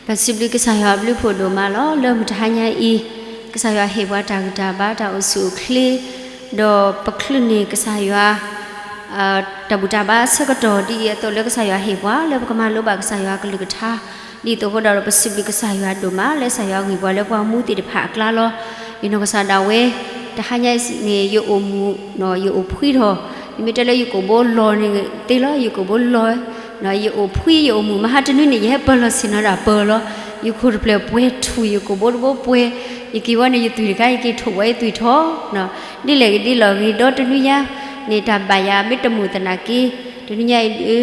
ပစံးဘျုးကစၢ်ယွၤအဘျုးအဖှိၣ်ဒိၣ်မးလီၤ. လၢမုၢ်တဟါညါအံၤ, ကစၢ်ယွၤဟ့ၣ်ပှၤတၢ်ဂံၢ်တၢ်ဘါတၢ်အိၣ်ဆူၣ်အိၣ်ချ့, ဒီးပချုးန့ၢ်ကစၢ်ယွၤ တၢ်ဘူၣ်တၢ်ဘါအဆၢကတီၢ်ဒ်အံၤအသိးလၢကစၢ်ယွၤဟ့ၣ်ပှၤ လၢပကမၤလိဘၣ်ကစၢ်ယွၤအကလုၢ်ကထါ, ဒ်သိးအဃိဒီး ပစံးဘျုးကစၢ်ယွၤဒိၣ်မး လၢကစၢ်ယွၤဂံၢ်ပှၤလၢပှၤမူသ့ၣ်တဖၣ်အကျါလီၤ. ယနီၢ်ကစၢ်ဒၣ်ဝဲ တဟါညါအံၤန့ၣ် ယအိၣ်မူ ယအိၣ်ဖှံထီၣ်, ယမ့ၢ်တဲလၢယကိာ်ဘိလီၤန့ၣ်သ့လီၤ, ယကိာ်ဘိလီၤ, ယအိၣ်ဖှံယအိၣ်မူ မဟါတနွံန့ၣ် ယဟဲပၢၤလီၢ်ဆ့ၣ်နီၤဒၣ်ပၢၤလီၤ, ယခိၣ်တဖျၢၣ်ပှဲၤထူၣ် ယကိာ်ဘိတဘိပှဲၤ, ယက့ၤဝဲန့ၣ် ယသွံၣ်တခါ ယက့ၤထိၣ်ဝဲယသွံၣ်ထီၣ်, ဒ်လဲၣ်ဂ့ၤဒ်လဲၣ်ဂ့ၤ ဒီတနွံညါန့ၣ် တၢ်ဘၣ်ယၤမ့ၢ်တမုာ်သနာ်က့ တနံၤညါအံ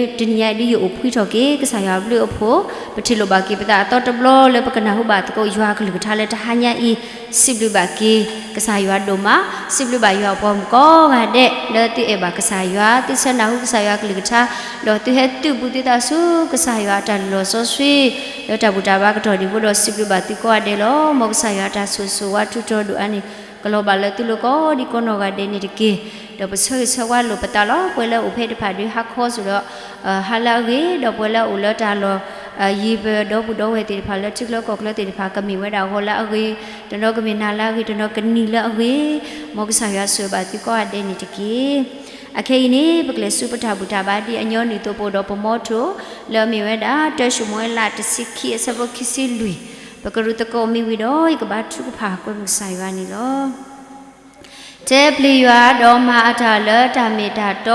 ၤဒုးယအိၣ်ဖှံထီၣ်က့ၤ ကစၢ်ယွၤအဘျုးအဖှိၣ်ပထံၣ်လိာ်ဘၣ်က့ၤပသးအသီတဘျီလၢပကနၢ်ဟူဘၣ်သကိးယွၤအကလုၢ်ကထါလၢတဟါညါအံၤ, စံးဘျုးဘၣ်က့ၤကစၢ်ယွၤဒိၣ်မး, စံးဘျုးဘၣ်ယွၤအပှၤမုၣ်ကိးဂၤဒဲး လၢသုအဲၣ်ဘၣ်ကစၢ်ယွၤ သုဆၢနၢ်ဟူကစၢ်ယွၤအကလုၢ်ကထါ, ဒီးသုဟဲသုးဘူးသုသးဆူကစၢ်ယွၤအတၢ်လုၢ်လီၢ်စီဆှံ လၢတၢ်ဘူၣ်တၢ်ဘါကတီၢ်ဒံးအဃိဒီး စံးဘျုးဘၣ်သုကိးဂၤဒဲးလီၤ. မ်ကစၢ်ယွၤအတၢ်ဆိၣ်ဂ့ၤဆိၣ်ဝါထူးတီၤဒိၣ်အါန့ၣ် ကလီၤဘၣ်လၢသုလိၤကိးဒံကိးနီၢ်ဂၤဒဲးန့ၣ်တက့ၢ်. ဒီးပဆၢဂ့ၤဆၢဝါလိာ်ပသးလီၤ. ပှၤလၢအအိၣ်ဖဲတဖၣ်ဒုးဟါခီစိၤဒီး ဟါလၢအဂ့ၤ, ဒီးပှၤလၢအအိၣ်လၢတၢ်လီၢ် ယံၤပၢၢ်ဒီပုၢ်ဒီဝဲၢ်သ့ၣ်တဖၣ်လၢထံချၢကီၢ်ချၢသ့ၣ်တဖၣ် ကမ့ၢ်ဝဲဒၣ်ဂီၤလၢအဂ့ၤ, တနီၤကမ့ၢ်နၤလၢအဂ့ၤ, တနီၤကနံၤလၢအဂ့ၤ, မ်ကစၢ်ယွၤဆိၣ်ဂ့ၤဘၣ်သုကိးဂၤဒဲးန့ၣ်တက့ၢ်. အခဲအံၤန့ၣ် ပကလဲၤဆူပတၢ်ဘူၣ်တၢ်ဘါဒ်အညီနုၢ်အသိး ပအိၣ်ဒီးပမီထိၣ် လၢအမ့ၢ်ဝဲဒၣ် တၢၡမူၤအ့လး တဆံခံ အဆၢဖိခံဆံလွံၢ်, ပကရူၢ်သကိးမ့ၢ်ဝံၤဒီး ယကဘါထုကဖၣ်ကွဲမုာ်ကစၢ်ယွၤန့ၣ်လီၤ. တဲပျံၤယွၤဒီးမၤအတၢ်လၢတၢ်မ့ၢ်တၢ်တီ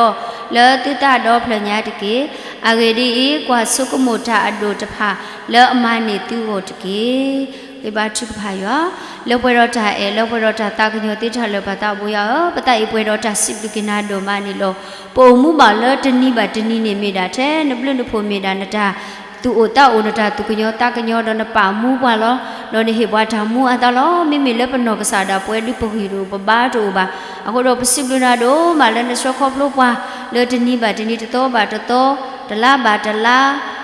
လၢသုသးဒီဖျၢၣ်ညါတက့ၢ်. အဂ့ၢ်ဒ်အံၤ, ကွၢ်ဆိကမိၣ်တၢ်အဒိၣ်တဖၣ်လၢအမၤန့ၢ်သုဂီၢ်တက့ၢ်. ဂ့ၤဘါထုကဖၣ်ယွၤ, လၢပှဲၤဒီးတၢ်အဲၣ် လၢပှဲၤဒီးတၢ်သးကညီၤသ့တၢ်လၢာ်ပသးဘိယွၤဧၢ, ပသးအံၤပှဲၤဒီးတၢ်စံးဘျုးက့ၤနၤဒိၣ်မးန့ၣ်လီၤ. ပအိၣ်မူဘၣ်လၢတနံၤဘၣ်တနံၤန့ၣ် မ့ၢ်ဒၣ်ထဲနဘျုးနဖှိၣ် မ့ၢ်ဒၣ်နတၢ် သူၣ်အိၣ်သးအိၣ် နတၢ်သူၣ်ကညီၤသးကညီၤဒီးနပာ်မူပှၤလီၤ. ဒီးနဟ့ၣ်ပှၤတၢ်မူအသးလီၤ. မ့မ့ၢ်လၢပနီၢ်ကစၢ်ဒၣ်ပဝဲဒုး ပဂံၢ်တအိၣ်ပဘါတအိၣ်ဘၣ်. အဃိဒီးပစံးဘျုးနၤဒိၣ်မးလၢနဆှၢခီဖျိပှၤ လၢတနံၤဘၣ်တနံၤ တသီဘၣ်တသီ တလါဘၣ်တလါ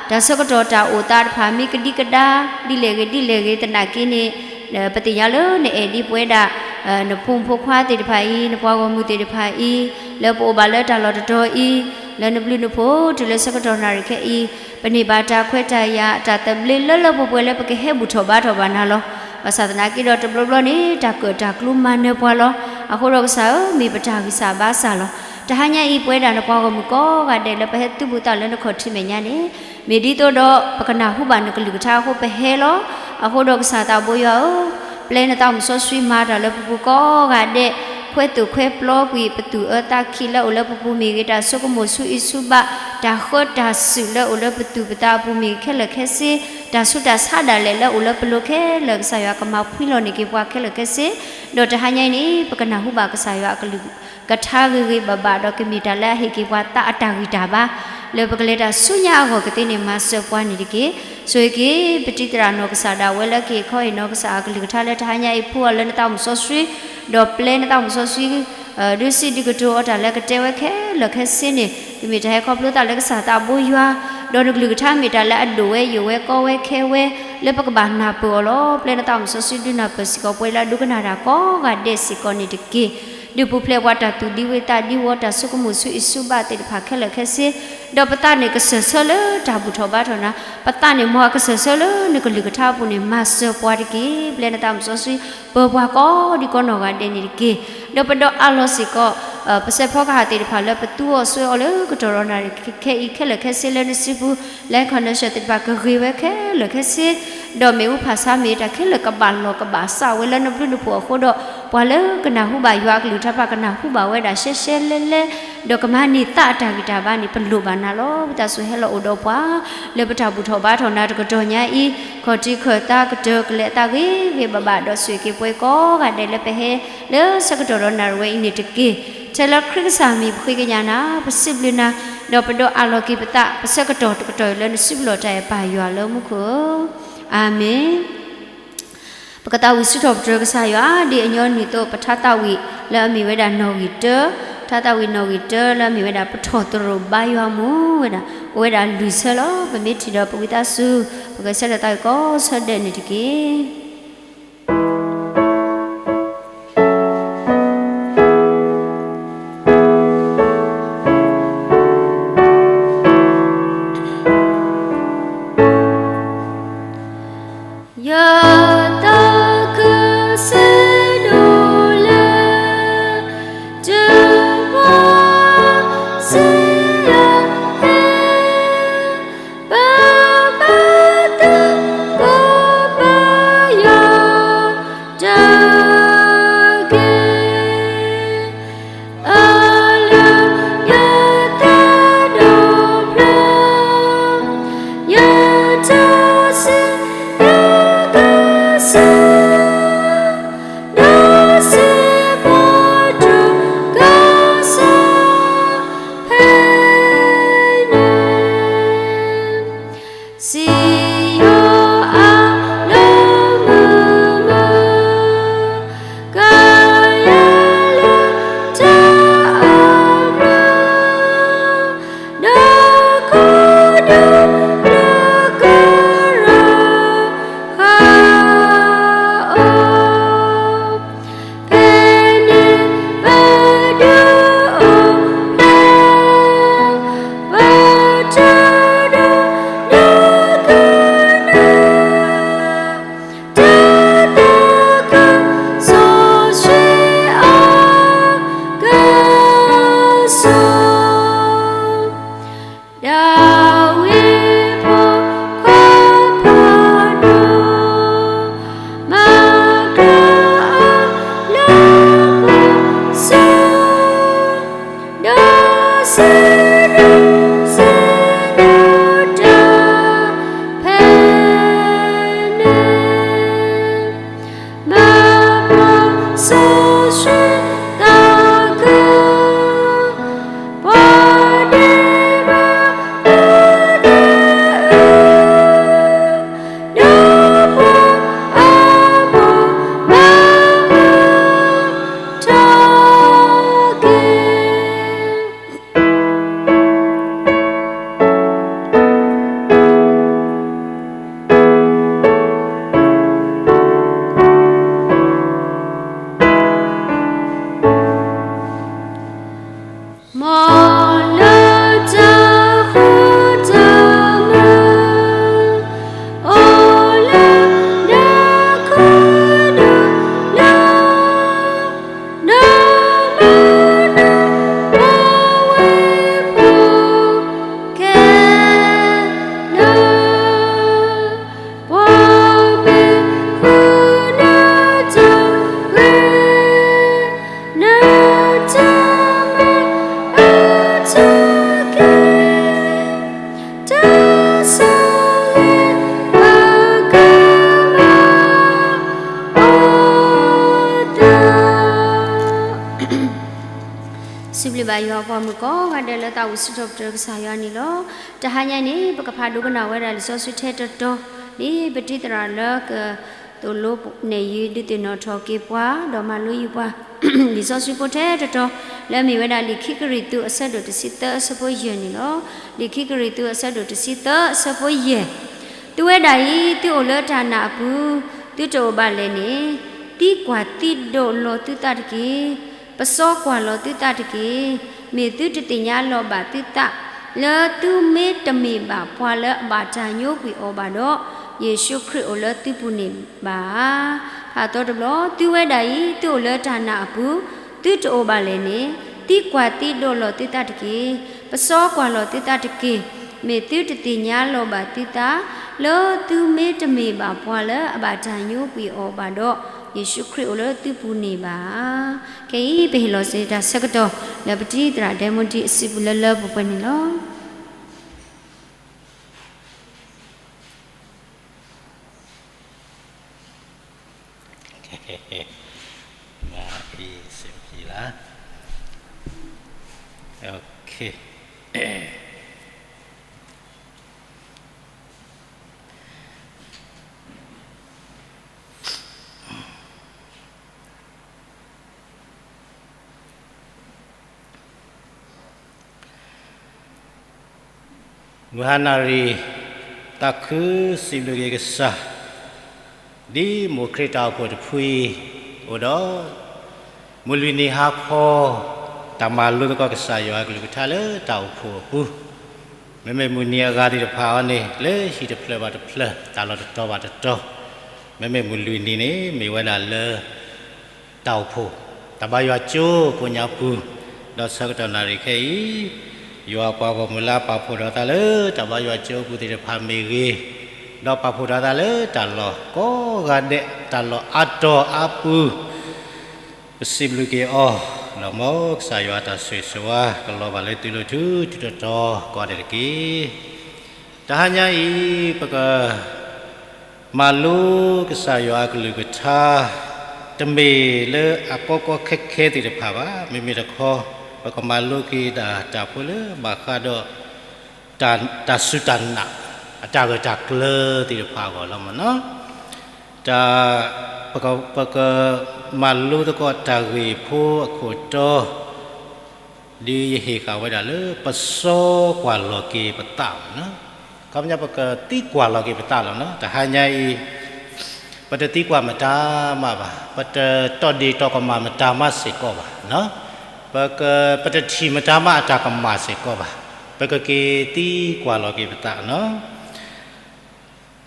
တၢ်ဆၢကတီၢ်တၢ်အိၣ်သးတဖၣ်မ့ၢ်ကဒံကဒါ ဒ်လဲၣ်ဂ့ၤဒ်လဲၣ်ဂ့ၤသနာ်က့န့ၣ် ပသ့ၣ်ညါလၢနအဲၣ်ဒံးပဝဲဒၣ် နဖိမုၣ်ဖိခွါသ့ၣ်တဖၣ်အံၤ နပှၤဂီၢ်မုၢ်သ့ၣ်တဖၣ်အံၤ လၢပအိၣ်ဘၣ်လၢတၢ်လီၢ်တတီၤအံၤ လၢနဘျုးနဖှိၣ်တုၤလၢဆၢကတီၢ်နၣ်ရံၣ်ခဲအံၤ ပန့ၢ်ဘၣ်တၢ်ခွဲးတၢ်ယာ် တၢ်သဘျ့လၢလၢပှဲၤပှဲၤလၢပကဟဲဘူၣ်ထီၣ်ဘါထီၣ်ဘၣ်နၤလီၤ. ဘၣ်ဆၣ်သနာ်က့ဒီးတဘျီဘျီန့ၣ် တၢ်ကၢၣ်တၢ်ကျူမၤနၢၤပှၤလီၤ. အဃိဒီးကစၢ်ဧၢ မ့ၢ်ပတၢ်ဂံၢ်စၢ်ဘါစၢ်လီၤ. တဟါညါအံၤ ပဝဲဒၣ်နပှၤဂီၢ်မုၢ်ကိးဂၤဒဲးလၢပဟဲသုးဘူးသးလၢနခီၣ်ထံးမဲာ်ညါန့ၣ် မ့ၢ်ဒ်သိးဒီး ပကနၢ်ဟူဘၣ်နကလုၢ်ကထါအဃိပဟဲလီၤ. အဃိဒီးကစၢ်သးဘိယွၤဧၢ, ပျဲနသးမုၣ်စီဆှံမၤတၢ်လၢပပူၤကိးဂၤဒဲး, ခွဲးသိၣ်ခွဲးပျီကွံာ် ပသူၣ်အၢသးခံလၢအိၣ်လၢပပူၤမ့ၢ်ဂ့ၤ, တၢ်ဆိကမိၣ်ဆူအံၤဆူဘၣ်, တၢ်ဃၢတၢ်စုၣ်လၢအိၣ်လၢပသူၣ်ပသးအပူၤမ့ၢ်ဂ့ၤခဲလၢာ်ခဲဆ့, တၢ်ဆူးတၢ်ဆါဒၣ်လဲာ်လၢအိၣ်လၢပလိၤခဲလၢာ် ကစၢ်ယွၤကမၤဖှံလီၤန့ၢ်က့ၤပှၤခဲလၢာ်ခဲဆ့, ဒီးတဟါညါအံၤန့ၣ် ပကနၢ်ဟူဘၣ်ကစၢ်ယွၤအကလုၢ် ကထါဂ့ၤဂ့ၤဘၣ်ဘၣ် ဒီးကမ့ၢ်တၢ်လၢအဟ့ၣ်က့ၤပှၤသးအတၢ်ဂံၢ်တၢ်ဘါ, လၢပကလဲၤတၢ်ဆူညါအဂီၢ်ကသ့န့ၣ် မၤစၢၤပှၤန့ၣ်တက့ၢ်. ဆိၣ်ဂ့ၤက့ၤ ပတံၤသရၣ်နီၢ်ကစၢ်ဒၣ်ဝဲလၢကဟ့ၣ်ခီဟ့ၣ်နီၤကစၢ်အကလုၢ်ကထါလၢတဟါညါအံၤ ဖှူအီၤလၢနသးမုၣ်စီဆှံ, ဒီးပျဲနသးမုၣ်စီဆှံ ဒုးစံးဒုးကတိၤအီၤတၢ်လၢကတဲဝဲခဲလၢာ်ခဲဆ့န့ၣ် ကမ့ၢ်တၢ်ဟဲခီဖျိသးလၢကစၢ်သးဘိယွၤ, ဒီးနကလုၢ်ကထါမ့ၢ်တၢ်လၢအဒိၣ်ဝဲယိာ်ဝဲကီဝဲခဲဝဲ, လၢပကဘၣ်နၢ်ပၢၢ်အီၤလီၤ. ပျဲနသးမုၣ်စီဆှံဒုးနၢ်ပၢၢ်စ့ၢ်ကီးပှၤလၢအဒိကနၣ်တၢ်ကိးဂၤဒဲးစ့ၢ်ကီးန့ၣ်တက့ၢ်. ဒုးပူၤဖျဲးပှၤတၢ်သူၣ်ဒံဝဲသးဒံဝဲ တၢ်ဆိကမိၣ်ဆူအံၤဆူဘၣ်သ့ၣ်တဖၣ်ခဲလၢာ်ခဲဆ့, ဒီးပသးန့ၣ်ကစၢၢ်ဆၢလၢတၢ်ဘူၣ်ထီၣ်ဘါထီၣ်နၤ, ပသးန့ၣ်မ်အကစၢၢ်ဆၢလၢနကလုၢ်ကထါအပူၤန့ၣ် မၤစၢၤပှၤတက့ၢ်. ပျဲနသးမုၣ်စီဆှံ ပၢၤပှၤကိးဒံကိးနီၢ်ဂၤဒဲးန့ၣ်တက့ၢ်. ဒီးပဒီးအးလီၤစ့ၢ်ကီး ပစဲးဖီကဟၣ်သ့ၣ်တဖၣ်လၢပသူအီၤဆှၢအီၤလၢကတီၢ်ဒီးနၣ်ရံၣ်ခဲအံၤခဲလၢာ်ခဲဆ့လၢနစုပူၤ, လၢ connection သ့ၣ်တဖၣ်ကဂ့ၤဝဲခဲလၢာ်ခဲဆ့, ဒီးမ့ၣ်အူဖးဆါမ့ၢ်တၢ်ခဲလၢာ်ကဘၣ်လီၢ်ကဘၣ်စးဝဲလၢနဘျုးနဖှိၣ်အဃိဒီး ပှၤလၢကနၢ်ဟူဘၣ်ယွၤအကလုၢ်ကထါတဖၣ် ကနၢ်ဟူဘၣ်ဝဲဒၣ်ရှဲရှဲလဲလဲ ဒီးကမၤန့ၢ်သးအတၢ်ဂံၢ်တၢ်ဘါန့ၣ် ပလိၣ်ဘၣ်နၤလီၤ. ပသးစူၤဟဲလီၤအိၣ်ဒီးပှၤ လၢပတၢ်ဘူၣ်ထီၣ်ဘါထီၣ်နၤတကတီၢ်ညါအံၤ, ခီၣ်ထံးခၢၣ်သးကတၢၢ်ကလဲၤအသးဂ့ၤဂ့ၤဘၣ်ဘၣ် ဒီးဆိၣ်ဂ့ၤက့ၤပှၤကိးဂၤဒဲးလၢပဟဲ လၢဆၢကတီၢ်ဒီးနၣ်ရံၣ်ဝဲအံၤန့ၣ်တက့ၢ်. ထဲလၢခရံာ်ကစၢ်မံၤပဃ့ကညးနၤ, ပစံးဘျုးနၤ, ဒီးပဒီးအးလီၤက့ၤပသး ပဆၢကတီၢ်တကတီၢ်အံၤလၢနစုပူၤလီၤတၢ်အဲၣ်ပၢ်ယွၤလၢမူခိၣ်ဧၢ, အၤမ့ၣ်. ပကသးဝံၣ်စူးထီၣ်ပတြၢၤကစၢ်ယွၤ ဒ်အညီနုၢ်အသိး ပထါသးဝံၣ်လၢအမ့ၢ်ဝဲဒၣ်နီၣ်ဂံၢ်တၢ, ထါသးဝံၣ်နီၣ်ဂံၢ်တၢလၢအမ့ၢ်ဝဲဒၣ် ပထီၣ်သရိာ်ဘါယွၤမူဝဲဒၣ်, အိၣ်ဝဲဒၣ်လွံၢ်ဆၢလီၤ. ပမ့ၢ်ထံၣ်ဒီးပဝံသးစူၤ, ပကဆၢထၢၣ်သးဝံၣ်ကိးဆၢဒဲးန့ၣ်တက့ၢ်. ဒၤဝံးဖိခွါဖးဒိၣ်, မၤကြၢးအီၤလၢပစီ, ဒီးစံးဒၣ်, စံးဒၣ်တၢ်ဖဲန့ၣ် မၤပှၤစီဆှံသးခု, ပှၤဒဲးဘးလၢဒဲးအူ, ဒီးပှၤအါဂၤမၤအၢထီၣ်က့ၤ မ်လၢတၢ်ဃူတၢ်မုာ်, အိၣ်လၢဒၢးခိၣ်ဒၢးလၢ်, ဒီးမၤနၢၤပဝဲဖိခဲလၢာ်, ပှၤမ့ၢ်ဃုနတၢ်ဂ့ၤ, နတၢ်မၤအၢထီၣ်က့ၤ, တၢ်ဆိၣ်ဂ့ၤအကမၤ အိၣ်သး. စံးဘျုးဘၣ်ယွၤပှၤမုၣ်ကိးဂၤဒဲးလၢသးအိၣ်စံးထီၣ်ပတြၢၤကစၢ်ယွၤန့ၣ်လီၤ. တဟါညါအံၤန့ၣ် ပကဖးဒိကနၣ်ဝဲဒၣ်လံာ်စီဆှံထဲတတီၤ, ဒ်ပတံၤသရၣ်လၢကသိၣ်လိနဲၣ်ယုာ်ဒုးသ့ၣ်နီၣ်ထီၣ်က့ၤပှၤ ဒီးမၤလိယုာ်ပှၤ လံာ်စီဆှံဖိထဲတတီၤ လၢအမ့ၢ်ဝဲဒၣ်လံာ်ခံကရံၣ်သူးအဆၢဒိၣ်တဆံသၢအဆၢဖိယဲၢ်န့ၣ်လီၤ. လံာ်ခံကရံၣ်သူးအဆၢဒိၣ်တဆံသၢအဆၢဖိယဲၢ်, သုဝဲဒၣ်အံၤ သုအိၣ်လၢတၢ်နာ်အပူၤ, သုတအိၣ်ဘၣ်လဲၣ်န့ၣ်, သံကွၢ်သံဒိးလီၤသုသးတက့ၢ်. ပစီကွၢ်လီၤသုသးတက့ၢ်. မ့ၢ်သုတသ့ၣ်ညါလီၤဘၣ်သုသး လၢသုမ့တမ့ၢ်ဘၣ်ပှၤလၢအဘၣ်တၢ်ညိကွံာ်အီၤဘၣ်ဒီး, ယ့ၣ်ၡူးခရံာ်အိၣ်လၢသုပူၤန့ၣ်ဘၣ်ဧါ. ဖးသီတဘျီ, သုဝဲဒၣ်အံၤ သုအိၣ်လၢတၢ်နာ်အပူၤ, သုတအိၣ်ဘၣ်လဲၣ်န့ၣ်, သံကွၢ်သံဒိးလီၤသုသးတက့ၢ်. ပစီကွၢ်လီၤသုသးတက့ၢ်. မ့ၢ်သုတသ့ၣ်ညါလီၤဘၣ်သုသး လၢသုမ့တမ့ၢ်ဘၣ်ပှၤလၢအဘၣ်တၢ်ညိကွံာ်အီၤဘၣ်ဒီး, ယ့ၣ်ၡူးခရံာ်အိၣ်လၢသုပူၤန့ၣ်ဘၣ်ဧါ. ခဲအံၤ ပဟ့ၣ်လီၤစ့ၢ်တၢ်ဆၢကတီၢ် လၢပတံၤသရၣ်ဒဲမူဒံအစုပူၤလၢလၢပှဲၤပှဲၤန့ၣ်လီၤ. မၤအံၤစ့ၢ်ကီးလၢ, OK. မုၢ်ဟါနၣ်ရံၣ် သးခုစံးဘျုးက့ၤကစၢ်, ဒ်မိၢ်ခရံာ်တၢ်အိၣ်ဖှိၣ်တဖုအံၤအိၣ်ဒီး, မုၢ်လွံၢ်နံၤဟါခီ တၢ်မၤလိသကိးကစၢ်ယွၤအကလုၢ်ကထါလၢတၢ်အိၣ်ဖှိၣ်အပူၤ, မ့မ့ၢ်မုၢ်နံၤအဂၤသ့ၣ်တဖၣ်အံၤန့ၣ် လၢဟံၣ်တဖျၢၣ်ဘၣ်တဖျၢၣ် တၢ်လီၢ်တတီၤဘၣ်တတီၤ, မ့မ့ၢ်မုၢ်လွံၢ်နံၤန့ၣ် မ့ၢ်ဝဲဒၣ်လၢ တၢ်အိၣ်ဖှိၣ်, တၢ်ဘါယွၤကၠိကိးညါပူၤ, ဒီးဆၢကတီၢ်နၣ်ရံၣ်ခဲအံၤ, ယွၤပှၤဂီၢ်မုၢ်လၢအပာ်ဖှိၣ်ဒီးသးလၢတၢ်ဘါယွၤကၠိအပူၤသ့ၣ်တဖၣ်မ့ၢ်ဂ့ၤ, ဒီးပာ်ဖှိၣ်ဒီးသးလၢတၢ်လီၢ်ကိးဂၤဒဲး တၢ်လီၢ်အါတီၤအါပူၤ, ပစံးဘျုးက့ၤအီၤ, ဒီးမ်ကစၢ်ယွၤအတၢ်ဆိၣ်ဂ့ၤဆိၣ်ဝါ ကလီၤဘၣ်လၢသုလိၤထူထူတီတီကိးဂၤဒဲးတက့ၢ်. တဟါညါအံၤ ပက မၤလိကစၢ်ယွၤအကလုၢ်ကထါ, တမ့ၢ်လၢအကီကီခဲခဲသ့ၣ်တဖၣ်ဘၣ်. မ့မ့ၢ်တခီ, ပကမၤလိက့ၤဒၣ်တၢ်ဖိလၢဘၣ်ဃးဒီး တၢ်စူၢ်တၢ်နာ် အတၢ်ဂၢၢ်တၢ်ကျၢၤသ့ၣ်တဖၣ်အဂီၢ်လီၤမ့ၢ်နီၤ. တၢ်, ပက, ပကမၤလိသကိးတၢ်ဂ့ၢ်ဖိအခိၣ်တီ ဒ်ယဟ့ၣ်ဃာ်ဝဲဒၣ်လၢ ပစီကွၢ်လီၤက့ၤပသးမ့ၢ်နီၤ. ခီပညီပကသံကွၢ်လီၤက့ၤပသးလီၤနီၤ. တဟါညါအံၤ ပတသံကွၢ်မတၤမးဘၣ်, ပတတီၢ်ဒ့ၣ်တီၢ်ကမၣ်မတၤမးစ့ၢ်ကီးဘၣ်နီၤ. ပက, ပတထံၣ်မတၤမးအတၢ်ကမၣ်စ့ၢ်ကီးဘၣ်. ပကက့ၤသံကွၢ်လီၤက့ၤပသးနီၤ.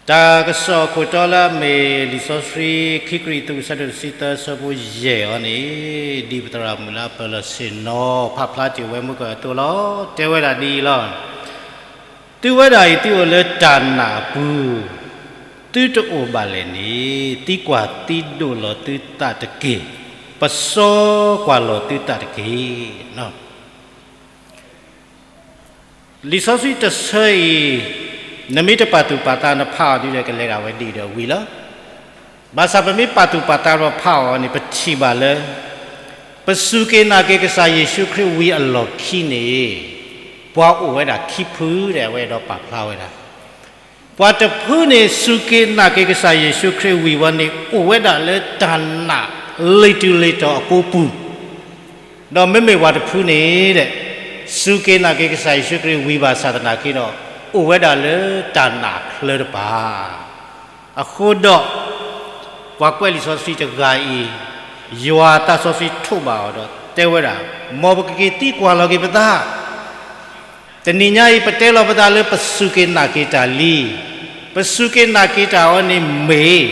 တၢ် တၢ်ကစီၣ်ခိၣ်တီလၢအမ့ၢ်လံာ်စီဆှံ ခံကရံၣ်သူး အဆၢဒိၣ်တဆံသၢ အဆၢဖိယဲၢ်အံၤန့ၣ်, ဒ်ပသရၣ်မုၣ်လၢအပၢၢ်လီၢ်ဆ့ၣ်နီၤ ဖးဖျါတ့ၢ်ဝဲမုၢ်ကၢၢ်အသိးလီၤ. တဲဝဲဒၣ်ဒ်အံၤလီၤ. သုဝဲဒၣ်အံၤ သုအိၣ်လၢတၢ်နာ်အပူၤ, သုတအိၣ်ဘၣ်လဲၣ်န့ၣ်, သံကွၢ်သံဒိးလီၤသုသးတက့ၢ်. ပစီကွၢ်လီၤသုသးတက့ၢ်. လံာ်စီဆှံတဆၢအံၤ, နမ့ၢ်တပာ်သူၣ်ပာ်သးနဖးအီၤဒ်ဒီး ကလဲၤဒၣ်ဝဲဒ်ဒီးဝံၤလီၤ. ဘၣ်ဆၣ်ပမ့ၢ်ပာ်သူၣ်ပာ်သးဒီးဖးအီၤန့ၣ် ပထံၣ်ဘၣ်လၢ ပစူၢ်က့ၤနာ်က့ၤကစၢ်ယ့ၣ်ၡူးခရံာ်ဝံၤအလီၢ်ခံန့ၣ်, ပှၤအိၣ်ဝဲဒၣ်ခံဖုဒီး အဝဲအဲၣ်ဒိးပာ်ဖျါဝဲဒၣ် ပှၤတဖုန့ၣ် စူၢ်က့ၤနာ်က့ၤကစၢ်ယ့ၣ်ၡူးခရံာ်ဝံၤဝဲန့ၣ် အိၣ်ဝဲဒၣ်လၢတၢ်နာ်လံာ်တူၢ်လံာ်တီၤအကိပူၤ, ဒီးမ့မ့ၢ်ပှၤတဖုန့ၣ်ဒီး စူၢ်က့ၤနာ်က့ၤကစၢ်ယ့ၣ်ၡူးခရံာ်ဝံၤဘၣ်ဆၣ်သနာ်က့ဒီး အိၣ်ဝဲဒၣ်လၢတၢ်နာ်အချၢတပၤ. အဃိဒီး ပှၤကွဲးလံာ်စီဆှံတဂၤအံၤ, ယွၤအသးစီဆှံထိးဘၣ်အီၤဒီးတဲဝဲဒၣ်, မ်ပကက့ၤသံကွၢ်လီၤက့ၤပသး တနံၤညါအံၤ ပတဲလီၤပသးလၢပစူၢ်က့ၤနာ်က့ၤတၢ်လံ, ပစူၢ်က့ၤနာ်က့ၤတၢ်အီၤန့ၣ်မ့ၢ်,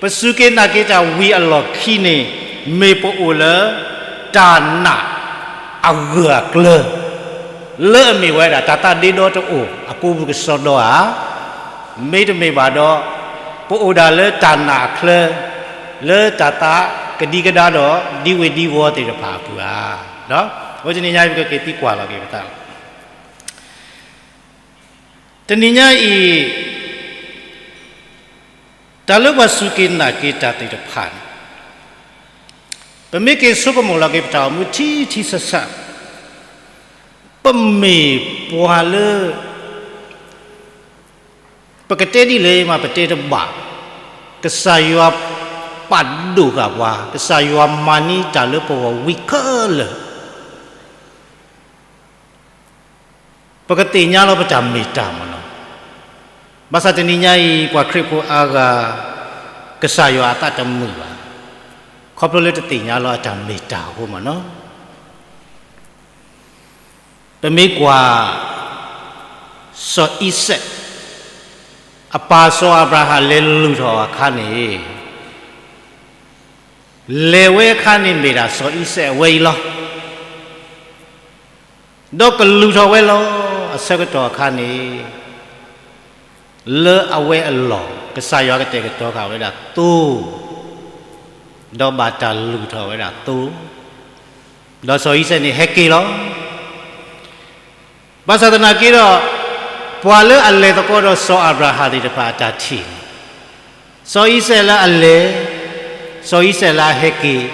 ပစူၢ်က့ၤနာ်က့ၤတၢ်ဝံၤအလီၢ်ခံန့ၣ်, မ့ၢ်ပအိၣ်လၢတၢ်နာ်အဂၢၢ်အကျၢၤ လၢအမ့ၢ်ဝဲဒၣ် တၢ်သးဒ့ဒီတအိၣ် အကိပူၤကစီဒီဧါ, မ့တမ့ၢ်ဘၣ်ဒီး ပအိၣ်ဒၣ်လၢတၢ်နာ်အချၢ, လၢတၢ်သးကဒံကဒါဒီး ဒံဝ့ၤဒံဝီၤသ့ၣ်တဖၣ်အပူၤဧါ. အဃိတနံၤညါအံၤ ပကက့ၤသံကွၢ်လီၤက့ၤပသးလီၤ. တနံၤညါအံၤ တၢ်လၢပှၤစူၢ်က့ၤနာ်က့ၤတၢ်သ့ၣ်တဖၣ်န့ၣ် ပမ့ၢ်က့ၤဆိကမိၣ်လီၤက့ၤပတၢ်အိၣ်မူထံထံဆးဆး, ပမ့ၢ်ပှၤလၢ ပကတဲဒ်လဲၣ်မး ပတဲတဘၣ်, ကစၢ်ယွၤပာ်ဒိၣ်ဃာ်ပှၤ, ကစၢ်ယွၤမၤန့ၢ်တၢ်လၢပဂီၢ်ဝံၤခဲလၢာ် ပကသ့ၣ်ညါလီၤပတၢ်မ့ၢ်တၢ်မ့ၢ်နီၤ. ဘၣ်ဆၣ်တနံၤညါအံၤ ပှၤခရံာ်ဖိအါဂၤ ကစၢ်ယွၤအသးတမုာ်ဘၣ်, ခီဖျိလၢတသ့ၣ်ညါလီၤအတၢ်မ့ၢ်တၢ်အဃိမ့ၢ်နီၤ. ပမ့ၢ်ကွၢ် စီၤအံၤစဲး အပၢ်စီၤအၤဘြၤဟၣ်လဲၤလုၢ်ထီၣ်အခါန့ၣ်, လဲၤဝဲအခါန့ၣ်မ့ၢ်ဒၣ်စီၤအံၤစဲးအဝဲအံၤလီၤ. ဒီးကလုၢ်ထီၣ်ဝဲလီၤ. အဆၢကတီၢ်အခါန့ၣ် လၢအဝဲအလီၢ် ကစၢ်ယွၤကတဲာ်ကတီၤဃာ်ဝဲဒၣ်သိ, ဒီးဘၣ်တၢ်လုၢ်ထီၣ်ဝဲဒၣ်သိ, ဒီးစီၤအံၤစဲးန့ၣ်ဟဲက့ၤလီၤ. ဘၣ်ဆၣ်သနာ်က့ဒီး ပှၤလၢအလဲၤသကိးဒီးစီၤအၤဘြၤဟၣ်သ့ၣ်တဖၣ်အတၢ်ထံၣ်န့ၣ်, စီၤအံၤစဲးလၢအလဲၤ, စီၤအံၤစဲးလၢအဟဲက့ၤ,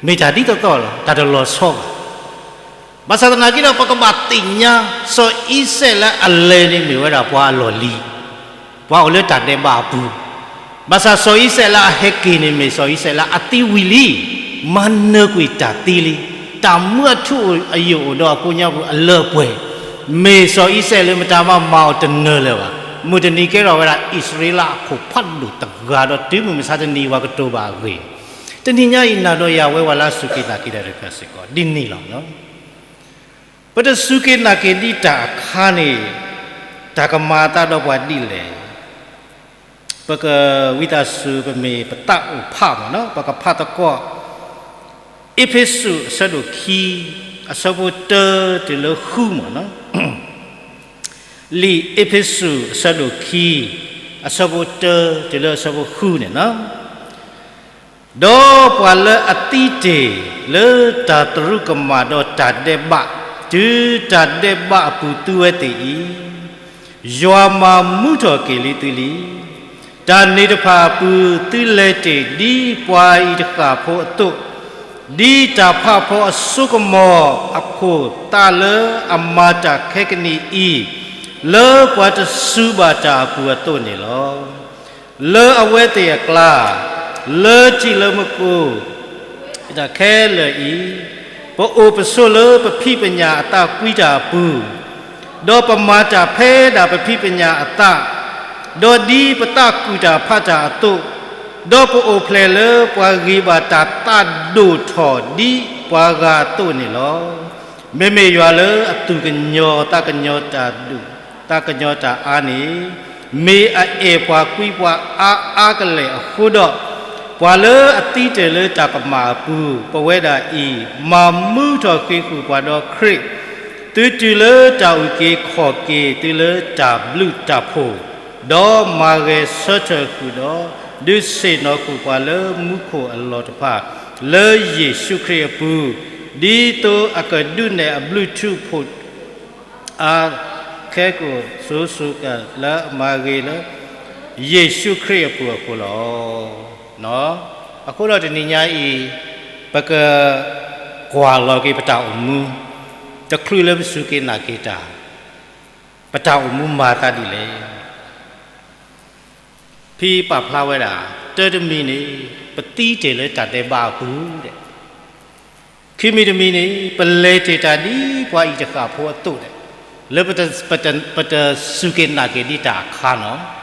မ့ၢ်တၢ်ဒ်သိးသိးလီၤ, တၢ်တလီၤဆီဘၣ်. ဘၣ်ဆၣ်သနာ်က့ဒီး ပကဘၣ်သ့ၣ်ညါ စီၤအံၤစဲးလၢအလဲၤန့ၣ်မ့ၢ်ဝဲဒၣ်ပှၤအလီၢ်လံၤ, ပှၤအိၣ်လၢတၢ်ဒဲးဘးအပူၤ, ဘၣ်ဆၣ်စီၤအံၤစဲးလၢအဟဲက့ၤန့ၣ် မ့ၢ်စီၤအံၤစဲးလၢအသံဝံၤလံ, မၤနၢၤကွံာ်တၢ်သံလံ, တၢ်မူအထူအယိာ်အိၣ်ဒီးအဖိညၣ်ဖိအလၢအပှဲၤ, မ့ၢ်စီၤအံၤစဲးလၢမတၤမၤမၤအီၤတနၢၤလၢၤဘၣ်, မုၢ်တနံၤကဲထီၣ်ဝဲဒၣ်အံၣ်စရ့လးအခိၣ်ဖးဒိၣ်တဂၤဒီးတုၤမုၢ်မဆါတနံၤပှၤကတိၤဘၣ်အဂ့ၢ်, တနံၤညါအံၤ နၤဒီးယၤဝဲပှၤလၢအစူၢ်က့ၤနာ်က့ၤတၢ်တဖၣ်စ့ၢ်ကီး ဒ်န့ၣ်လီၤ. ပတစူၢ်က့ၤနာ်က့ၤဒံးတၢ်အခါန့ၣ်, တၢ်ကမၤအသးဒီးပှၤဒ်လဲၣ်. ပကဝံသးစူၤ ပမ့ၢ်ပသးအိၣ်ဖးမ့ၢ်နီၤ, ပကဖးသကိး အ့းဖ့းစူး အဆၢဒိၣ်ခံ အဆၢဖိတၢတုၤလၢဃုမ့ၢ်နီၤ. လံာ်အ့းဖ့းစူး အဆၢဒိၣ်ခံ အဆၢဖိတၢတုၤလၢအဆၢဖိဃုန့ၣ်လီၤ. ဒီးပှၤလၢအသံတ့ၢ်လၢတၢ်သရူးကမၣ်ဒီးတၢ်ဒဲးဘး, တုၤတၢ်ဒဲးဘးအပူၤသုဝဲသ့ၣ်အံၤ, ယွၤမၤမူထီၣ်က့ၤလံသုလံ. တၢ်န့ၣ်တဖၣ်အပူၤ သုလဲၤတ့ၢ်ဒ်ပှၤအံၤတဃၣ်ဖိအသိး, ဒ်တၢ်ဖးဖီအစိကမီၤအခိၣ်သးလၢအမၤတၢ်ခဲကနံၣ်အံၤ, လၢပှၤတစူၢ်ဘၣ်တၢ်အပူၤအသိးန့ၣ်လီၤ. လၢအဝဲသ့ၣ်အကျါ, လၢထံးလၢမူခိၣ် တၢ်ခဲလၢာ်အံၤ, ပအိၣ်ပဆိးလၢပဖံးပညၣ်အသးကွံတၢ်အပူၤ, ဒီးပမၤတၢ်ဖဲဒၣ်ပဖံးပညၣ်အသး, ဒီးဒ်ပသးကူၣ်တၢ်ဖးတၢ်အသိး, ဒီးပအိၣ်ဖျဲၣ်လၢပှၤဂ့ၤဘၣ်တၢ်သးဒိၣ်ထီၣ်ဒ်ပှၤဂၤအသိးန့ၣ်လီၤ. မ့မ့ၢ်ယွၤလၢအသူၣ်ကညီၤသးကညီၤတၢ်ဒူၣ် သးကညီၤတၢ်အါန့ၣ်, မ့ၢ်အအဲၣ်ပှၤကွံပှၤအါအါကလဲာ်အဃိဒီး, ပှၤလၢအသံတ့ၢ်လၢတၢ်ကမၣ်အပူၤ, ပဝဲဒၣ်အံၤ မၤမူထီၣ်ဃ့ဃုာ်ပှၤဒီးခရံာ်, သုတုၤလၢတၢ်အုၣ်က့ၤခီၣ်က့ၤသုလၢတၢ်ဘျုးတၢ်ဖှိၣ်, ဒီးမၤဂဲၤဆၢထၢၣ်ဃုာ်ဒီး, ဒုးဆ့ၣ်နီၤဃုာ်ပှၤလၢမူခိၣ်အလီၢ်တဖၣ်, လၢယ့ၣ်ၡူးခရံာ်အပူၤ, ဒ်သိးအကဒုးနဲၣ်အဘျုးထူးဖှိၣ် အခဲကိာ်စိၤစိၤကလၢအမၤဂ့ၤလၢ ယ့ၣ်ၡူးခရံာ်အပူၤအဃိလီၤ. အဃိဒီးတနံၤညါအံၤ, ပကကွၢ်လီၤက့ၤပတၢ်အိၣ်မူ, တချုးလၢပစူၢ်က့ၤနာ်က့ၤတၢ်, ပတၢ်အိၣ်မူမၤသးဒ်လဲၣ်. ဖဲပာ်ဖျါဝဲဒၣ်, တၢတမံၤန့ၣ်, ပသံတ့ၢ်လၢတၢ်ဒဲးဘးအပူၤဒဲး ခံမံၤတမံၤန့ၣ်, ပလဲၤတ့ၢ်တၢ်ဒ်ပှၤအံၤတဃၣ်ဖိအသိးဒဲး, လၢပတ, ပတ, ပတစူၢ်က့ၤနာ်က့ၤဒ်တၢ်အခါနီၤ.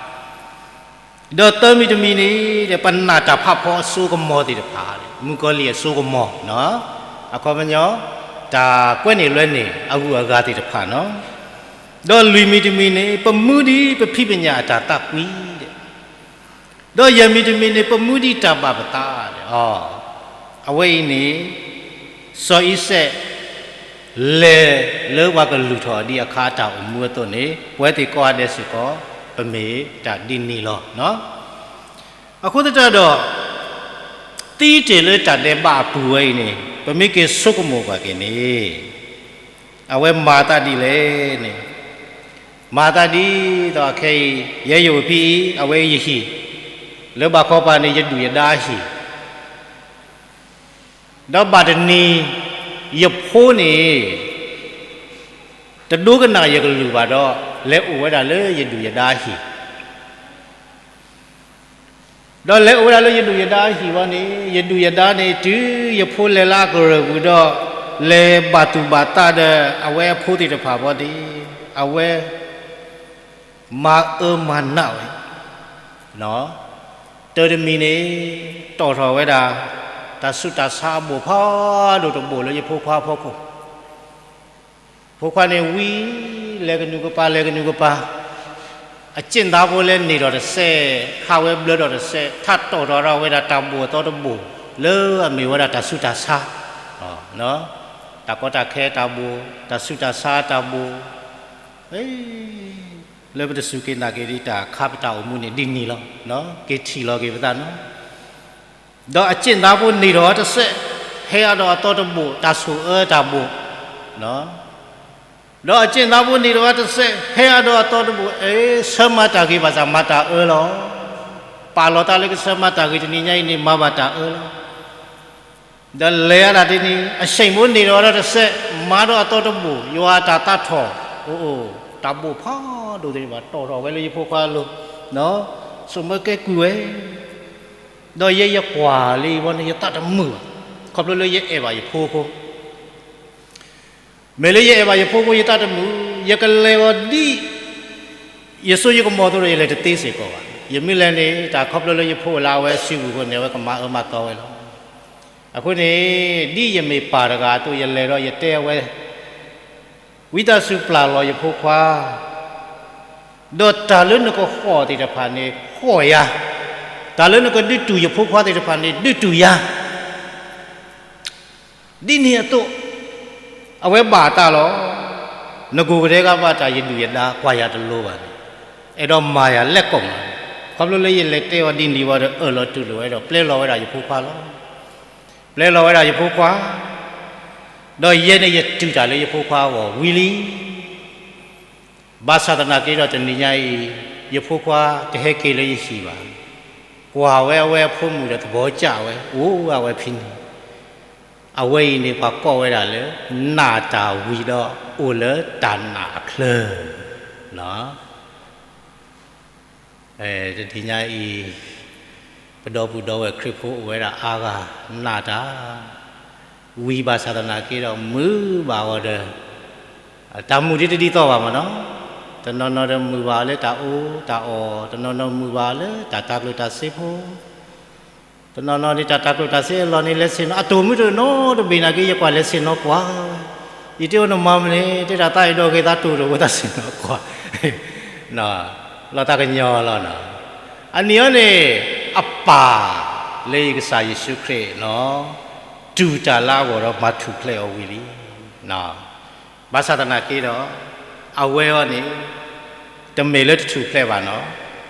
ဒီးသၢမံၤတမံၤန့ၣ်, ပနာ်တၢ်ဖးဖီအစိကမီၤသ့ၣ်တဖၣ်, မုၣ်ကီၤလံၢ်အစိကမီၤ, အခီပညီ, တၢ်ကွဲန့ၢ်လွဲန့ၢ်အဂုၤအဂၤသ့ၣ်တဖၣ်နီၤ. ဒီးလွံၢ်မံၤတမံၤန့ၣ်, ပမူဒ်ပဖံးပညၣ်အတၢ်သးကွံဒဲး ဒီးယဲၢ်မံၤတမံၤန့ၣ်, ပမူဒ်တၢ်ဘၣ်ပသးဒဲး, အဝဲအံၤန့ၣ်, စီၤအံၤစဲး, လဲၤလၢပှၤကလုၢ်ထီၣ်ဒ်အခါအတၢ်အိၣ်မူအသိးန့ၣ်, ပဝဲသ့ၣ်ကိးဂၤဒဲးစ့ၢ်ကီး, ပမ့ၢ်တၢ်ဒ်န့ၣ်လီၤ. အဃိသတးဒီး, သံတ့ၢ်လၢတၢ်ဒဲးဘးအပူၤဝဲအံၤန့ၣ်, ပမ့ၢ်က့ၤဆိကမိၣ်ကွၢ်က့ၤန့ၣ်, အဝဲမၤသးဒ်လဲၣ်န့ၣ်, မၤသးဒ်သိးအခဲအံၤ, ယဲယအိၣ်ဖဲအံၤ, အဝဲယဟံၣ်, လၢဘၣ်ခီပၤန့ၣ် ယဒုၣ်ယဒါအဟံၣ်, ဒီးဘၣ်တနံၤ, ယဖိန့ၣ်, တဒိကနၣ်ယကလုၢ်ဘၣ်ဒီး, လဲၤအိၣ်ဝဲဒၣ်လၢယဒုၣ်ယဒါအဟံၣ် ဒီးလဲၤအိၣ်ဝဲဒၣ်လၢယဒုၣ်ယဒါအဟံၣ်ဝဲန့ၣ်, ယဒုၣ်ယဒါန့ၣ် တုၤယဖိလဲၤလၢအကရၢၢ်ပူၤဒီး, လဲၤဘၣ်သူၣ်ဘၣ်သးဒီးအဝဲအဖိသ့ၣ်တဖၣ်ဘၣ်န့ၣ်, အဝဲမၤအၢမၤနးဝဲ, တၢတမံၤန့ၣ်, တီၣ်ထီၣ်ဝဲဒၣ်, တၢ်ဆူးတၢ်ဆါအဘိၣ်ဖးဒိၣ်တဘိၣ်လၢယဖိခွါအဖီခိၣ် ဖိခွါန့ၣ်ဝံၤ, လဲၤကနုာ်ကပၤ လဲၤကနုာ်ကပၤ, အကျင့်သားဖိလဲၤန့ၢ်ဒီးတစဲး, ခးဝဲဘျၢဒီးတစဲး, ထးတီၣ်ထီၣ်ထီၣ်ဝဲဒၣ်တၢ်ဘိၣ်အသီတဘိၣ်, လၢအမ့ၢ်ဝဲဒၣ်တၢ်ဆူးတၢ်ဆါ, တၢ်ကီတၢ်ခဲတၢ်ဘိၣ်, တၢ်ဆူးတၢ်ဆါတၢ်ဘိၣ်, လၢပတစူၢ်က့ၤနာ်က့ၤဒ်တၢ်အခါပတၢ်အိၣ်မူန့ၣ်ဒ်န့ၣ်လီၤ. က့ၤထံၣ်လီၤက့ၤပသးနီၤ ဒီးအကျင့်သားဖိန့ၢ်ဒီးတစဲး, ဟဲအါဒီးအသီတဘိၣ်, တၢ်ဆိၣ်အၢတၢ်ဘိၣ်, ဒီးအကျင့်သားဖိန့ၢ်ဒီးတစဲး, ဟဲအါဒီးအသီတဘိၣ်, အဲ, ဆၢမၤတၢ်ဂ့ၤဘၣ်ဆၣ်မၤတၢ်အၢလီၤ. ပာ်လီၤသးလၢကဆၢမၤတၢ်ဂ့ၤတနံၤညါအံၤန့ၣ် မၤဘၣ်တၢ်အၢလီၤ. ဒီးလဲၤအါဒၣ်ဒ်န့ၣ်, အဆံးဖိန့ၢ်ဒီးတစဲး, မၤဒီးအသီတဘိၣ်, ယွၤအတၢ်သးထီၣ်, အိၣ်, တၢ်ဘိၣ်ဖးဒိၣ်သ့ၣ်တဖၣ် တီၣ်ထီၣ်ဝဲလၢယဖိခွါအလိၤ, ဆိမိၣ်ကဲကုၢ်ဝဲ ဒီးယဲယကွၢ်လၢယဝဲန့ၣ် ယသးတမုာ်ဘၣ်, ခီဖျိလၢယအဲၣ်ဘၣ်ယဖိအဃိ, မ့ၢ်လၢယအဲၣ်ဘၣ်ယဖိအဃိ ယသးတမုာ်, ယကလဲၤအီၤဒ် ယစိယကမီၤအသိးဒီး ယလဲၤတသ့စ့ၢ်ကီးဘၣ်. ယမ့ၢ်လဲၤန့ၣ် တၢ်ခီဖျိလၢယဖိလၢအဝဲအစုပူၤအဃိန့ၣ် အဝဲကမၤအၢမၤသီဝဲလီၤ. အဃိန့ၣ်, ဒ်ယမ့ၢ်ပၢ်တဂၤအသိး ယလဲၤဒီးယတဲအဝဲ ဝံသးစူၤပျၢ်လီၤယဖိခွါ, ဒီးတၢ်လၢနကဃီၣ်သ့ၣ်တဖၣ်န့ၣ် ဃီၣ်ယၤ, တၢ်လၢနကဒုးတူၢ်ယဖိခွါသ့ၣ်တဖၣ်န့ၣ် ဒုးတူၢ်ယၤ, ဒ်န့ၣ်အသိး, အဝဲဘၣ်အသးလီၤ. နကိၢ်ကတဲဂၤဘၣ်တၢ်ယဒုၣ်ယဒါကွၢ်ယၤတလိၤဘၣ်န့ၣ်, အဲၣ်ဒိးမၤယၤလဲၣ်ကိးမး, ခီဖျိလၢယလဲၤတဲအီၤဒ်န့ၣ်ဝံၤဒီး အၢၣ်လီၤတူၢ်လိာ်ဝဲဒီး ပျဲလီၤဝဲဒၣ်ယဖိခွါလီၤ. ပျဲလီၤဝဲဒၣ်ယဖိခွါ, ဒီးယဲန့ၣ်ယတုၤတၢ်လၢယဖိခွါအဂီၢ်ဝံၤလံ. ဘၣ်ဆၣ်သနာ်က့ဒီးတနံၤညါအံၤ, ယဖိခွါတဟဲက့ၤလၢယဟံၣ်ဘၣ်. ကွၢ်ဝဲအဝဲအဖိမုၣ်ဒီးသဘီကၢ်ဝဲ, အိၣ်ဝဲဖဲန့ၣ်, အဝဲအံၤန့ၣ်ပှၤကိးဝဲဒၣ်လၢ နာ်တၢ်ဝံၤဒီးအိၣ်လၢတၢ်နာ်အချၢ တနံၤညါအံၤ, ပဒီပုၢ်ဒီဝဲၢ်ခရံာ်ဖိအိၣ်ဝဲဒၣ်အါဂၤနာ်တၢ်, ဝံၤဘၣ်ဆၣ်သနာ်က့ဒီး မုာ်ဘၣ်အီၤဒီး, တၢ်မုာ်ဒ်တဒ်သိးဘၣ်မးနီၤ, တနီၤနီၤဒီးမုာ်ဘၣ်အီၤလၢတၢ်အီၣ်, တနီၤနီၤမုာ်ဘၣ်အီၤလၢတၢ်တၤကျိၣ်တၤစ့ဖိ တနီၤနီၤန့ၣ် တၢ်တၤကျိၣ်တၤစ့အလီၢ်န့ၣ် လဲၤဆ့ၣ်နီၤ, အတိၢ်မုၢ်တနီၤတဘ့ၣ်နာ်က့ ယကွၢ်လဲၤဆ့ၣ်နီၤကွၢ်ဝဲ, ယတဲအီၤနမၤမနုၤလဲၣ်, တဲဒၣ်သးအဲၣ်ဒိးဂ့ၤသးတိၢ်တအိၣ် သးဆ့ၣ်နီၤကွၢ်, လီၤသးကညီၤလီၤနီၤ. အနံၤအံၤန့ၣ် အပၢ်လၢယကစၢ်ယ့ၣ်ၡူးခရံာ်နီၤ, တူၢ်တၢ်လၢအဂီၢ်ဒီးမၤထူၣ်ဖျဲးအီၤဝံၤလံ. ဘၣ်ဆၣ်သနာ်က့ဒီး အဝဲအံၤန့ၣ် တမ့ၢ်လၢတထူၣ်ဖျဲးဘၣ်နီၤ.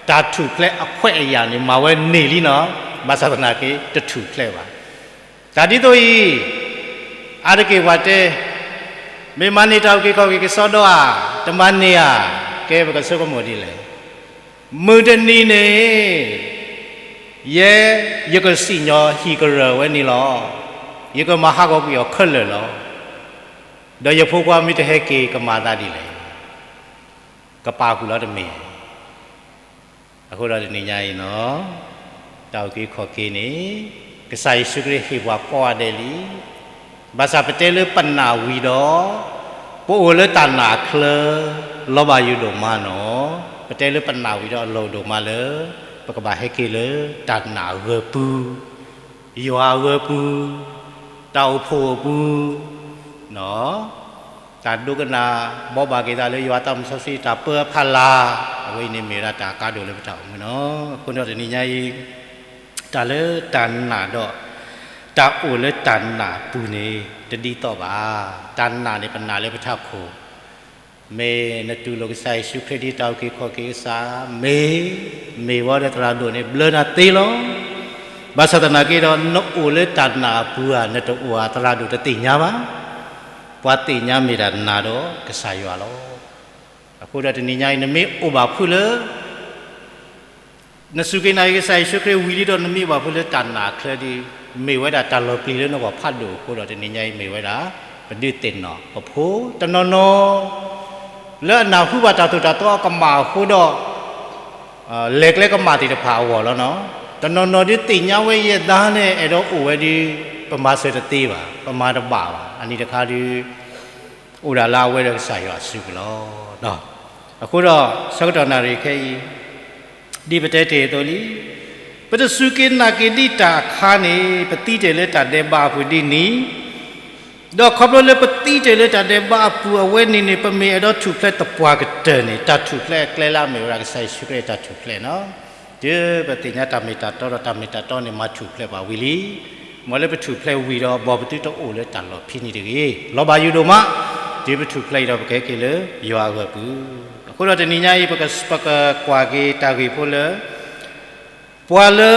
တၢ်ထူၣ်ဖျဲးအခွဲးအယာ်န့ၣ် မၤဝဲန့ၢ်လံနီၤ. ဘၣ်ဆၣ်သနာ်က့ တထူၣ်ဖျဲးဘၣ်. တၢ်ဒ်သိးအံၤ အါတက့ၢ်ပှၤတဲ မ့ၢ်မၤန့ၢ်တၢ်အုၣ်က့ၤခီၣ်က့ၤကစီဒီဧါ, တမၤန့ၢ်ဧါ, ကဲပကဆိကမိၣ်ဒ်လဲၣ်. မုၢ်တနံၤန့ၣ် ယဲ ယကစံၣ်ညီၣ်ဟံၣ်ကရၢၢ်ဝဲန့ၣ်လီၤ. ယကမၤဟးဂီၤကွံာ်အီၤခဲလၢာ်လီၤ. ဒီးယဖိခွါမ့ၢ်တဟဲက့ၤကမၤသးဒ်လဲၣ်. ကပာ်ဃုာ်လီၤတမ့ၢ် အဃိဒီးတနံၤညါအံၤနီၤ, တၢ်အုၣ်က့ၤခီၣ်က့ၤန့ၣ် ကစၢ်ယ့ၣ်ၡူးခရံာ်ဟ့ၣ်ပှၤကိးဂၤဒဲးလံ. ဘၣ်ဆၣ်ပတဲလၢပနာ်ဝံၤဒီး ပအိၣ်လၢတၢ်နာ်အချၢ လီၤဘၣ်ယိၣ်ဒိၣ်မးနီၤ. ပတဲလၢပနာ်ဝံၤဒီးအလီၢ်ဒိၣ်မးလၢ ပကဘၣ်ဟဲက့ၤလၢတၢ်နာ်အဂၢၢ်ပူၤ, ယွၤအဂၢၢ်ပူၤ, တၢ်အိၣ်ဖှိၣ်အပူၤ, တၢ်ဒိကနၣ်ဘိးဘၣ်က့ၤသးလၢယွၤသးစီဆှံ တၢ်ပၢအဖီလာ်, အဝဲအံၤန့ၣ်မ့ၢ်ဝဲဒၣ်တၢ်ကါဒိၣ်လၢပတၢ်အိၣ်မူနီၤ. အဃိဒီးတနံၤညါအံၤ တၢ်လၢတၢ်နာ်ဒီး တၢ်အိၣ်လၢတၢ်နာ်အပူၤန့ၣ် တဒ်သိးဘၣ်. တၢ်နာ်န့ၣ် ပနာ်လၢပထးခိၣ်, မ့ၢ်နတူၢ်လိာ်ကစၢ်ယ့ၣ်ၡူးခရံာ်ဒ်တၢ်အုၣ်က့ၤခီၣ်က့ၤကစၢ်, မ့ၢ်, မ့ၢ်ဝဲဒီးသရၣ်ဒိၣ်န့ၣ် ဘျၢနၤသ့လီၤ. ဘၣ်ဆၣ်သနာ်က့ဒီး နအိၣ်လၢတၢ်နာ်အပူၤဧါ နတအိၣ်ဧါ သရၣ်ဒိၣ်တသ့ၣ်ညါဘၣ်. ပှၤသ့ၣ်ညါမ့ၢ်ဒၣ်နၤဒီးကစၢ်ယွၤလီၤ. အဃိဒီးတနံၤညါအံၤ နမ့ၢ်အိၣ်ဘၣ်ဖုလၢ နစူၢ်က့ၤနာ်က့ၤကစၢ်ယ့ၣ်ၡူးခရံာ်ဝံၤလံဒီး နမ့ၢ်အိၣ်ဘၣ်ဖုလၢတၢ်နာ်အချၢဒီး မ့ၢ်ဝဲဒၣ်တၢ်လီၤပျံၤလၢနဂီၢ်ဖးဒိၣ်အဃိဒီး တနံၤညါအံၤမ့ၢ်ဝဲဒၣ် ပဒုးသ့ၣ်နီၣ်ပဖိတနီၤနီၤ လၢအနၢ်ဟူဘၣ်တၢ်သိၣ်တၢ်သီအကမၣ်အဃိဒီး လဲၤကျဲကမၣ်သ့ၣ်တဖၣ်အဂီၢ်လီၤနီၤ. တနီၤနီၤဒုးသ့ၣ်ညါဝဲယဲၢ်ဒါန့ၣ် အဲၣ်ဒိးအိၣ်ဝဲဒီး ပမၤစၢၤတသ့ဘၣ်, ပမၤတဘၣ်ဘၣ်. အနံၤတခါဒီး အိၣ်ဒၣ်လၢအဝဲဒီးကစၢ်ယွၤအစုပူၤလီၤ. အဃိဒီး ဆၢကတီၢ်နၣ်ရံၣ်ခဲအံၤ ဒ်ပတဲတ့ၢ်အသိးလံ, ပတစူၢ်က့ၤနာ်က့ၤဒ်တၢ်အခါန့ၣ် ပသံတ့ၢ်လၢတၢ်ဒဲးဘးအပူၤဒ်န့ၣ်, ဒီးခီဖျိလၢပသံတ့ၢ်လၢတၢ်ဒဲးဘးအပူၤအဝဲန့ၣ်န့ၣ် ပမ့ၢ်အဲၣ်ဒိးထူၣ်ဖျဲးသပှၢ်ကတၢၢ်န့ၣ် တၢ်ထူၣ်ဖျဲးအကျဲလၢအမ့ၢ်ဝဲဒၣ်ကစၢ်ယ့ၣ်ၡူးခရံာ်အတၢ်ထူၣ်ဖျဲးနီၤ. တုၤပသ့ၣ်ညါတၢ်မ့ၢ်တၢ်တီဒီး တၢ်မ့ၢ်တၢ်တီန့ၣ် မၤထူၣ်ဖျဲးပှၤဝံၤလံ. မ်လၢပထူၣ်ဖျဲးဝံၤဒီး ဘီပသုတအိၣ်လၢတၢ်လီၢ်ဖဲန့ၣ်တဂ့ၤ. လီၤဘၣ်ယိၣ်ဒိၣ်မး, တုၤပထူၣ်ဖျဲးအံၤဒီး ပကဟဲက့ၤလၢယွၤအဂၢၢ်ပူၤ. အဃိဒီးတနံၤညါအံၤ ပကကွၢ်က့ၤတၢ်ဂ့ၢ်ဖိလၢ ပှၤလၢ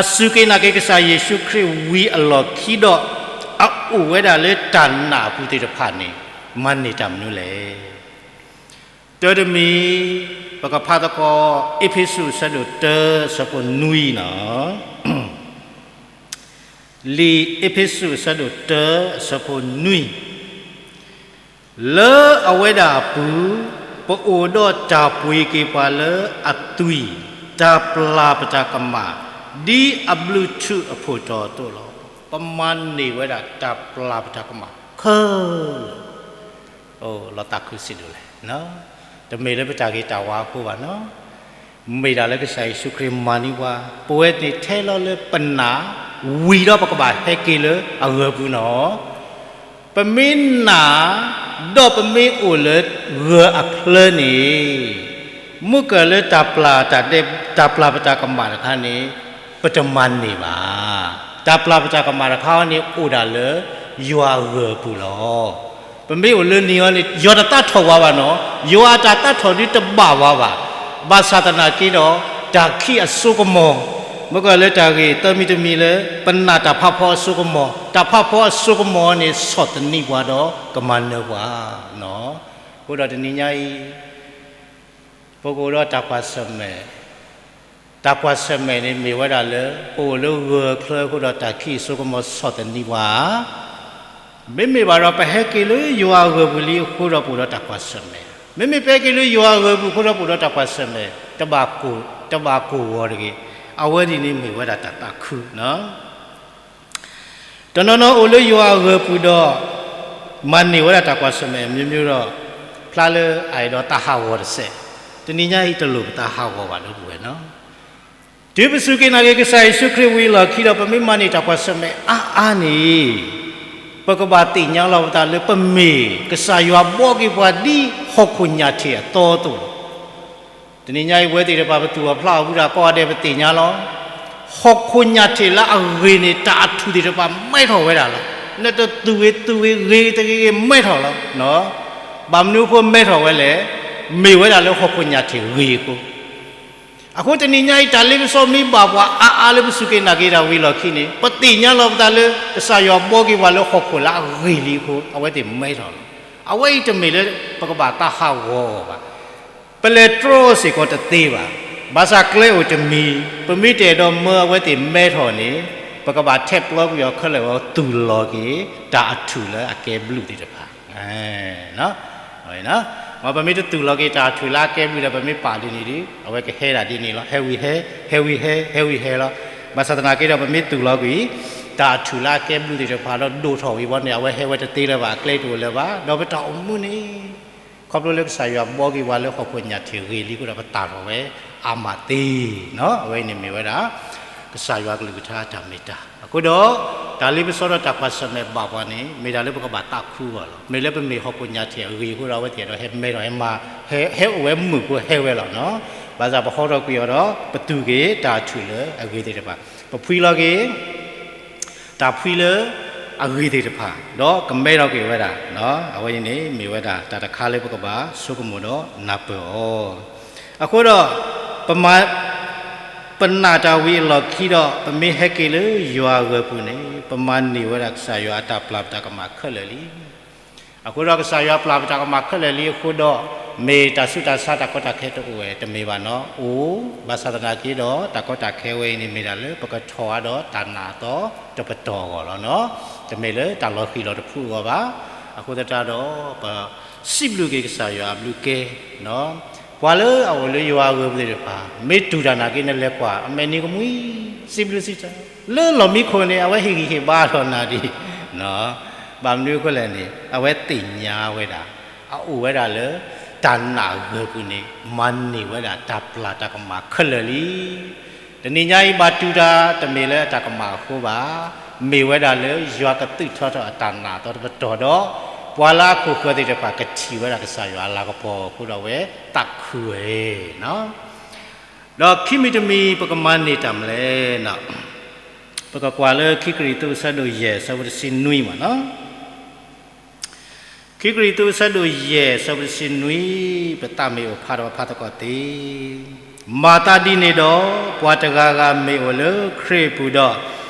အစူၢ်က့ၤနာ်က့ၤကစၢ်ယ့ၣ်ၡူးခရံာ်ဝံၤအလီၢ်ခံဒီး အအိၣ်ဝဲဒၣ်လၢတၢ်နာ်အပူၤသ့ၣ်တဖၣ်န့ၣ် မၤန့ၢ်တၢ်မနုၤလဲၣ်. တၢတမံၤ ပကဖးသကိး အ့းဖ့းစူးအဆၢဒိၣ်တၢ အဆၢဖိနွံနီၤ. လံာ်အ့းဖ့းစူးအဆၢဒိၣ်တၢ အဆၢဖိနွံ, လၢအဝဲဒၣ်အပူၤ ပအိၣ်ဒီးတၢ်ပှ့ၤက့ၤပှၤလၢအသွံၣ်, တၢ်ပျၢ်ပတၢ်ကမၣ်, ဒ်အဘျုးထူးအဖှိၣ်တီၤအသိးလီၤ. ပမၤန့ၢ်ဝဲဒၣ်တၢ်ပျၢ်ပတၢ်ကမၣ်ခဲလၢာ် လီၤသးခုစံးဒိၣ်လဲၣ်. တမ့ၢ်လၢပတၢ်ဂ့ၤတၢ်ဝါအဃိဘၣ်နီၤ, မ့ၢ်ဒၣ်လၢကစၢ်ယ့ၣ်ၡူးခရံာ်မၤန့ၢ်ပှၤ, ပဝဲသ့ၣ်ထဲလီၤလၢပနာ်, ဝံၤဒီးပကဘၣ်ဟဲက့ၤလၢအဂၢၢ်ပူၤနီၤ. ပမ့ၢ်နာ်, ဒီးပမ့ၢ်အိၣ်လၢဂၢၢ်အချၢန့ၣ်, မုၢ်ကၢၢ်လၢတၢ်ပျၢ်တၢ်ဒဲး, တၢ်ပျၢ်ပတၢ်ကမၣ်တခါန့ၣ်, ပတမၤန့ၢ်ဘၣ်. တၢ်ပျၢ်ပတၢ်ကမၣ်တခါန့ၣ် အိၣ်ဒၣ်လၢယွၤအဂၢၢ်အပူၤလီၤ. ပမ့ၢ်အိၣ်လၢန့ၣ်အီၤန့ၣ် ယွၤတသးထီၣ်ပှၤဘၣ်နီၤ, ယွၤအတၢ်သးထီၣ်ဒုတဘၣ်ပှၤဘၣ်. ဘၣ်ဆၣ်သနာ်က့ဒီး တၢ်ခံးအစိကမီၤ, မ့ၢ်ကလၢတၢ်ဂ့ၢ်သၢမံၤတမံၤလၢ ပနာ်တၢ်ဖးဖီအစိကမီၤ, တၢ်ဖးဖီအစိကမီၤန့ၣ် ဆီၣ်သနံးပှၤဒီးကမၤနၢၤပှၤ. အဃိဒီးတနံၤညါအံၤ ပကအိၣ်ဒီးတၢ်ကွၢ်ဆၢၣ်မဲာ်, တၢ်ကွၢ်ဆၢၣ်မဲာ်န့ၣ်မ့ၢ်ဝဲဒၣ်လၢ ပအိၣ်လၢဂၢၢ်အချၢအဃိဒီးတၢ်ခံးအစိကမီၤဆီၣ်သနံးပှၤ, မ့မ့ၢ်ဘၣ်ဒီးပဟဲက့ၤလၢယွၤအဂၢၢ်ပူၤလံအဃိဒီးပအိၣ်ဒီးတၢ်ကွၢ်ဆၢၣ်မဲာ်, မ့မ့ၢ်ပဟဲက့ၤလၢယွၤအဂၢၢ်ပူၤအဃိဒီးပအိၣ်ဒီးတၢ်ကွၢ်ဆၢၣ်မဲာ်, တဘၣ်ကိၢ်, တဘၣ်ကိၢ်ဂီၤတဂ့ၤ. အဝဲန့ၣ်န့ၣ်မ့ၢ်ဝဲဒၣ်တၢ်သးခုနီၤ. တနီၤနီၤအိၣ်လၢယွၤအဂၢၢ်ပူၤဒီး မၤန့ၢ်ဝဲဒၣ်တၢ်ကွၢ်ဆၢၣ်မဲာ်အမျိုးမျိုးဒီး ဖျါလၢအအဲၣ်ဒိးသးဟးဂီၤတစဲး, တနံၤညါအံၤတလိၣ်ပသးဟးဂီၤဘၣ်ဒီပုၢ်ဝဲၢ်နီၤ. တုၤပစူၢ်က့ၤနာ်က့ၤကစၢ်ယ့ၣ်ၡူးခရံာ်ဝံၤအလီၢ်ခံဒီး ပမ့ၢ်မၤန့ၢ်တၢ်ကွၢ်ဆၢၣ်မဲာ်အါအါန့ၣ်, ပကဘၣ်သ့ၣ်ညါလီၤပသးလၢပမ့ၢ်ကစၢ်ယွၤဘှီက့ၤပှၤဒ်ဟီၣ်ခိၣ်ညၣ်ထံးအသီအသိးလီၤ. တနံၤညါအံၤ ဝဲသ့ၣ်တဖၣ် ပသူၣ်အီၤဖျးအီၤဝံၤဒီး ကိးဂၤဒဲး ပသ့ၣ်ညါလီၤ. ဟီၣ်ခိၣ်ညၣ်ထံးလၢအဂ့ၤန့ၣ် တၢ်အထူၣ်သ့ၣ်တဖၣ် မဲထီၣ်ဝဲဒၣ်လီၤ. နတသူၣ်ဂ့ၤသူၣ်ဂ့ၤ ဂ့ၤတဂ့ၤဂ့ၤ မဲထီၣ်လီၤ. ဘၣ်မနုၤအဃိမဲထီၣ်ဝဲလဲၣ်. မ့ၢ်ဝဲဒၣ်လၢဟီၣ်ခိၣ်ညၣ်ထံးဂ့ၤအဃိ. အဃိတနံၤညါအံၤ တၢ်လ့ပစီမ့ၢ်ဘၣ်ပှၤအါအါလၢ ပစူၢ်က့ၤနာ်က့ၤတၢ်ဝံၤအလီၢ်ခံန့ၣ် ပသ့ၣ်ညါလီၤပသးလၢ ကစၢ်ယွၤဘှီက့ၤပှၤလၢဟီၣ်ခိၣ်လၢအဂ့ၤလံအဃိ အဝဲသ့ၣ်မဲထီၣ်လီၤ. အဝဲအံၤတမ့ၢ်လၢပကဘၣ်တၢ်ဟးဂီၤအီၤဘၣ်. ပလဲၤတြီစ့ၢ်ကီးတသ့ဘၣ်. ဘၣ်ဆၣ်ကျဲအိၣ်တမံၤ ပမ့ၢ်တအဲၣ်ဒိးမၢအဝဲသ့ၣ်မဲထီၣ်န့ၣ် ပကဘၣ်ထဲးပျီကွံာ်အီၤခဲလၢာ်ဝဲ သူၣ်လီၤက့ၤ တၢ်အထူၣ်လၢအကဲဘျုးသ့ၣ်တဖၣ် ပမ့ၢ်တသူၣ်လီၤက့ၤတၢ်အထူၣ်လၢအကဲဘျုးဒီး ပမ့ၢ်ပာ်ဒ်န့ၣ်ဒီး အဝဲကဟဲဒၣ်ဒ်န့ၣ်လီၤ. ဟဲဝံၤဟဲ, ဟဲဝံၤဟဲ, ဟဲဝံၤဟဲလီၤ. ဘၣ်ဆၣ်သနာ်က့ဒီး ပမ့ၢ်သူၣ်လီၤကွံာ် တၢ်အထူၣ်လၢအကဲဘျုးသ့ၣ်တဖၣ်ဒီး ဒိၣ်ထီၣ်ဝံၤဘီန့ၣ် အဝဲဟဲဝဲတသ့လၢၤဘၣ်, အကျဲတအိၣ်လၢၤဘၣ်. ဒီးပတၢ်အိၣ်မူန့ၣ် ခီဖျိလၢကစၢ်ယွၤဘှီက့ၤပှၤလၢဟီၣ်ခိၣ်ညၣ်ထံးဂ့ၤလံအဃိဒီး ပသၣ်ထီၣ်ဝဲအါမးသ့နီၤ. အဝဲအံၤန့ၣ်မ့ၢ်ဝဲဒၣ် ကစၢ်ယွၤကလုၢ်ကထါတၢ်မ့ၢ်တၢ်. အဃိဒီး တၢ်လ့ပစီဒီးတၢ်ကွၢ်ဆၢၣ်မဲာ်ဘၣ်ပှၤန့ၣ် မ့ၢ်တၢ်လၢပကဘၣ်သးခုအီၤလီၤ. မ့ၢ်လၢပမ့ၢ်ဟီၣ်ခိၣ်ညၣ်ထံးအဂ့ၤအဃိဒီး အဝဲသ့ၣ်ဒီးဟဲမဲထီၣ်ဟဲမၤ, ဟဲအိၣ်ဝဲမုာ်ဖိဟဲဝဲလီၤနီၤ. ဘၣ်ဆၣ်ပဟီထီၣ်ကွံာ်အီၤဒီး ပသူၣ်က့ၤတၢ်အထူၣ်လၢအဂ့ၤသ့ၣ်တဖၣ်, ပဖှံလီၤက့ၤ တၢ်ဖှံလၢအဂ့ၤသ့ၣ်တဖၣ် ဒီးကမဲထီၣ်က့ၤဝဲဒၣ်. အဝဲအံၤန့ၣ် မ့ၢ်ဝဲဒၣ်တၢ်တခါလၢပကဘၣ်ဆိကမိၣ်ဒီးနၢ်ပၢၢ်အီၤ. အဃိဒီး ပမၤ, ပနာ်တၢ်ဝံၤအလီၢ်ခံဒီး ပမ့ၢ်ဟဲက့ၤလၢယွၤအဂၢၢ်ပူၤန့ၣ် ပမၤန့ၢ်ဝဲဒၣ်ကစၢ်ယွၤအတၢ်ပျၢ်ပတၢ်ကမၣ်ခဲလၢာ်လံ. အဃိဒီးကစၢ်ယွၤပျၢ်ပတၢ်ကမၣ်ခဲလၢာ်လံအဃိဒီး မ့ၢ်တၢ်ဆူးတၢ်ဆါတၢ်ကီတၢ်ခဲတအိၣ်ဝဲတမ့ၢ်ဘၣ်နီၤ. အိၣ်, ဘၣ်ဆၣ်သနာ်က့ဒီး တၢ်ကီတၢ်ခဲဝဲအံၤန့ၣ် မ့ၢ်ဒၣ်လၢပကထီၣ်အါဒီးတၢ်နာ်အသီတပတီၢ်အဂီၢ်လီၤနီၤ. တမ့ၢ်လၢတၢ်လီၤဃံၤလီၤတဖုအဂီၢ်ဘၣ်. အဃိသတးဒီး ပစံးဘျုးက့ၤကစၢ်ယွၤအဘျုးကဲ ပှၤလၢအအိၣ်လၢယွၤအဂၢၢ်ပူၤသ့ၣ်တဖၣ် မ့ၢ်တူၢ်တၢ်နာ်က့ နလဲၤကွၢ် အမဲာ်နံၤကမှံ စံးဘျုးစံးထီၣ် လၢလီၢ်မံခိၣ်န့ၣ် အဝဲဟ့ၣ်ဂံၢ်ဟ့ၣ်ဘါအလီၢ်နၤဒံး. ဘၣ်မနုၤအဃိလဲၣ်န့ၣ် အဝဲသ့ၣ်ညါဝဲဒၣ် အအိၣ်ဝဲဒၣ်လၢ တၢ်နာ်အဂၢၢ်ပူၤန့ၣ် မၤန့ၢ်ဝဲဒၣ်တၢ်ပျၢ်တၢ်ကမၣ်ခဲလၢာ်လံ. တနံၤညါအံၤဘၣ်တူၢ်တၢ် တမ့ၢ်လၢအတၢ်ကမၣ်အဃိဘၣ်. မ့ၢ်ဝဲဒၣ်လၢယွၤကသုးထီထီၣ်အတၢ်နာ်အသီတပတီၢ်ဒီး ပှၤလၢအခိၣ်ဃၢၤသ့ၣ်တဖၣ်ကထံၣ်ဝဲဒၣ်ကစၢ်ယွၤအလၤကပီၤအဃိဒီး အဝဲသးခုဝဲ ဒီးခံမံၤတမံၤ ပကမၤန့ၢ်တၢ်မနုၤလဲၣ်. ပကကွၢ်လၢခံကရံၣ်သူး အဆၢဒိၣ်ယဲၢ် အဆၢဖိတဆံနွံမးနီၤ. ခံကရံၣ်သူး အဆၢဒိၣ်ယဲၢ် အဆၢဖိတဆံနွံ, ပသးမ့ၢ်အိၣ်ဖးဒီးဖးသကိးသ့, မၤသးဒ်န့ၣ်ဒီး ပှၤတဂၤဂၤမ့ၢ်အိၣ်လၢခရံာ်အပူၤဒီး,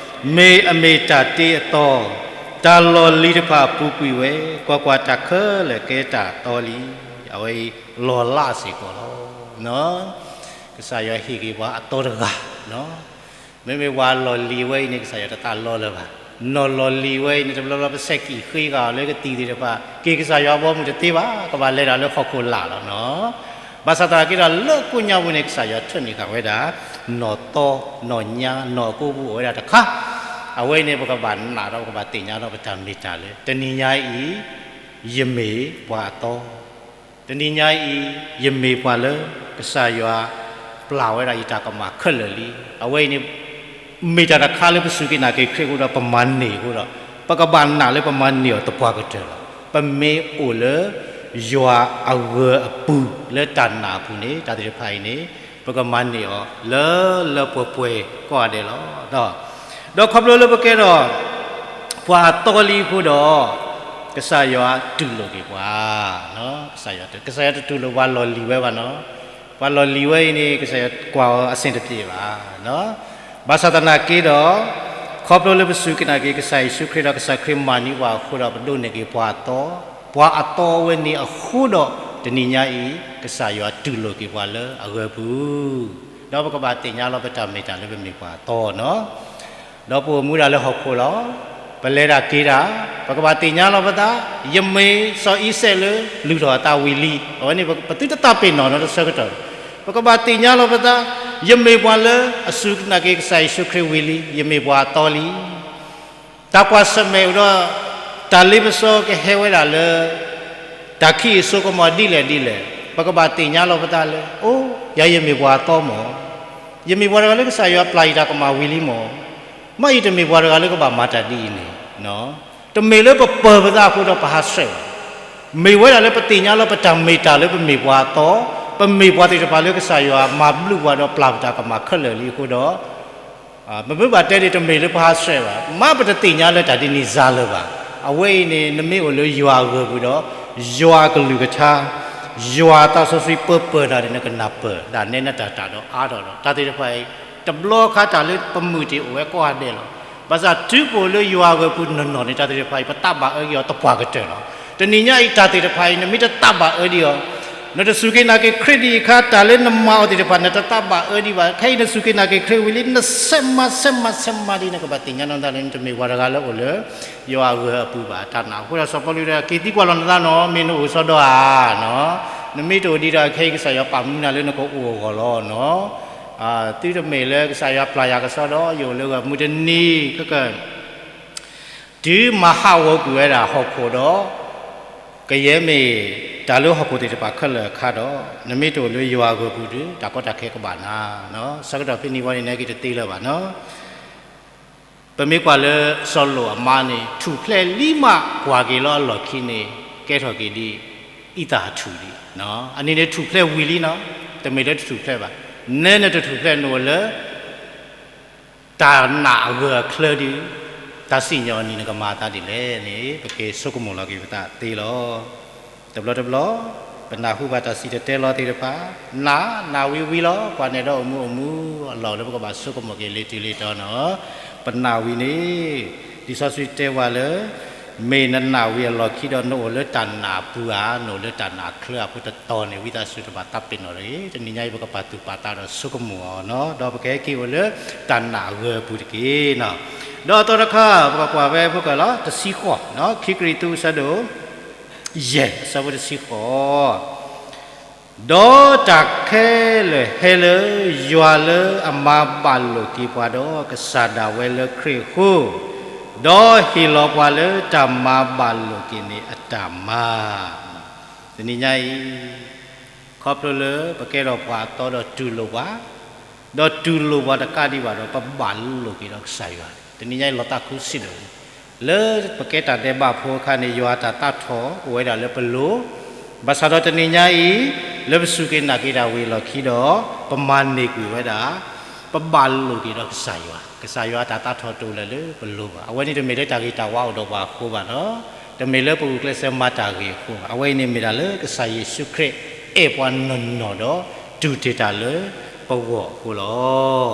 မ့ၢ်အမ့ၢ်တၢ်တ့အသီ, တၢ်လီၢ်လံၤတဖၣ်ပူၤကွံာ်ဝဲ, ကွၢ်ကွၢ်, တၢ်ခဲလၢာ်ကဲတၢ်အသီလံ. အဝဲအံၤလီၤလးစ့ၢ်ကီးလီၤ. ကစၢ်ယွၤဟ့ၣ်က့ၤပှၤအသီတဂၤ မ့မ့ၢ်ပှၤလီၢ်လံၤဝဲအံၤန့ၣ် ကစၢ်ယွၤတသးလီလၢၤဘၣ်. နီၢ်လီၢ်လံၤဝဲအံၤန့ၣ် တဘျီဘျီပစဲးကံၣ်ဃ့ကၤအီၤလၢကသံၣ်သ့ၣ်တဖၣ်, က့ၤကစၢ်ယွၤဘီမုၢ်တသ့ဘၣ်, ကဘၣ်လဲၤတၢ်လၢဟီၣ်ခိၣ်လာ်လီၤနီၤ. ဘၣ်ဆၣ်သနာ်က့ဒီး လၢကိညါပူၤန့ၣ် ကစၢ်ယွၤထၢနုာ်ဃာ်ဝဲဒၣ် နီၢ်သီ, နီၢ်ညါ, နီၢ်အကိပူၤအိၣ်ဝဲဒၣ်တခါ. အဝဲအံၤန့ၣ် ပကဘၣ်နာ်ဒီးပကဘၣ်သ့ၣ်ညါဒီးပတၢ်မ့ၢ်တၢ်လၢ တနံၤညါအံၤ ယမ့ၢ်ပှၤအသီ တနံၤညါအံၤ ယမ့ၢ်ပှၤလၢ ကစၢ်ယွၤပျၢ်ဝဲဒၣ်ယတၢ်ကမၣ်ခဲလၢာ်လံ. အဝဲအံၤန့ၣ် မ့ၢ်တၢ်တခါလၢပစူၢ်က့ၤနာ်က့ၤခရံာ်အဃိဒီး ပမၤန့ၢ်အဃိဒီး ပကဘၣ်နာ်လၢပမၤန့ၢ်အီၤသပှၢ်ကတၢၢ်လီၤ. ပမ့ၢ်အိၣ်လၢ ယွၤအဂၢၢ်အပူၤလၢတၢ်နာ်အပူၤန့ၣ် တၢ်သ့ၣ်တဖၣ်အံၤန့ၣ် ပကမၤန့ၢ်အီၤလၢလၢပှဲၤပှဲၤကိးဂၤဒဲးလီၤ. ဒီးခီဖျိလၢပကဲထီၣ် ပှၤအသီလံအဃိဒီး ကစၢ်ယွၤတူၢ်လိာ်က့ၤပှၤ, ကစၢ်ယွၤ, ကစၢ်ယွၤတတူၢ်လိာ်ပှၤလီၢ်လံၤဝဲဘၣ်နီၤ. ပှၤလီၢ်လံၤဝဲအံၤန့ၣ် ကစၢ်ယွၤကွၢ်အီၤအဆင်တပြေဘၣ်. ဘၣ်ဆၣ်သနာ်က့ဒီး ခီဖျိလၢပစူၢ်က့ၤနာ်က့ၤကစၢ်ယ့ၣ်ၡူးခရံာ်ဒီး ကစၢ်ခရံာ်မၤန့ၢ်ပှၤအဃိဒီး ပဒိးန့ၢ်က့ၤပှၤအသီ, ပှၤအသီဝဲန့ၣ်အဃိဒီး တနံၤညါအံၤ ကစၢ်ယွၤတူၢ်လိာ်က့ၤပှၤလၢအဂၢၢ်ပူၤ, ဒီးပကဘၣ်သ့ၣ်ညါလီၤပတၢ်မ့ၢ်တၢ်လၢပမ့ၢ်ပှၤအသီနီၤ. ဒီးပအိၣ်မူဒၣ်လၢဟီၣ်ခိၣ်လီၤ. ပလဲၤတၢ်က့ၤတၢ်, ပကဘၣ်သ့ၣ်ညါလီၤပသး, ယမ့ၢ်စီၤအံၤစဲးလၢ လုၢ်ထီၣ်အသးဝံၤလံ. အဝဲန့ၣ် ပသုတသးပ့ၤနီၣ်နီတဆၢကတီၢ်. ပကဘၣ်သ့ၣ်ညါလီၤပသး, ယမ့ၢ်ပှၤလၢအစူၢ်နာ်က့ၤကစၢ်ယ့ၣ်ၡူးခရံာ်ဝံၤလံ, ယမ့ၢ်ပှၤအသီလံ. တၢ်ကွၢ်ဆၢၣ်မဲာ်အိၣ်ဒီး တၢ်လ့ပစီကဟဲဝဲဒၣ်လၢ တၢ်ခံးအစိကမီၤဒ်လဲၣ်ဒ်လဲၣ်, ပကဘၣ်သ့ၣ်ညါလီၤပသးလၢ အိၣ်, ယၤယမ့ၢ်ပှၤအသီမၢ်, ယမ့ၢ်ပှၤတဂၤလၢကစၢ်ယွၤပျၢ်ယတၢ်ကမၣ်ဝံၤလံမၢ်, မ့ၢ်ယတမ့ၢ်ပှၤတဂၤလၢကဘၣ်မၤတၢ်ဒ်အံၤန့ၣ်, တမ့ၢ်လၢပပၢၤပသးအဃိဒီးပဟးဆှဲးဘၣ်. မ့ၢ်ဝဲဒၣ်လၢပသ့ၣ်ညါလီၤပတၢ်မ့ၢ်တၢ်လၢပမ့ၢ်ပှၤအသီ, ပမ့ၢ်ပှၤသ့ၣ်တဖၣ်လၢကစၢ်ယွၤမၤဘျုးပှၤဒီးပျၢ်ပတၢ်ကမၣ်ခဲလၢာ်လံအဃိဒီး ပမ့ၢ်ဘၣ်တဲန့ၣ် တမ့ၢ်လၢပဟးဆှဲးဘၣ်, မ့ၢ်ပတသ့ၣ်ညါလၢတၢ်ဒ်န့ၣ်စှၤလၢၤဘၣ်. အဝဲအံၤန့ၣ် နမ့ၢ်အိၣ်လၢယွၤအဂၢၢ်ပူၤဒီး ယွၤအကလုၢ်ကထါ, ယွၤအသးစီဆှံပၢပၢၢ်နၤန့ၣ် နကနၢ်ပၢၢ်ဒၣ်နဲနတၢ်တၢ်ဒီးအါထီၣ်ဒီး တၢ်သ့ၣ်တဖၣ်အံၤ တဘျီခါတၢ်လၢပမုာ်တ့ၢ်အိၣ်ဝဲကိးဂၤဒဲးလီၤ. ဘၣ်ဆၣ်တုၤပအိၣ်လၢယွၤအဂၢၢ်ပူၤနီၢ်နီၢ်န့ၣ် တၢ်သ့ၣ်တဖၣ်အံၤ ပသးဘၣ်အၢက့ၤအီၤသပှၢ်ကတၢၢ်လီၤ. တနံၤညါအံၤတၢ်သ့ၣ်တဖၣ်အံၤ နမ့ၢ်တသးဘၣ်အၢဒံးအီၤ, နတစူၢ်က့ၤနာ်က့ၤခရံာ်ဒံးအခါ တၢ်လၢနမၤအီၤသ့ၣ်တဖၣ် နတသးဘၣ်အၢဒံးဘၣ်. ခဲအံၤနစူၢ်က့ၤနာ်က့ၤခရံာ်ဝံၤလံ နဆဲးမၤဆဲးမၤဆဲးမၤဒ်နကဘၣ်သ့ၣ်ညါနီၢ်သးလၢ နတမ့ၢ်ပှၤတဂၤလၢအိၣ်လၢ ယွၤအဂၢၢ်အပူၤဘၣ်. တၢ်နာ်အဃိဒီးစီၤပီလူးတဲ က့ၤသံကွၢ်လီၤနသးနီၢ် မ့ၢ်နအိၣ်စီဒီဧါနီၢ်, နမ့ၢ်တအိၣ်ဒံးဒီး ခဲအံၤကစၢ်ယွၤပာ်မူနၤလၢနကအိၣ်အဂီၢ်လီၤနီၢ်. သုတမ့ၢ်လၢကစၢ်ယွၤပျၢ်ယၤကစီဒီး ယအိၣ်လၢဂီၢ်မုၢ်တနံၤ ခဲက တုၤမၤဟးဂီၤကွံာ်ဝဲဒၣ်ဟီၣ်ခိၣ်ဒီး ကယဲၢ်မ့ၢ်တၢ်လၢဟီၣ်ခိၣ်သ့ၣ်တဖၣ်ခဲလၢာ်အခါဒီး နမ့ၢ်တအိၣ်လၢယွၤအဂၢၢ်ပူၤဒီး တၢ်ကီတၢ်ခဲကဘၣ်နၤ. ဆၢကတီၢ်ဖဲန့ၣ်ဝံၤန့ၣ် နက့ၤတသ့လၢၤဘၣ်နီၢ်. ပမ့ၢ်ကွၢ်လၢစီၤလိာ်အမါန့ၣ် ထူၣ်ဖျဲးလံမးကွၢ်က့ၤလၢအလီၢ်ခံန့ၣ် ကဲထီၣ်က့ၤဒ်အံသၣ်အထူၣ်ဒံး. အနံၤန့ၣ်ထူၣ်ဖျဲးဝံၤလံနီၢ်, တမ့ၢ်လၢတထူၣ်ဖျဲးဘၣ်. နဲနတထူၣ်ဖျဲးနအိၣ်လၢ တၢ်နာ်အဂၢၢ်အချၢဒီး တၢ်စံၣ်ညီၣ်အနံၤနကမၤအသးဒ်လဲၣ်န့ၣ် ပက့ၤဆိကမိၣ်လီၤက့ၤပသးသ့လီၤ. တဘျီတဘျီ ပနၢ်ဟူဘၣ်တၢ်စံၣ်တဲၤတဲလီၤသ့ၣ်တဖၣ်, နာ်, နာ်ဝံၤဝံၤလီၤ, ကွၢ်န့ၣ်ဒီးအိၣ်မူအိၣ်မူအလီၢ်လၢပကဘၣ်ဆိကမိၣ်က့ၤလၢတုၤလၢတီၤနီၢ်. ပနာ်ဝံၤန့ၣ် လံာ်စီဆှံတဲဝဲလၢ မ့ၢ်နနာ်ဝံၤအလီၢ်ခံဒီး နအိၣ်လၢတၢ်နာ်အပူၤဧါ, နအိၣ်လၢတၢ်နာ်အချၢအပူၤတတီၤန့ၣ် ဝံသးစူၤတဘၣ်သးပ့ၤနီၣ်တဂ့ၤ. တနံၤညါအံၤ ပကပာ်သူၣ်ပာ်သးဒီးဆိကမိၣ်အီၤနီၢ်, ဒီးပကဟဲက့ၤအိၣ်လၢတၢ်နာ်အဂၢၢ်အပူၤတက့ၢ်နီၢ်. ဒီးအသီတခါ ပကကွၢ်ဝဲဖိကလီၤ တဆံဃိးနီၢ်, ခံကရံၣ်သူးအဆၢဒိၣ် ယဲၢ် အဆၢဖိတဆံဃိး ဒီးတၢ်ခဲလၢာ်ဟဲလၢယွၤလၢအမၤဘၣ်လိာ်က့ၤပှၤဒီးကစၢ်ဒၣ်ဝဲလၢခရံာ်အဃိ, ဒီးဟ့ၣ်လီၤပှၤလၢတၢ်မၤဘၣ်လိာ်က့ၤန့ၣ်အတၢ်မၤ. တနံၤညါအံၤ ခီဖျိလၢပကဲထီၣ်ပှၤအသီဒီးတူၢ်လိာ်ပှၤ, ဒီးတူၢ်လိာ်ပှၤတကးဒံးဘၣ်ဒီး ပဘၣ်လိာ်က့ၤဒီးကစၢ်ယွၤ. တနံၤညါအံၤလီၤသးခုစံးဒိၣ် လၢပကဲတၢ်ဒဲးဘးဖိအခါန့ၣ် ယွၤအတၢ်သးထီၣ်အိၣ်ဝဲဒၣ်လၢပလိၤ, ဘၣ်ဆၣ်ဒီးတနံၤညါအံၤ လၢပစူၢ်က့ၤနာ်က့ၤတၢ်ဝံၤအလီၢ်ခံဒီး ပမၤန့ၢ်ကွံာ်ဝဲဒၣ် ပဘၣ်လိာ်က့ၤဒီးကစၢ်ယွၤ, ကစၢ်ယွၤအတၢ်သးထီၣ်တအိၣ်လၢၤလၢပလိၤဘၣ်. အဝဲန့ၣ်တမ့ၢ်လၢတၢ်ဂ့ၤတၢ်ဝါအိၣ်ဒီးပှၤအဃိဘၣ်နီၢ်, တမ့ၢ်လၢပဂုာ်ကျဲးစၢးမၤတၢ်ဂ့ၤအဃိဘၣ်. အဝဲအံၤန့ၣ်မ့ၢ်ဒၣ်လၢကစၢ်ယ့ၣ်ၡူးခရံာ်အဲၣ်ပှၤနီၢ်နီၢ်ဒီး တူၢ်တ့ၢ်တၢ်လၢပဂီၢ်အဃိလီၤ.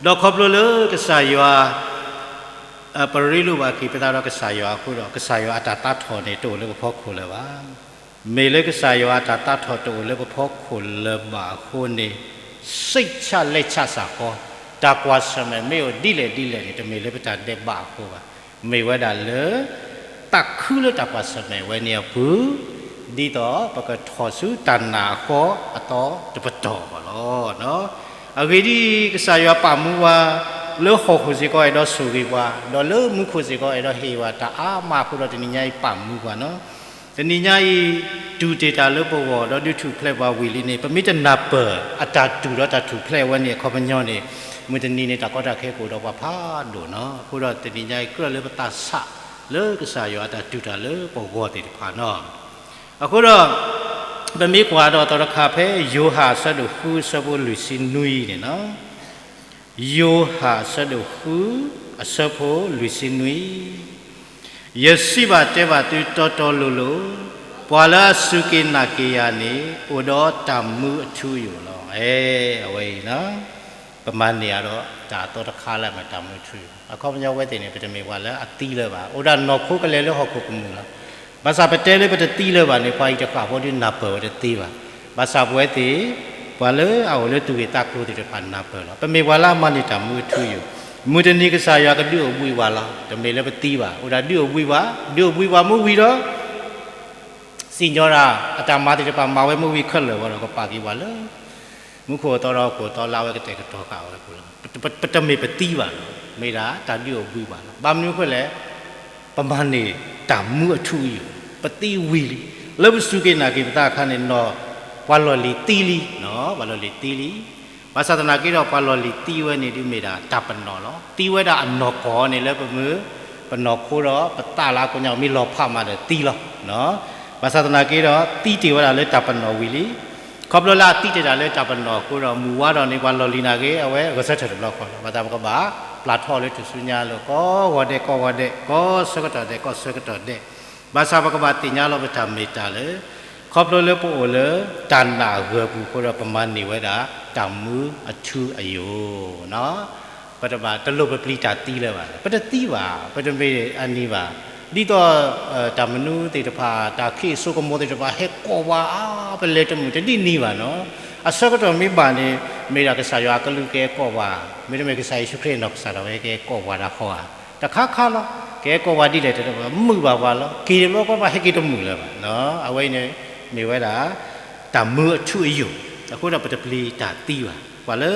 ဒီးခီဖျိလၢကစၢ်ယွၤ ပရ့လိာ်ဘၣ်က့ၤပသးဒီးကစၢ်ယွၤအဃိဒီး ကစၢ်ယွၤအတၢ်သးထီၣ်န့ၣ် တအိၣ်လၢပဖီခိၣ်လၢၤဘၣ်. မ့ၢ်လၢကစၢ်ယွၤအတၢ်သးထီၣ်တအိၣ်လၢပဖီခိၣ်လၢၤဘၣ်အဃိန့ၣ် စိတ်ချလက်ချစ့ၢ်ကီး, တၢ်ကွၢ်ဆၢၣ်မဲာ်မ့ၢ်အိၣ်ဒ်လဲၣ်ဒ်လဲၣ်န့ၣ် တမ့ၢ်လၢပတၢ်ဒဲးဘးအဃိဘၣ်. မ့ၢ်ဝဲဒၣ်လၢ သးခုလၢတၢ်ကွၢ်ဆၢၣ်မဲာ်ဝဲန့ၣ်အပူၤ, ဒ်သိးပကထီၣ်ဆူတၢ်နာ်အဃီအသီတပတီၢ်အဂီၢ်လီၤ. အဂ့ၢ်ဒ်အံၤ, ကစၢ်ယွၤပာ်မူပှၤ, လၢဟီၣ်ခိၣ်စ့ၢ်ကီးအဲၣ်ဒိးဆိၣ်ဂ့ၤပှၤ, ဒီးလၢမူခိၣ်စ့ၢ်ကီးအဲၣ်ဒိးဟ့ၣ်ဝဲတၢ်အါမးအဃိဒီး တနံၤညါအံၤပာ်မူပှၤနီၢ်. တနံၤညါအံၤ တူၢ်တ့ၢ်တၢ်လၢပဂီၢ် ဒီးဒုးထူၣ်ဖျဲးပှၤဝံၤလံန့ၣ် ပမ့ၢ်တနၢ်ပၢၢ်အတၢ်တူၢ်ဒီးတၢ်ထူၣ်ဖျဲးဝဲန့ၣ်အခီပညီန့ၣ် မုၢ်တနံၤန့ၣ် တၢ်ကီတၢ်ခဲကအိၣ်ဒီးပှၤဖးဒိၣ်နီၢ်. အဃိဒီးတနံၤညါအံၤ ကြၢးလၢပသးဆးလၢကစၢ်ယွၤအတၢ်တူၢ်တၢ်လၢပဂီၢ်သ့ၣ်တဖၣ်နီၢ်. အဃိဒီး ပမ့ၢ်ကွၢ်ဒီးသီတခါဖဲ ယိၤဟၣ်အဆၢဒိၣ်ဃုအဆၢဖိလွံၢ်ဆံနွံန့ၣ်နီၢ်, ယိၤဟၣ်အဆၢဒိၣ်ဃု အဆၢဖိလွံၢ်ဆံနွံ, ယစံးဘၣ်တဲဘၣ်သုတီတီလိၤလိၤ, ပှၤလၢအစူၢ်က့ၤနာ်က့ၤယၤန့ၣ် အိၣ်ဒီးတၢ်မူအထူအယိာ်လီၤ. အဲ အဝဲအံၤနီၢ် ပမၤန့ၢ်အါဒီးတၢ်အသီတခါလၢအမ့ၢ်တၢ်မူအထူအယိာ်, အခီပညီဝဲသ့ၣ်န့ၣ် ပတမ့ၢ်ပှၤလၢအသံလၢၤဘၣ်, အိၣ်ဒၣ်နီၢ်ခိကလဲၤလၢဟီၣ်ခိၣ်ကမူၣ်လီၤ. ဘၣ်ဆၣ်ပတဲလၢပတသံလၢၤဘၣ်န့ၣ် ပှၤအံၤတဃၣ်ဖိဒုးနၢ်ပၢၢ်ဝဲတသ့ဘၣ်. ဘၣ်ဆၣ်ပဝဲသ့ၣ် ပှၤလၢအအိၣ်လၢသူၣ်ဂ့ၤသးကျိၤသ့ၣ်တဖၣ်နၢ်ပၢၢ်လီၤ. ပမ့ၢ်ပှၤလၢအမၤန့ၢ်တၢ်မူအထူအယိာ်, မုၢ်တနံၤကစၢ်ယွၤကဒုးအိၣ်ဘှံးပှၤလီၤ. တမ့ၢ်လၢပသံဘၣ်, အိၣ်ဒၣ်ဒုးအိၣ်ဘှံးပှၤ, ဒုးအိၣ်ဘှံးပှၤမ့ၢ်ဝံၤဒီး စံၣ်ညီၣ်တၢ် အတၢ်မၤသ့ၣ်တဖၣ်မၤဝဲမ့ၢ်ဝံၤခဲလၢာ်ဝဲဒီး ကပာ်က့ၤပှၤလၢ မူခိၣ်အသီဒီးဟီၣ်ခိၣ်အသီလၢအဝဲကတဲာ်ကတီၤဃာ်ဝဲအပူၤလီၤ. ပတမ့ၢ်ပသံဘၣ်လီၤ, မ့ၢ်ဒၣ်တၢ်ဒုးအိၣ်ဘှံးပှၤလီၤ. ဘၣ်မနုၤအဃိလဲၣ်, ပမၤန့ၢ်တၢ်မူအထူအယိာ်, ပသံဝံၤလံ. လၢပစူၢ်က့ၤနာ်က့ၤပသးအခါန့ၣ်နီၢ်, ပှၤလီၢ်လံၤသံလံ, ပှၤလီၢ်လံၤသံလံ. ဘၣ်ဆၣ်သနာ်က့ဒီးပှၤလီၢ်လံၤသံဝဲန့ၣ်ဒုးမ့ၢ်ဒၣ်တၢ်ပနီၣ်လီၤ. သံဝဲဒၣ်အနီၢ်ကီၢ်န့ၣ်လၢပမုၢ် ပနီၢ်ခိဒီးပသးလၢအကိးညါမ့ၢ်လီၤဖးမးဒီးသံလီၤ. ဘၣ်ဆၣ်သနာ်က့ဒီး သံတ့ၢ်ဝဲဒၣ်လၢတၢ်ပနီၣ်ဝံၤလံ. ခီဖျိလၢအသံတ့ၢ်တၢ်လၢတၢ်ပနီၣ်အဃိဒီး မုၢ်ဝါဒီးန့ၣ် ပှၤလီၢ်လံၤနာ်က့ အဝဲဂဲၤဆၢထၢၣ်တဘျီဃီလီၤ. ဘၣ်ဆၣ်ပကဘၣ်ပျၢ်ထီၣ်လၢထူၣ်စုညါအလိၤ ကိးဂီၤဒဲးကိးဂီၤဒဲး ကိးဆၢကတီၢ်ဒဲး ကိးဆၢကတီၢ်ဒဲး, ဘၣ်ဆၣ်ပကဘၣ်သ့ၣ်ညါလီၤပတၢ်မ့ၢ်တၢ်လၢ ခီဖျိလၢပအိၣ်လၢတၢ်နာ်အဂၢၤပူၤအဃိဒီး ပမၤန့ၢ်ဝဲဒၣ်တၢ်မူအထူအယိာ် ပတဘၣ်တလိၣ်ပပျံၤတၢ်သံလၢၤဘၣ်. ပတသံဘၣ်, ပတမ့ၢ်အနံၤဘၣ်. ဒ်သိး တၢ်မနုၤသ့ၣ်တဖၣ် တၢ်ခ့စိကမီၤသ့ၣ်တဖၣ် ဟဲကိးဝၤအါ ပလဲၤတမုာ်တဒ်နံၤဘၣ်နီၤ. အဆၢကတီၢ်မ့ၢ်ဘၣ်န့ၣ် မ့ၢ်ဒၣ်ကစၢ်ယွၤအကလူးကဟဲကိးဝၤ, မ့တမ့ၢ်ကစၢ်ယ့ၣ်ၡူးခရံာ်အနီၢ်ကစၢ်ဒၣ်ဝဲကဟဲကိးဝၤဒၣ်ဃီဧါ. တခါခါလီၤ. ကဟဲကိးဝၤဒ်လဲၣ်တဖၣ် မုာ်ဘၣ်ပှၤလီၤ. က့ၤတဘျီဃီဘၣ် ဟဲက့ၤတမုာ်လၢၤဘၣ်. အဝဲအံၤန့ၣ် မ့ၢ်ဝဲဒၣ် တၢ်မူအထူအယိာ်, အဃိဒီးပတပျံၤတၢ်သံဘၣ်. ပှၤလၢ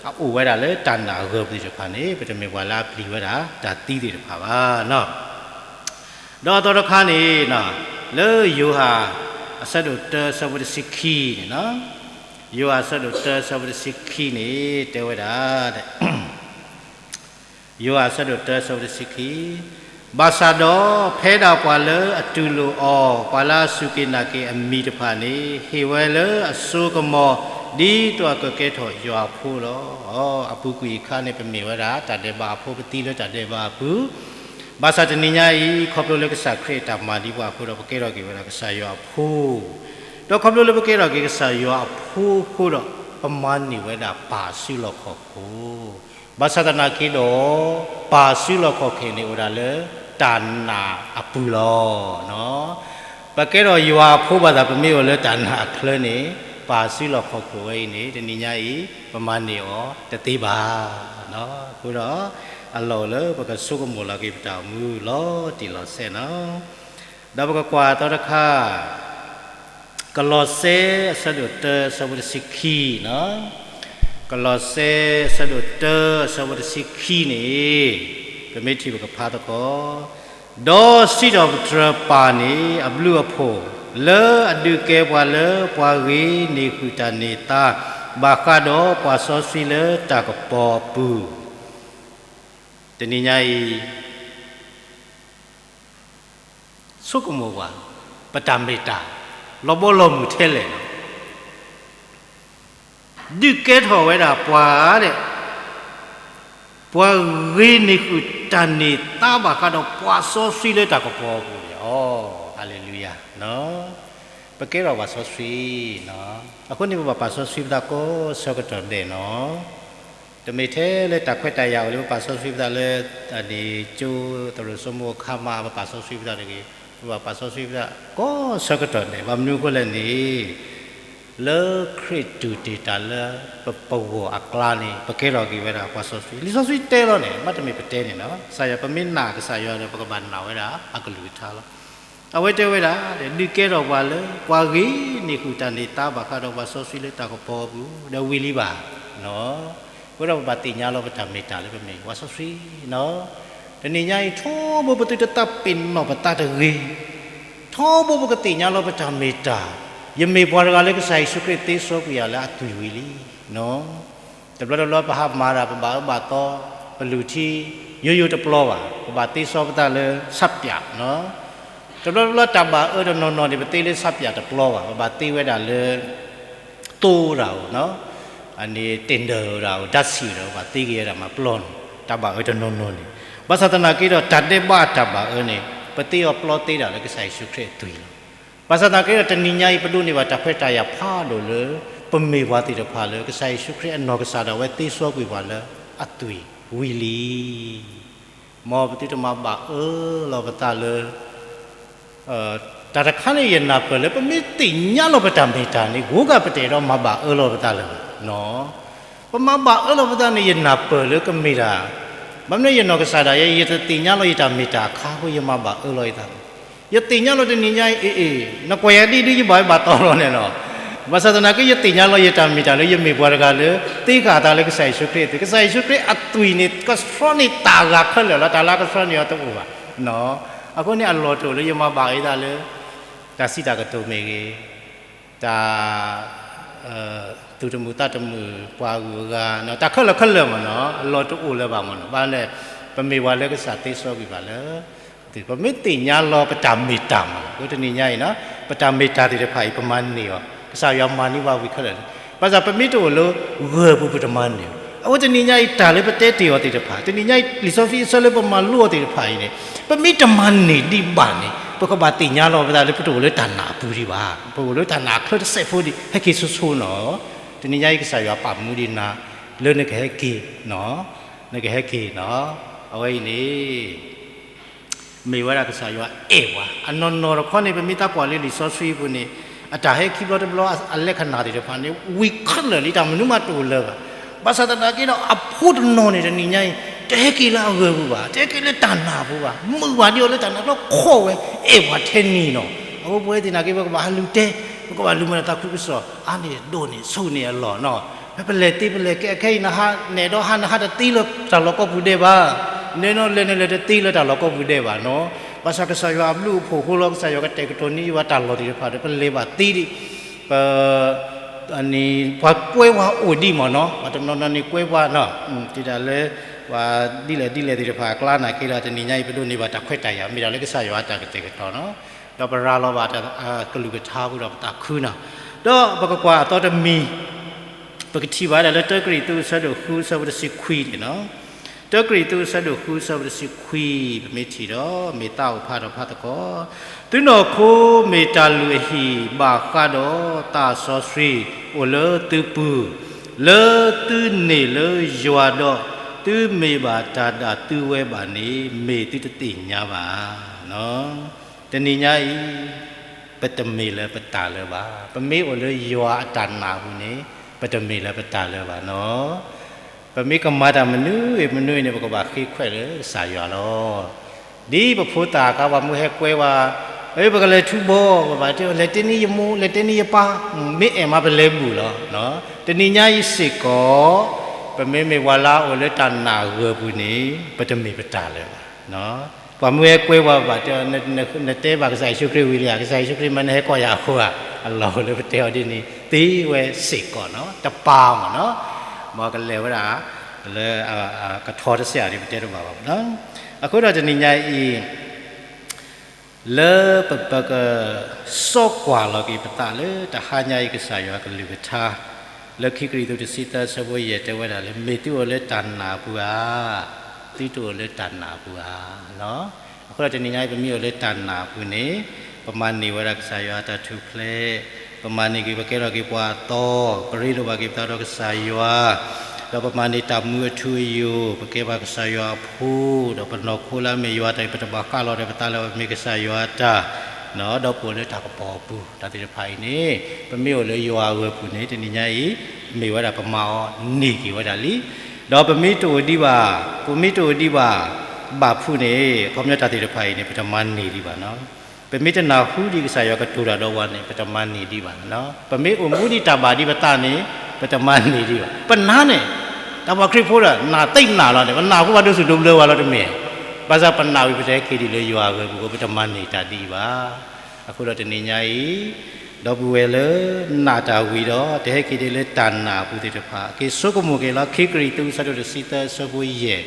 အအိၣ်ဝဲဒၣ်လၢတၢ်နာ်အဂၢၤပူၤသ့ၣ်တဖၣ်န့ၣ် ပတမ့ၢ်ပှၤလၢအပျံၤဝဲဒၣ်တၢ်သံသ့ၣ်တဖၣ်ဘၣ်. ဒီးအသီတခါန့ၣ် လၢယိၤဟၣ် အဆၢဒိၣ်တၢ အဆၢဖိတဆံခံန့ၣ်, ယိၤဟၣ်အဆၢဒိၣ်တၢ အဆၢဖိတဆံခံန့ၣ် တဲဝဲဒၣ် ယိၤဟၣ်အဆၢဒိၣ်တၢ အဆၢဖိတဆံခံ, ဘၣ်ဆၣ်ဒီး ဖဲဒၣ်ပှၤလၢအတူၢ်လိာ်အီၤ, ပှၤလၢအစူၢ်က့ၤနာ်က့ၤအမံၤတဖၣ်န့ၣ် ဟ့ၣ်ဝဲလၢအစိကမီၤ ဒ်သိးအကကဲထီၣ်ယွၤအဖိလီၤ. အပူၤကွံာ်အခါန့ၣ် ပမ့ၢ်ဝဲဒၣ်တၢ်ဒဲးဘးအဖိ ပသံလၢတၢ်ဒဲးဘးအပူၤ, ဘၣ်ဆၣ်တနံၤညါအံၤ ခီဖျိလၢကစၢ်ခရံာ်အတၢ်မၤဒံးပှၤအဃိဒီး ပကဲထီၣ်က့ၤဝဲဒၣ်ကစၢ်ယွၤအဖိ, ဒီးခီဖျိလၢပကဲထီၣ်က့ၤကစၢ်ယွၤအဖိအဃိဒီး ပမၤန့ၢ်ဝဲဒၣ်ပၢ်စုလီၢ်ခီၣ်ခိၣ် ဘၣ်ဆၣ်သနာ်က့ဒီး ပၢ်စုလီၢ်ခီၣ်ခိၣ်န့ၣ် အိၣ်ဒၣ်လၢတၢ်နာ်အပူၤလီၤ. ပကဲထီၣ်ယွၤအဖိဘၣ်သး ပမ့ၢ်အိၣ်လၢတၢ်နာ်အချၢန့ၣ် ပၢ်စုလီၢ်ခီၣ်ခိၣ်ဝဲအံၤန့ၣ် တနံၤညါအံၤ ပမၤန့ၢ်အီၤတသ့ဘၣ်. အဃိဒီး အလီၢ်အိၣ်လၢပကဆိကမိၣ်လီၤက့ၤပတၢ်အိၣ်မူလီၤတံၢ်လီၤဆဲးနီၤ. ဒီးပကကွၢ်အသီတခါ ကလီးစဲ အဆၢဒိၣ်တၢ အဆၢဖိတဆံခံနီၤ, ကလီးစဲ အဆၢဒိၣ်တၢ အဆၢဖိတဆံခံန့ၣ် ပမ့ၢ်ထံၣ်ပကဖးသကိး, ဒီးစံးထီၣ်ပတြၢၤပၢ်န့ၣ် အဘျုးအဖှိၣ် လၢအဒုးကဲပှၤလၢပှၤဂ့ၤန့ၢ်ဃုာ်တၢ်န့ၢ်သါ ဘၣ်ဃးဒီးပှၤစီဆှံလၢတၢ်ကပီၤအပူၤ, တနံၤညါအံၤ ဆိကမိၣ်ကွၢ် ပတၢ်မ့ၢ်တၢ် လီၤဘီလီၤမုၢ်ထဲလဲၣ်လီၤ. ဒုးကဲထီၣ်ဝဲဒၣ်ပှၤဒဲး ပှၤဂ့ၤန့ၢ်ဃုာ်တၢ်န့ၢ်သါဘၣ်ဃးဒီးပှၤစီဆှံလၢတၢ်ကပီၤအပူၤန့ၣ်လီၤ. ဟါလ့လူယၤ, ပကဲထီၣ်ပှၤစီဆှံနီၤ. အဃိန့ၣ် ပဘၣ်ပာ်စီဆှံပသးကိးဆၢကတီၢ်ဒဲးနီၤ. တမ့ၢ်ထဲလၢတၢ်ခွဲးတၢ်ယာ်အိၣ်လၢပပာ်စီဆှံပသးလၢ အန့ၣ်ကၠိသရိာ်စိမိၣ်အခါမး ပပာ်စီဆှံပသးတဂ့ၤ. ပဘၣ်ပာ်စီဆှံပသးကိးဆၢကတီၢ်ဒဲး. ဘၣ်မနုၤအဃိလဲၣ်န့ၣ် လၢခရံာ်တူၢ်တ့ၢ်တၢ်လၢပဂီၢ်အကျါန့ၣ် ပကဲထီၣ်က့ၤဝဲဒၣ်ပှၤစီဆှံ. လံာ်စီဆှံတဲလီၤန့ၣ် ဘၣ်တမ့ၢ်ပတဲန့ၣ်နီၤ. ကစၢ်ယွၤ ပမ့ၢ်နာ်ကစၢ်ယွၤဒီး ပကဘၣ်နာ်ဝဲဒၣ်အကလုၢ်ကထါလီၤ. အဝဲတဲဝဲဒၣ် ဒုးကဲထီၣ်ပှၤလၢ ပှၤဂ့ၤန့ၢ်ဃုာ်တၢ်န့ၢ်သါဘၣ်ဃးဒီးပှၤစီဆှံလၢတၢ်ကပီၤအပူၤ ဒီးဝံၤလံဘၣ်နီၤ. အဃိဒီးပဘၣ်သ့ၣ်ညါလီၤပတၢ်မ့ၢ်တၢ်လၢပမ့ၢ်ပှၤစီဆှံနီၤ. တနံၤညါအံၤ ထီဘိပသုတသးပ့ၤနီၣ်ပသးတဂ့ၤ, ထီဘိပကသ့ၣ်ညါလီၤပတၢ်မ့ၢ်တၢ်, ယမ့ၢ်ပှၤတဂၤလၢကစၢ်ယ့ၣ်ၡူးခရံာ်သ့စီကွံာ်ယၤလၢအသွံၣ်ဝံၤလံနီၤ. တဘျီတဘျီပဟးမၤတၢ် ပဘၣ်အၢဘၣ်သီ, ပလုၢ်ထံ, ယိယိတပျီဘၣ်, ပဘၣ်သ့စီပသးလၢဆးပၠးနီၤ. တဘျီတဘျီတၢ်ဘၣ်အၢတနီၤနီၤန့ၣ် ပသ့လၢဆးပၠးတပျီဘၣ်, ပဘၣ်သ့ဝဲဒၣ်လၢ သိဒၣ်ဧိၤနီၤ, အန့ၣ် တ့ၢ်ဒၢၣ်ဒၣ်ဧိၤ ဓာတ်ဆီဒၣ်ဧိၤ ပဘၣ်သ့က့ၤဝဲဒၣ်မးပျီန့ၣ်, တၢ်ဘၣ်အၢတနီၤနီၤန့ၣ်. ဘၣ်ဆၣ်သနာ်က့ဒီး တၢ်ဒဲးဘးတၢ်ဘၣ်အၢန့ၣ် ပသ့အီၤပျီသ့ဒၣ်လၢကစၢ်ယ့ၣ်ၡူးခရံာ်အသွံၣ်လီၤ. ဘၣ်ဆၣ်သနာ်က့ဒီး တနံၤညါအံၤ ပဒိးန့ၢ်ဘၣ်တၢ်ခွဲးတၢ်ယာ်ဖးဒိၣ်လၢ ပမ့ၢ်ပှၤသ့ၣ်တဖၣ်လၢ ကစၢ်ယ့ၣ်ၡူးခရံာ်အနီၢ်ကစၢ်ဒၣ်ဝဲသ့စီကွံာ်ပှၤလၢအသွံၣ်ဝံၤလံ. မ်ပသုတမၤဘၣ်အၢလီၤပသးလၢ တၢ်တခါန့ၣ် ယနၢ်ပၢၢ်လၢပမ့ၢ်သ့ၣ်ညါလီၤပတၢ်မ့ၢ်တၢ်န့ၣ် ကိးဂၤပတဲာ်ဒီးမၤဘၣ်အၢလီၤပသးလၢၤဘၣ်နီၤ. ပမၤဘၣ်အၢလီၤပသးန့ၣ် ယနၢ်ပၢၢ်လၢကမ့ၢ်ဒၣ်, ဘၣ်မနုၤယနီၢ်ကစၢ်ဒၣ်ယဲ ယတသ့ၣ်ညါလီၤယတၢ်မ့ၢ်တၢ်အခါအဃိ ယမၤဘၣ်အၢလီၤယသးလီၤ. ယသ့ၣ်ညါလီၤတနံၤညါအံၤ အ့ၣ်အ့ၣ် နကွၢ်ယၤဒ်ဒ်ယဘၣ်ဝဲဘၣ်တီလီၤန့ၣ်လီၤ. ဘၣ်ဆၣ်သနာ်က့ ယသ့ၣ်ညါလီၤယတၢ်မ့ၢ်တၢ်လၢယမ့ၢ်ပှၤတဂၤလၢ သ့ဃာ်အသးလၢကစၢ်ယ့ၣ်ၡူးခရံာ်အသွံၣ်, ကစၢ်ယ့ၣ်ၡူးခရံာ်အသွံၣ်န့ၣ် ကဆှီန့ၢ်တၢ်ဂၤခဲလၢာ်လီၤ, တၢ်လၢအကဆှီန့ၢ်အီၤတအိၣ်ဘၣ်နီၤ. အဃိန့ၣ် အလီၢ်တအိၣ်လၢယမၤဘၣ်အၢယသးလၢ တၢ်စံးတၢ်ကတိၤမ့ၢ်ဂ့ၤ, တၢ် သူၣ်တမုာ်သးတမုာ် ပှၤဂုၤအဂၤ, တၢ်ခဲလၢာ်ခဲလၢာ်မ့ၢ်နီၤ, အလီၢ်တအိၣ်လၢၤဘၣ်မ့ၢ်နီၤ. ဘၣ်လဲၣ်, ပမ့ၢ်ပှၤလၢကစၢ်သ့စီကွံာ်ဘၣ်လၢ ပမ့ၢ်သ့ၣ်ညါလီၤပတၢ်မ့ၢ်တၢ်မ့ၢ်နီၤ, အဃိတနံၤညါအံၤနီၤ ပတၢ်မ့ၢ်တၢ်သ့ၣ်တဖၣ်အံၤ ပမၤန့ၢ်အီၤ ကစၢ်ယွၤမၤန့ၢ်ပှၤဝံၤခဲလၢာ်လံ. ဘၣ်ဆၣ်ပမ့ၢ်တအိၣ်လၢဂၢၢ်ပူၤ ပတမၤန့ၢ်ဘၣ်. အဃိတနံၤညါအံၤ တၢ်လၢပတဲတ့ၢ်အီၤသ့ၣ်တဖၣ်, တနံၤညါအံၤ လံာ်စီဆှံအဆၢလၢပမၤလိအီၤသ့ၣ်တဖၣ်အံၤန့ၣ်, ပမ့ၢ်တမၤန့ၢ်ဒံးဘၣ်န့ၣ် ပကဘၣ်သ့ၣ်ညါလီၤပသးလၢပတအိၣ်လၢတၢ်နာ်အပူၤဒံးဘၣ်. ပအိၣ်လၢတၢ်နာ်ချၢတစဲးဖိဒံး ဟဲက့ၤဆိဆိနီၤ. တနံၤညါအံၤ ကစၢ်ယွၤပာ်မူဒံးနၤ လၢနကဟဲက့ၤ, နကဟဲက့ၤနီၤ. အဝဲအံၤန့ၣ် မ့ၢ်ဝဲဒၣ်ကစၢ်ယွၤအဲၣ်ပှၤ, အနီၢ်နီၢ်တခီန့ၣ် ပမ့ၢ်သးကွၢ်လၢလံာ်စီဆှံအပူၤန့ၣ်, အတၢ်ဟဲခံဘျီတဘျီ အလၢခဏာ်သ့ၣ်တဖၣ်န့ၣ် ဝံၤခဲလၢာ်လံ, တၢ်မနုၤမးတအိၣ်လၢၤဘၣ်. ဘၣ်ဆၣ်သနာ်က့ဒီး အဖိတနီၤန့ၣ် တနံၤညါအံၤ တဟဲက့ၤလၢအဂၢၢ်ပူၤဘၣ်, တဟဲက့ၤလၢတၢ်နာ်ပူၤဘၣ်, မုာ်ဘၣ်ဒ်အီၤလၢတၢ်နာ်လၢခိးဝဲ, အဲၣ်ပှၤထဲန့ၣ်နီၤ. အဃိပဝဲသ့ၣ်နာ်က့ ပကဘၣ်ဟးလူၤတဲ, ပကဘၣ်လူၤမၤတၢ်သးခုကစီၣ် အါန့ၢ်ဒိၣ်န့ၢ်ဆူၣ်န့ၢ်အလီၢ်နီၤ. ဖဲပလဲၤတ့ပလဲၤကဲခဲအံၤ နဟးနဲၣ်ဒီးဟး နဟးတတ့လၢတၢ်လီၢ်ကိးပူၤဒဲးဘၣ်, နဲနီၤလဲၤနလဲၤတတ့လၢတၢ်လီၢ်ကိးပူၤဒဲးဘၣ်နီၤ. ဘၣ်ဆၣ်ကစၢ်ယွၤအဘျုးအဖှိၣ်အဃိလီၤ, ကစၢ်ယွၤကတဲာ်ကတီၤန့ၢ်ယွၤတၢ်လီၢ်သ့ၣ်တဖၣ်ဒီး ပလဲၤဘၣ်သ့ဒံး, ပ ပှၤကွဲပှၤအိၣ်ဒံးမ့ၢ်နီၤ, ပှၤတနီၤနီၤန့ၣ်ကွဲပှၤနီၤ, တဒၣ်လၢ ပှၤဒ်လဲၣ်ဒ်လဲၣ်သ့ၣ်တဖၣ်အကျါနာ်က့ဒီး တနံၤညါအံၤ ပဒိးန့ၢ်ဘၣ်တၢ်ခွဲးတၢ်ယာ် မ့ၢ်ဒၣ်လၢကစၢ်ယွၤအတၢ်ကတဲာ်ကတီၤနီၤ. ဒီးပရၤလီၤဘၣ်တၢ်ကလုၢ်ကထါအဃိဒီးပသးခုနီၤ. ဒီးပကကွၢ်အသီတမံၤ, ပကထံၣ်ဘၣ်ဒၣ်လၢတၢကရံၣ်သူးအဆၢဒိၣ်ဃု အဆၢဖိတဆံခွံန့ၣ်နီၤ. တၢကရံၣ်သူးအဆၢဒိၣ်ဃု အဆၢဖိတဆံခွံ, ပမ့ၢ်ထံၣ်ဒီး မ့ၢ်သးအိၣ်ဖးထီၣ်ဖးသကိး, သုနီၢ်ခိမ့ၢ်တၢ်လုၢ်အဟံၣ် ဘၣ်ဃးဒီးသးစီဆှံအိၣ်လၢသုပူၤ, လၢသုန့ၢ်လၢယွၤဒီး သုမ့ၢ်ဘၣ်တၢ်ဒၣ်သုဝဲဘၣ်န့ၣ် မ့ၢ်သုတသ့ၣ်ညါဘၣ်. တနံၤညါအံၤ ပတမ့ၢ်လၢပတၢ်လၢၤဘၣ်. ပမ့ၢ်အိၣ်လၢယွၤအတၢ်နာ်အပူၤန့ၣ် ပတမ့ၢ်လၢပတၢ်လၢၤဘၣ်နီၤ. ပမ့ၢ်ကမၤတၢ်မနုၤမနုၤန့ၣ် ပကဘၣ်ဃ့ခွဲးလၢကစၢ်ယွၤလီၤ. ဒ်ပဖိသၣ်အခါ ပှၤမုၢ်ဟဲကွဲဝဲ, အၢ ပကလဲၤထူဘီ, ပဘၣ်တဲ လဲၤတဲန့ၢ်ယမိၢ် လဲၤတဲန့ၢ်ယပၢ်, မ့ၢ်အဲၣ်မးပလဲၤဘူၣ်လီၤ. တနံၤညါအံၤစ့ၢ်ကီး ပမ့မ့ၢ်ပှၤလၢအအိၣ်လၢတၢ်နာ်အဂၢၢ်အပူၤန့ၣ် ပတမ့ၢ်ပတၢ်လၢၤဘၣ်. ပှၤမုၢ်ဟဲကွဲဝဲဘၣ်တဲ နတဲဘၣ်ကစၢ်ယ့ၣ်ၡူးခရံာ်ဝံၤလံဧါ, ကစၢ်ယ့ၣ်ၡူးခရံာ်မ့ၢ်နဟဲကိးယၤအဃိဧါ, အလီၢ်အိၣ်လၢပတဲအီၤဒ်န့ၣ် သ့ဝဲစ့ၢ်ကီးနီၤ, တပာ်မ့ၢ်နီၤ, မ်ကလဲၤဝဲဒၣ် လၢ ကထီတစဲးဧါဒ်ပတဲတဘၣ်ဘၣ်နီၤ. အဃိဒီးတနံၤညါအံၤ လၢပ ပက စီကွၢ်လီၤက့ၤပသးလၢ တဟါညါအံၤကစၢ်ယွၤကလုၢ်ကထါ, လၢခံကရံၣ်သူးတဆံသၢ အဆၢဖိယဲၢ်တဲဝဲဒၣ်လၢ မ့ၢ်သုအိၣ်လၢတၢ်နာ်အပူၤဧါ, သုတအိၣ်လၢတၢ်နာ်အပူၤဧါ. အဃိဒီးတနံၤညါအံၤ ပမ့ၢ်အိၣ်လၢတၢ်နာ်အပူၤန့ၣ် ပမၤန့ၢ်ဝဲဒၣ်ကစၢ်ယွၤအတၢ်ထူၣ်ဖျဲး, ပမၤန့ၢ်က့ၤ ပကဲထီၣ်က့ၤပှၤအသီ, ပရ့လိာ်ဘၣ်က့ၤပသးဒီးကစၢ်ယွၤ, ဒီးပမၤန့ၢ်တၢ်မူအထူအယိာ်, ပကဲဘၣ်ကစၢ်ယွၤအဖိ, ဒီးပနီၢ်ခိလၢအမ့ၢ်ယွၤတၢ်အံၤ ပတဘၣ်ဃးလီၤဒီးပသးလၢအမ့ၢ်ကစၢ်ယွၤအတၢ်, ဒီးပအိၣ်လၢတၢ်ကပီၤအပူၤ, တၢ်သ့ၣ်တဖၣ်အံၤန့ၣ် ပမ့ၢ်အိၣ်လၢယွၤအဂၢၢ်အပူၤန့ၣ် တနံၤညါအံၤ မ့ၢ်ဝဲဒၣ်ပမၤအီၤန့ၢ်က့ၤဝဲဒၣ်လံ. ဒီးပမ့ၢ်တအိၣ်ဒံးဘၣ်, ပမ့ၢ်တအိၣ်ဒံးဘၣ် ဘၣ်ဖုးန့ၣ် အခီပညီတၢ်သ့ၣ်တဖၣ်အံၤန့ၣ် ပတမၤန့ၢ်ဒံးဘၣ်နီၤ. ပမ့ၢ်တနၢ်ဟူဒံးကစၢ်ယွၤကတိၤတၢ်ဒီးပှၤန့ၣ် ပတမၤန့ၢ်ဒံးဘၣ်နီၤ. ပမ့ၢ်အိၣ်မူဒံးတၢ်ဘၣ်ဒံးပသးန့ၣ် ပတမၤန့ၢ်ဒံးဘၣ်. ပနာ်န့ၣ် တၢ်ပှၤခရံာ်ဖိဒီး နာ်သ့နာ်လီၤန့ၣ် ပနာ်ဖိဘၣ်ဒိစူၣ်ဒိဘျၢဝဲလီၤတမ့ၢ်. ဘၣ်ဆၣ်ပနာ်ဝံၤ ပတဟဲက့ၤဒံးလၢယွၤအဂၢၢ်ပူၤအဃိ ပတမၤန့ၢ်တၢ်ဒ်အံၤဘၣ်. အဃိဒီးတနံၤညါအံၤ ဒီပုၢ်ဝဲၢ်လၢ နာ်တၢ်ဝံၤဒီး တဟဲက့ၤဒံးလၢတၢ်နာ်အပူၤသ့ၣ်တဖၣ် က့ၤဆိကမိၣ်က့ၤလီၤ ခံကရံၣ်သူး အဆၢဒိၣ်တဆံသၢ အဆၢဖိယဲၢ်,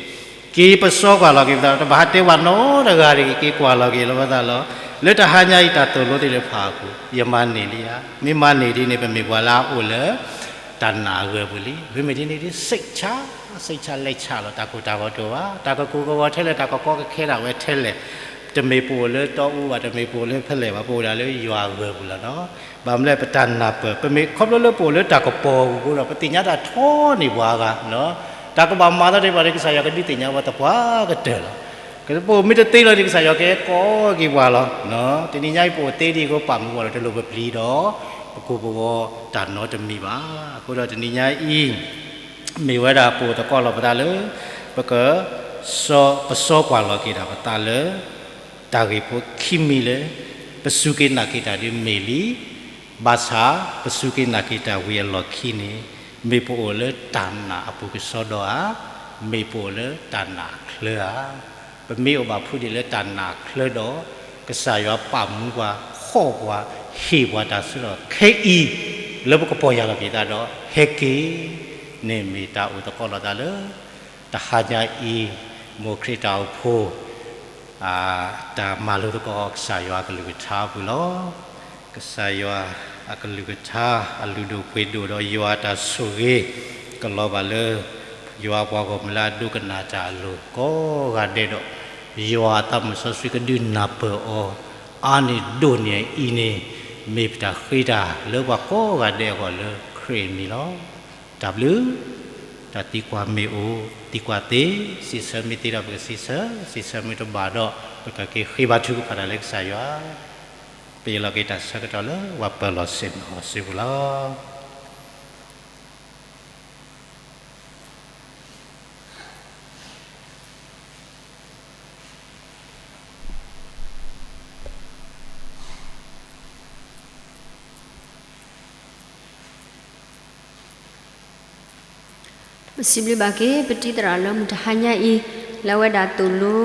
က့ၤပစီကွၢ်လီၤက့ၤပသး တဘၣ်ဟးတဲပှၤနီတဂၤတဂ့ၤ က့ၤကွၢ်လီၤက့ၤလီၤပသးလီၤ. လၢတဟါညါအံၤ တၢ်သိၣ်လိသ့ၣ်တဖၣ်အပူၤ ယမၤန့ၢ်လံဧါ. မ့ၢ်မၤန့ၢ်ဒ်န့ၣ် ပမ့ၢ်ပှၤလၢအအိၣ်လၢ တၢ်နာ်အဂၢၢ်ပူၤလံ. မ့မ့ၢ်ဒ်န့ၣ်ဒ် စိတ်ချ, စိတ်ချလက်ချလီၤ. တၢ်ကိၢ်တၢ်ဂီၤတအိၣ်ဘၣ်. တၢ်ကကိၢ်ကဂီၤထဲလဲၣ် တၢ်ကကီကခဲဒၣ်ဝဲထဲလဲၣ်. တမ့ၢ်ပအိၣ်လၢတီအူဘၣ်, တမ့ၢ်ပအိၣ်လၢဖဲလဲၣ်ဘၣ်, ပအိၣ်ဒၣ်လၢယွၤအဂၢၢ်ပူၤလီၤနီၤ. ဘၣ်မနုၤလဲၣ် ပတၢ်နၢ်ပၢၢ်, ပမ့ၢ်ခီဖျိလၢပအိၣ်လၢတၢ်ကပီၤအပူၤအဃိဒီး ပသ့ၣ်ညါတၢ်ထီန့ၢ်ပှၤဂၤနီၤ. တၢ်ကဘၣ်မၤသးဒ်ပှၤဒီး ကစၢ်ယွၤကဒုးသ့ၣ်ညါပှၤသပှၢ်ကတၢၢ်လီၤ. ပအိၣ်မ့ၢ်တသ့လီၤဒီး ကစၢ်ယွၤကဟဲကိးက့ၤပှၤလီၤ. တနံၤညါအံၤ ပအိၣ်သ့ဒ်အံၤအဃိ ပာ်မူပှၤဒီး တလိၣ်ပပျံၤဒီး ပကိၢ်ပဂီၤတၢ်နီတမံၤဘၣ်. အဃိဒီးတနံၤညါအံၤ မ့ၢ်ဝဲဒၣ်ပအိၣ်သကိးလီၤပသးလၢ ပက ပစီကွၢ်လီၤက့ၤဒၣ်ပသးလၢ တၢ်ဂ့ၢ်ဖိခံမံၤလၢ ပစူၢ်က့ၤနာ်က့ၤတၢ်ဒ်မ့ၢ်လံ. ဘၣ်ဆၣ် ပစူၢ်က့ၤနာ်က့ၤတၢ်ဝံၤအလီၢ်ခံန့ၣ် မ့ၢ်ပအိၣ်လၢတၢ်နာ်အပူၤကစီဒီဧါ, မ့ၢ်ပအိၣ်လၢတၢ်နာ်အချၢဧါ. ပမ့ၢ်အိၣ်ဘၣ်ဖုးဒံးလၢတၢ်နာ်အချၢဒီး ကစၢ်ယွၤပာ်မူပှၤ ခီၣ်ပှၤ ဟ့ၣ်ပှၤတၢ်ဆၢကတီၢ်ခဲအံၤ လၢပကပီၢ်ယၢ်လီၤက့ၤသးဒီး ဟဲက့ၤန့ၣ် မ့ၢ်တၢ်အိၣ်သကိးလီၤသးလၢ တဟါညါအံၤ မိၢ်ခရံာ်တၢ်အိၣ်ဖှိၣ် တၢ်မၤလိသကိးကစၢ်ယွၤကလုၢ်ကထါအပူၤလီၤ. ကစၢ်ယွၤ အကလုၢ်ကထါ အလုၢ်ဒိၣ်ပှ့ၤဒိၣ်ဒီးယွၤအတၢ်ဆိၣ်ဂ့ၤ ကလီၤဘၣ်လၢ ယွၤအပှၤဂီၢ်မုၢ်လၢအဒိကနၣ်တၢ်အလိၤကိးဂၤဒဲးဒီး ယွၤအသးမုၢ်စီဆှံကဒုးနၢ်ပၢၢ်အီၤ အါန့ၢ်ဒိၣ်န့ၢ်အံၤန့ၣ် မ့ၢ်ပတၢ်ဃ့တၢ်လၢပှၤကိးဂၤဒဲးအဂီၢ်လၢခရံာ်အမံၤလီၤ. တၢ်ဘျုး တၢ်သံကွၢ်မ့ၢ်အိၣ် သံကွၢ်သ့, စံးဆၢမ့ၢ်သ့ဒီးပကစံးဆၢ, စံးဆၢမ့ၢ်တဘၣ်ဒီး ပကက့ၤဃ့ဘါထုကဖၣ်တၢ်လၢကစၢ်ယွၤ, ပယီၤလီၤက့ၤတၢ်ဆၢကတီၢ်လၢပှၤပၢၤလီၢ်ဆ့ၣ်နီၤအစုပူၤလီၤ. ပစံးဘျုးဘၣ်က့ၤ ပတံၤသရၣ်လၢမုၢ်တဟါညါအံၤ လၢအဝဲဒၣ်သိၣ်လိ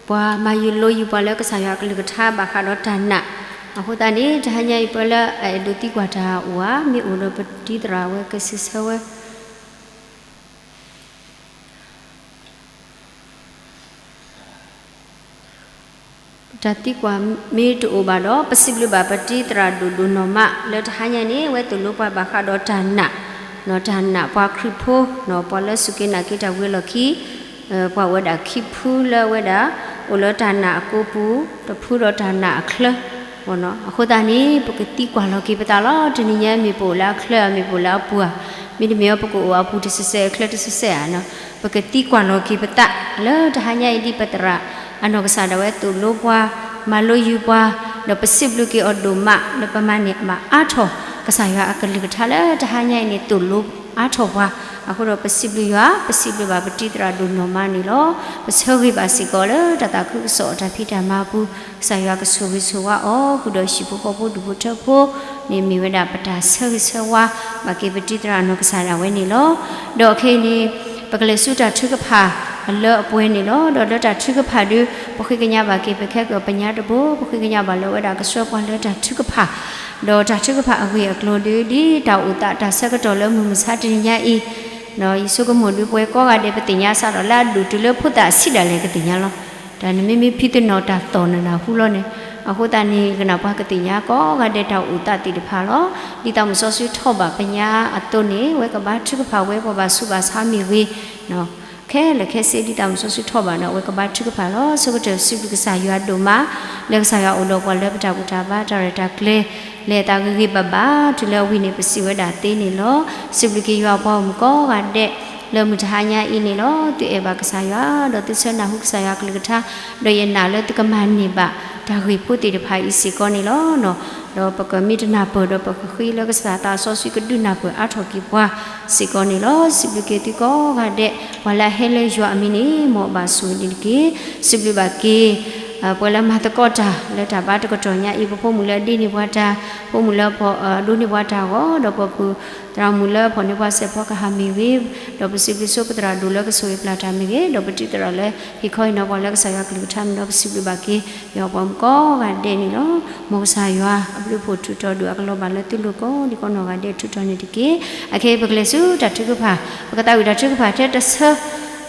ပှၤမၤယုၤလိယုၤပှၤလၢကစၢ်ယွၤအကလုၢ်ကထါဘၣ်ဃးဒီးတၢ်နာ်, အဃိသတးန့ၣ် တဟါညါအံၤပှၤလၢအအဲၣ်ဒိးသံကွၢ်တၢ်အိၣ်ဧါ, မ့ၢ်အိၣ်ဒီးပတံၤသရၣ်ဝဲကစံးဆၢဝဲ တၢ်သံကွၢ်မ့ၢ်တအိၣ်ဘၣ်ဒီး ပစံးဘျုးဘၣ်ပတံၤသရၣ်ဒိၣ်ဒိၣ်နီၢ်မး လၢတဟါညါန့ၣ် အဝဲသိၣ်လိပှၤဘၣ်ဃးဒီးတၢ်နာ်, တၢ်နာ်ပှၤခရံာ်ဖိ, ပှၤလၢစူၢ်က့ၤနာ်က့ၤတၢ်ဝံၤအလီၢ်ခံ, ပှၤအိၣ်ဝဲဒၣ်ခံဖုလၢအဝဲဒၣ် အိၣ်လၢတၢ်နာ်အကိပူၤ, တဖုဒီးတၢ်နာ်အချၢ အဃိသတးန့ၣ် ပကသံကွၢ်လီၤက့ၤပသးလီၤ. တနံၤညါမ့ၢ်ပအိၣ်လၢအချၢဧါ, မ့ၢ်ပအိၣ်လၢအပူၤဧါ, မ့တမ့ၢ် ပကအိၣ်အပူၤတစဲးစဲး အချၢတစဲးစဲးဧါ, ပကသံကွၢ်လီၤက့ၤပသး လၢတဟါညါအံၤဒ်ပတံၤသရၣ်အနီၢ်ကစၢ်ဒၣ်ဝဲသိၣ်လိပှၤ, မၤလိယုၤပှၤ, ဒီးပစံးဘျုးက့ၤအီၤဒိၣ်မး လၢပမၤန့ၢ်ဘၣ်အါထီၣ် ကစၢ်ယွၤအကလုၢ်ကထါလၢတဟါညါအံၤန့ၣ် သိၣ်လိအါထီၣ်ပှၤ, အဃိဒီးပစံးဘျုးယွၤ, ပစံးဘျုးဘၣ်ပတံၤသရၣ်ဒိၣ်နီၢ်မးန့ၣ်လီၤ. ပဆၢဂ့ၤဘၣ်စ့ၢ်ကီးလၢတၢ်သးခုကစီၣ်အတၢ်ဖံးတၢ်မၤအပူၤ ကစၢ်ယွၤကဆိၣ်ဂ့ၤဆိၣ်ဝါအီၤ, ဃုာ်ဒီးဟံၣ်ဖိဃီဖိဒူၣ်ဖိထၢဖိန့ၣ် မ့ၢ်ဝဲဒၣ်ပတၢ်ဆၢဂ့ၤဆၢဝါ ဘၣ်က့ၤပတံၤသရၣ်အနီၢ်ကစၢ်ဒၣ်ဝဲန့ၣ်လီၤ. ဒီးခဲအံၤန့ၣ် ပကလဲၤဆူတၢ်ထုကဖၣ်အလၢအပှဲၤန့ၣ်လီၤ. ဒီးလၢတၢ်ထုကဖၣ်ဒုး ပဃ့ကညးဘၣ်က့ၤ ပခဲကၢၢ်ပညါတဘိ, ပဃ့ကညးဘၣ်လၢအဝဲဒၣ်ကဆှၢပှၤလၢတၢ်ထုကဖၣ်, ဒီးတၢ်ထုကဖၣ်အဂ့ၢ်အကျိၤဒုး ဒ်တၢ်အိၣ်သးတၢ်ဆၢကတီၢ်လၢမုၢ်မဆါတနံၤညါအံၤ ယဆိကမိၣ်ဒုး ပဝဲကိးဂၤဒဲး ပသ့ၣ်ညါစးထီၣ်လၢအဒိၣ်တုၤလၢဖိသၣ်ဆံးဒၣ်လဲာ်ကသ့ၣ်ညါလီၤ. တၢ်နမ့မ့ၢ်ဖံးသနီၣ်တၢ်သီၣ်နနၢ်ဟူလီၤန့ၣ်, အဃိသတးန့ၣ် ကနၣ်ပှၤကသ့ၣ်ညါကိးဂၤဒဲးတၢ်အိၣ်သးသ့ၣ်တဖၣ်လီၤ. ဒ်သးမုၣ်စီဆှံထီၣ်ဘၣ်ပညါအသိးန့ၣ် အဝဲကဘါထုကဖၣ်ဝဲ ပှၤဘၣ်ဆူးဘၣ်ဆါမ့ၢ်ဂ့ၤ, ခဲလၢာ်ခဲဆ့ဒ်သးမုၣ်စီဆှံထီၣ်ဘၣ်ဒီး အဝဲကဘါထုကဖၣ်လီၤ. ဆၢကတီၢ်စံးဘျုးကစၢ်ယွၤဒိၣ်မး လၢကစၢ်ယွၤအိၣ်ဒီးပှၤလၢပတၢ်ဘူၣ်တၢ်ဘါတၢ်ရဲၣ်တၢ်ကျဲၤ လဲၤအသးဂ့ၤဂ့ၤဘၣ်ဘၣ် တုၤလၢအဝံၤန့ၣ် ပစံးဝဲဒၣ်သ့န့ၣ်လီၤ. စံးဘျုးက့ၤယွၤပှၤဂီၢ်မုၢ်ကိးဂၤဒဲး လၢမုၢ်တဟါညါအံၤန့ၣ်လီၤ. သုအဲၣ်ဘၣ်ကစၢ်ယွၤ ဒီးသုဆၢနၢ်ဟူကစၢ်ယွၤကလုၢ်ကထါ, ဒီးယနာ်လၢသုကမၤန့ၢ်ဘၣ်တၢ်ဂ့ၢ်ဖိသ့ၣ်တဖၣ်အံၤစ့ၢ်ကီးန့ၣ်လီၤ. ဒီးပကမ့ၢ်တနၢ်ပၢၢ်ဒီးပကဃ့လၢကစၢ်သးစီဆှံကဒုးနၢ်ပၢၢ်အါထီၣ်က့ၤပှၤစ့ၢ်ကီးန့ၣ်လီၤ. စံးဘျုးက့ၤသုကိးဂၤဒဲး ပှၤလၢအဟဲလၢယွၤအမံၤန့ၣ် မ်အဘၣ်ဆိၣ်ဂ့ၤန့ၣ်တက့ၢ်. စံးဘျုးဘၣ်က့ၤ ပှၤလၢမၤသကိးတၢ်လၢတၢ်ဘါတကတီၢ်ညါအံၤ ပဖိမုၣ်လၢအဒ့န့ၢ်ပှၤတၢ်, ဖိမုၣ်လၢအဒိးန့ၢ်ပှၤတၢ်အဂီၢ်, ဒီးပပုၢ်သရၣ်မုၣ်လၢအဖီၣ်န့ၢ်ပှၤစဲးဖီကဟၣ်မ့ၢ်ဂ့ၤ, ဒီးပစံးဘျုးဆိပသရၣ်ဒိၣ်လၢကဆိၣ်ဂ့ၤပျၢ်တၢ်မ့ၢ်ဂ့ၤ, ဒီးပတံၤသရၣ်လၢဟ့ၣ်ခီဟ့ၣ်နီၤပှၤလၢကစၢ်ယွၤကလုၢ်ကထါမ့ၢ်ဒီး ပစံးဘျုးဘၣ်က့ၤ ယွၤပှၤမုၣ်ကိးဂၤဒဲးန့ၣ်လီၤ. မ်ကစၢ်ယွၤအဘျုးအဖှိၣ်ထူးတီၤဒိၣ်အကလီၤဘၣ်လၢသုလိၤကိးဒံကိးနီၢ်ဂၤဒဲးထူးထီၣ်န့ၣ်တက့ၢ်. အခဲအံၤပကလဲၤဆူတၢ်ထုကဖၣ်, ပကသးဝံၣ်တၢ်ထုကဖၣ်ထဲတဆၢ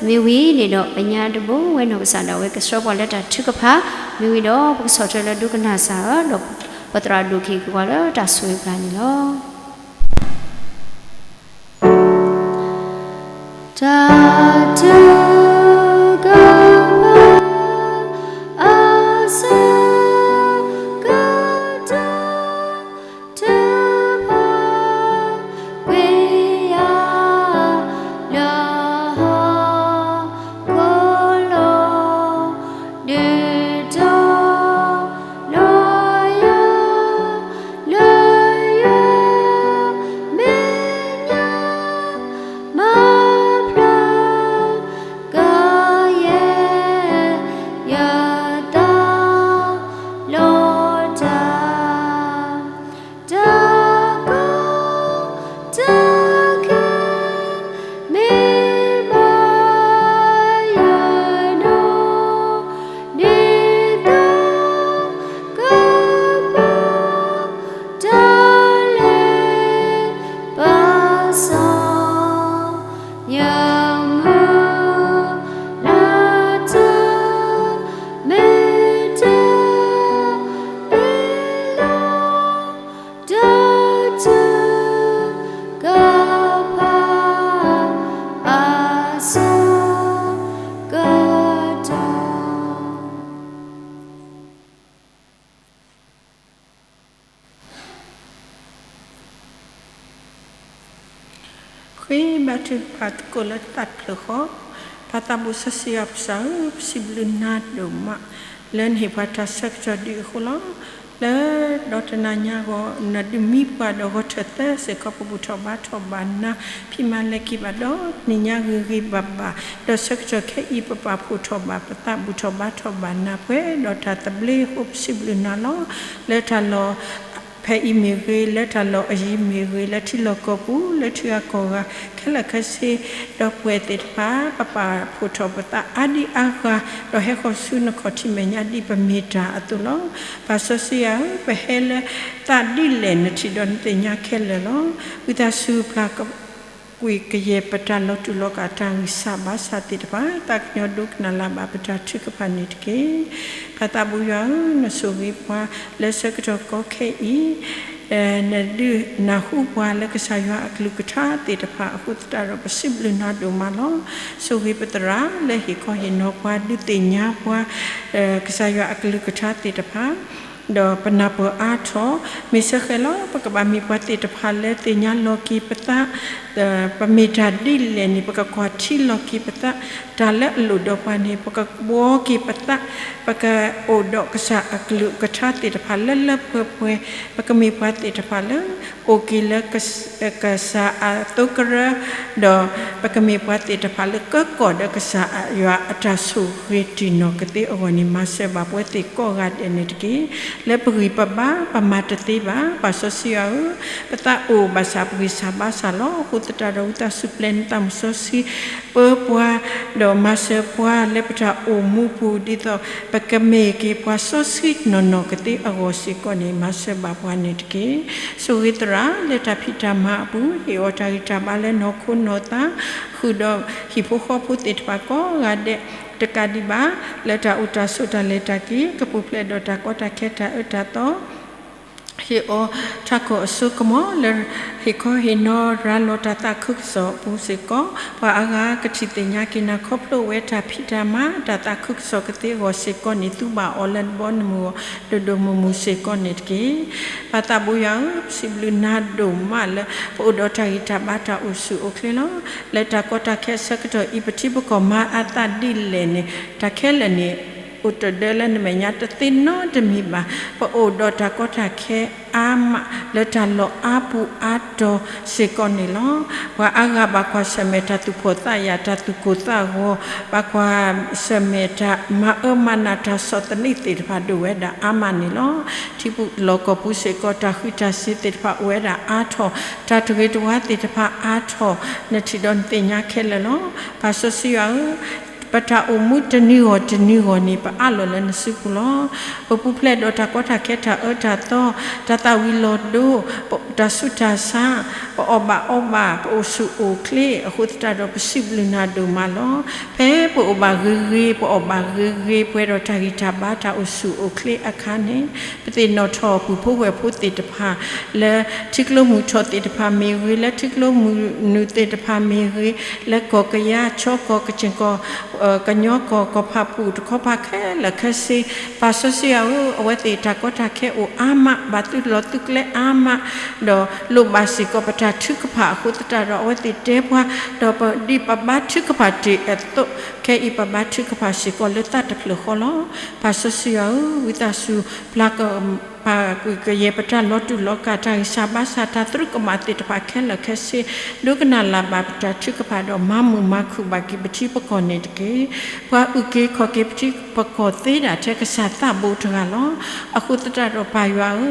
မ့ၢ်ဝံၤန့ၣ်ဒီး ပညါတဘိဝဲနီၢ်ကစၢ်ဒၣ်ဝဲ ကဆှၢပှၤလၢတၢ်ထုကဖၣ်, မ့ၢ်ဝံၤဒီး ပကဆီၣ်ထွဲလၢဒိကနၣ်စၢ်ဧၢ, ဒီးပသရၣ်ဒိၣ်ကဟ့ၣ်က့ၤပှၤလၢတၢ်ဆိၣ်ဂ့ၤပျၢ်န့ၣ်လီၤ. ဃ့ဘါထုကဖၣ်သကိးလၢတၢ်တဖျၢၣ်ဃီ, ပၢ်သးဘိစီဆှံယွၤပကစၢ်ဧၢ, ပစံးဘျုးနၤဒိၣ်မး လၢနဟ့ၣ်ပှၤတၢ်ဆၢကတီၢ်ဒ်အံၤအဃိလီၤ. လၢဒီးတနၤညါအဂီၢ် နဒုးမံပှၤဒီးဂီၤထၢၣ်သၢစ့ၢ်ကီး ပဘူၣ်ထီၣ်ဘါထီၣ်ဘၣ်နၤ ဖံးမၤလဲၤက့ၤဘၣ်ဒီးနံၤညါဂ့ၤဂ့ၤဘၣ်ဘၣ်, ဒီးဆၢကတီၢ်ခဲအံၤ ပပာ်ဖှိၣ်ထီၣ်ဘၣ်ပသး ဘူၣ်ထီၣ်ဘါထီၣ်ဘၣ်နၤ ပှဲၤဒီးတၢ်သဘျ့အဃိ ပစံးဘျုးနၤလီၤ. လၢတၢ်လီၢ် ဖဲအံၤမ့ၢ်ဂ့ၤ, လၢတၢ်လီၢ်အယံၤမ့ၢ်ဂ့ၤ, လၢထံလီၢ်ကီၢ်ပူၤ လၢထံဂၤကီၢ်ဂၤ ခဲလၢာ်ခဲဆ့, ဒီပုၢ်ဝဲၢ်သ့ၣ်တဖၣ် ပပာ်ဖှိၣ်ထီၣ်ပသးအါဒံအါဂၤ, ဒီးဟဲဃီၤဆူနခီၣ်ထံးမဲာ်ညါဒ်ပမ့ၢ်တၢ်အသိးလီၤ. ပၢ်စီဆှံယွၤဧၢ, ပဟဲလၢသးဒ်လဲၣ် နထံၣ်ဒီးနသ့ၣ်ညါခဲလၢာ်လီၤ. ဝံသးစူၤပျၢ်ကွံာ်ကယဲၢ်ပတၢ်လီၤတူာ်လီၤကာ် တၢ်ဂံၢ်စၢ်ဘါစၢ်သ့ၣ်တဖၣ်, သးကညီၤဒိကနၣ်လၢ်ဘၣ်ပတၢ်ထုကဖၣ်န့ၣ်တက့ၢ်. ပၢ်သးဘိယွၤဧၢ, နဆိၣ်ဂ့ၤပှၤလၢဆၢကတီၢ်ကီခဲအံၤ နဒုးနၢ်ဟူပှၤလၢကစၢ်ယွၤအကလုၢ်ကထါသ့ၣ်တဖၣ်အဃိသတးဒီး ပစံးဘျုးနၤဒိၣ်မးလီၤ. ဆိၣ်ဂ့ၤပသရၣ်လၢဟ့ၣ်ခီဟ့ၣ်နီၤပှၤ ဒုးသ့ၣ်ညါပှၤ ကစၢ်ယွၤအကလုၢ်ကထါသ့ၣ်တဖၣ်, ဒီးပနၢ်ပၢၢ်အါထီၣ်, မ့ၢ်စ့ၢ်ကီးလီၤ ပကဘၣ်မ့ၢ်ပှၤသ့ၣ်တဖၣ်လၢသ့ၣ်ညါလီၤက့ၤပသး ပမ့ၢ်တၢ်ဒ်လဲၣ်န့ၣ် ပကကွၢ်ထံလီၤက့ၤပသး, တၢ်လၢအလိၣ်ဒီးပှၤန့ၣ် ပကဘှီက့ၤပသး, ပကအိၣ်ဒီးကစၢ်အကလုၢ်ကထါသ့ၣ်တဖၣ်လၢလၢပှဲၤပှဲၤ, ပကမ့ၢ်ပှၤသ့ၣ်တဖၣ်လၢ အိၣ်က့ၤလၢ ကစၢ်အသိကရၢ, ဒီးပကမ့ၢ်ပှၤသ့ၣ်တဖၣ်လၢကၢကီၢ်ဒီးကစၢ်ယွၤအတၢ်ဆိၣ်ဂ့ၤတံၢ်နီၢ်ကသ့အဂီၢ်န့ၣ် မၤစၢၤဘၣ်ပဝဲသ့ၣ်ကိးဂၤဒဲးန့ၣ်တက့ၢ်. လၢပဂံၢ်ပဘါ ပမၤတသ့ဘၣ်. ပၢ်စီဆှံယွၤဧၢ, ပသးအိၣ်ဘၣ်ဆၣ် ပဂံၢ်စၢ်ဘါစၢ်လီၤ. အဃိသတးဒီး ဝံသးစူၤပျဲနသးမုၢ်စီဆှံ ပၢပှၤ, ဒီးမၤစၢၤပှၤလၢပတၢ်အိၣ်မူပူၤ ဒ်သိးပကမ့ၢ်က့ၤပှၤစီဆှံနီၢ်နီၢ်ကသ့အဂီၢ်စ့ၢ်ကီးန့ၣ် မၤစၢၤဘၣ်ပှၤန့ၣ်တက့ၢ်. ဆိၣ်ဂ့ၤသရၣ်လၢတၢ်ဖံးတၢ်မၤအပူၤ ဟ့ၣ်အီၤတၢ်ဂံၢ်တၢ်ဘါလၢနီၢ်ခိနီၢ်သး, ဃုာ်ဒီးဟံၣ်ဖိဃီဖိသ့ၣ်တဖၣ်ကိးဂၤဒဲး, တကးဒံးဘၣ် လၢတၢ်အိၣ်တၢ်ဆိးတၢ်လဲၤတၢ်က့ၤ ကပူၤဖျဲးဒီးတၢ်ကီတၢ်ခဲတၢ်အၢတၢ်သီ ဟ့ၣ်အီၤထးခိၣ်အစိကမီၤလၢ ဟ့ၣ်ခီဟ့ၣ်နီၤရၤလီၤတၢ်သးခုကစီၣ်အပူၤစ့ၢ်ကီး, ပှၤအါဂၤကထံၣ်သ့ၣ်ညါက့ၤနၤခီဖျိဝဲတၢ်ဖံးတၢ်မၤ တၢ်သးခုကစီၣ်ကသ့အဂီၢ်စ့ၢ်ကီးန့ၣ် သူဘၣ်အီၤလၢနဘီနမုၢ်အဂီၢ် ဒိၣ်ဒိၣ်မုၢ်မုၢ်စ့ၢ်ကီးန့ၣ်တက့ၢ်. ပၢ်သးဘိယွၤဧၢ, ပစံးဘျုးနၤဒိၣ်မးလၢ ပအိၣ်ဒီးတၢ်ဂံၢ်တၢ်ဘါတၢ်အိၣ်ဆူၣ်အိၣ်ချ့လီၤ. လၢတၢ်ကီတၢ်ခဲအဆၢကတီၢ်အံၤ ပထံပကီၢ်မၤအသးဒ်လဲၣ်န့ၣ် တၢ်ခဲလၢာ်န့ၣ် အိၣ်တဒၢလၢနမဲာ်ညါတသ့နီတမံၤဘၣ်. ပအိၣ်ဒီးတၢ်ကီတၢ်ခဲအါမး လၢတၢ်လီၢ်အါပူၤအါတီၤစ့ၢ်ကီးန့ၣ်လီၤ. ပှၤအါဂၤဘၣ်ကွၢ်ဆၢၣ်မဲာ်တၢ်သူၣ်ဖှီၣ်သးယာ် တၢ်သူၣ်ကိၢ်သးဂီၤ, ဘၣ်ကွၢ်ဆၢၣ်မဲာ်တၢ်မၤအၢမၤနး တၢ်ဆီၣ်သနံးသ့ၣ်တဖၣ်ဒိၣ်ဝဲဒၣ်အါမးန့ၣ်လီၤ. ထံပူၤလီၢ်ကီၢ်ပူၤစ့ၢ်ကီး တၢ်ဃံးတၢ်စ့ၤသ့ၣ်တဖၣ်အိၣ်ဝဲဒၣ်အါထီၣ်, တၢ်တဂ့ၤတဝါသ့ၣ်တဖၣ်အါထီၣ်, နထံၣ်ဒီးနသ့ၣ်ညါခဲလၢာ်လီၤ. ပၢ်စီဆှံယွၤဧၢ, ပတၢ်အိၣ်မူတနံၤဂီၢ်တနံၤဂီၢ်န့ၣ် ပအးလီၤလၢနစုပူၤလီၤ. ပပူၤဖျဲးဒီးတၢ်ကီတၢ်ခဲတၢ်အၢတၢ်သီ, တၢ်သၣ်ဝံၤလီၤဒိ, တၢ်ဆူးတၢ်ဆါ, ပအီၣ်ဘၣ်အီဘၣ်, ပအိၣ်ဆူၣ်အိၣ်ချ့, အဃိသတးဒီးပစံးဘျုးနၤဒိၣ်မးလီၤ. ဖဲပအိၣ်ဘၣ်ဂ့ၤဂ့ၤ ပအီၣ်ဘၣ်ဂ့ၤဂ့ၤ ပှဲၤဒီးတၢ်ဂံၢ်တၢ်ဘါတၢ်အိၣ်ဆူၣ်အိၣ်ချ့အခါန့ၣ်, ပသ့ၣ်နီၣ်ထီၣ်ပုၢ်ဖိဝဲၢ်ဖိသ့ၣ်တဖၣ် လၢထံကျိမုၢ်ထီၣ်သ့ၣ်တဖၣ်မ့ၢ်ဂ့ၤ, လၢထံကျိမုၢ်နုာ်သ့ၣ်တဖၣ်မ့ၢ်ဂ့ၤ, လၢကီၢ်ကယၤ ခၠီကီၢ် ကခၠ့ၣ်ကီၢ် ကညီကီၢ် ကီၢ်ဖးပူၤတခီဖးခဲလၢာ်ခဲဆ့, ပၢ်စီဆှံယွၤဧၢ, အဝဲသ့ၣ်တၢ်ကီတၢ်ခဲအိၣ်အါမး, ဘၣ်သုလီၤသုကျဲအါမး, ဒီးလိၣ်ဘၣ်စ့ၢ်ကီးပတၢ်ထုကဖၣ်အဃိသတးဒီး အဝဲသ့ၣ်တဲပှၤ, ဒီးဒ်ပဘါထုကဖၣ်တ့ၢ်အသိး, ခဲအံၤပဘါထုကဖၣ်စ့ၢ်ကီး လၢသးတဖျၢၣ်ဃီလီၤ. ပၢ်စီဆှံယွၤဧၢ, ဝံသးစူၤ ပျၢ်ကပာ်ကွံာ်ကယဲၢ်ပတၢ်လီၤတူာ်လီၤကာ် တၢ်ဂံၢ်စၢ်ဘါစၢ် တၢ်သရူးကမၣ်သ့ၣ်တဖၣ်ခဲလၢာ်ခဲဆ့, ဒိကနၣ်လၢ်ဘၣ်ပတၢ်ထုကဖၣ်ဒီး မၤမုာ်မၤခုၣ်ဘၣ်က့ၤပထံပကီၢ်န့ၣ်တက့ၢ်. ပှၤအုၣ်က့ၤခီၣ်က့ၤပထံပကီၢ်သ့ဒၣ်ထဲကစၢ်သးဘိတဂၤလီၤ. အဃိသတးဒီးပၢ်ယွၤဧ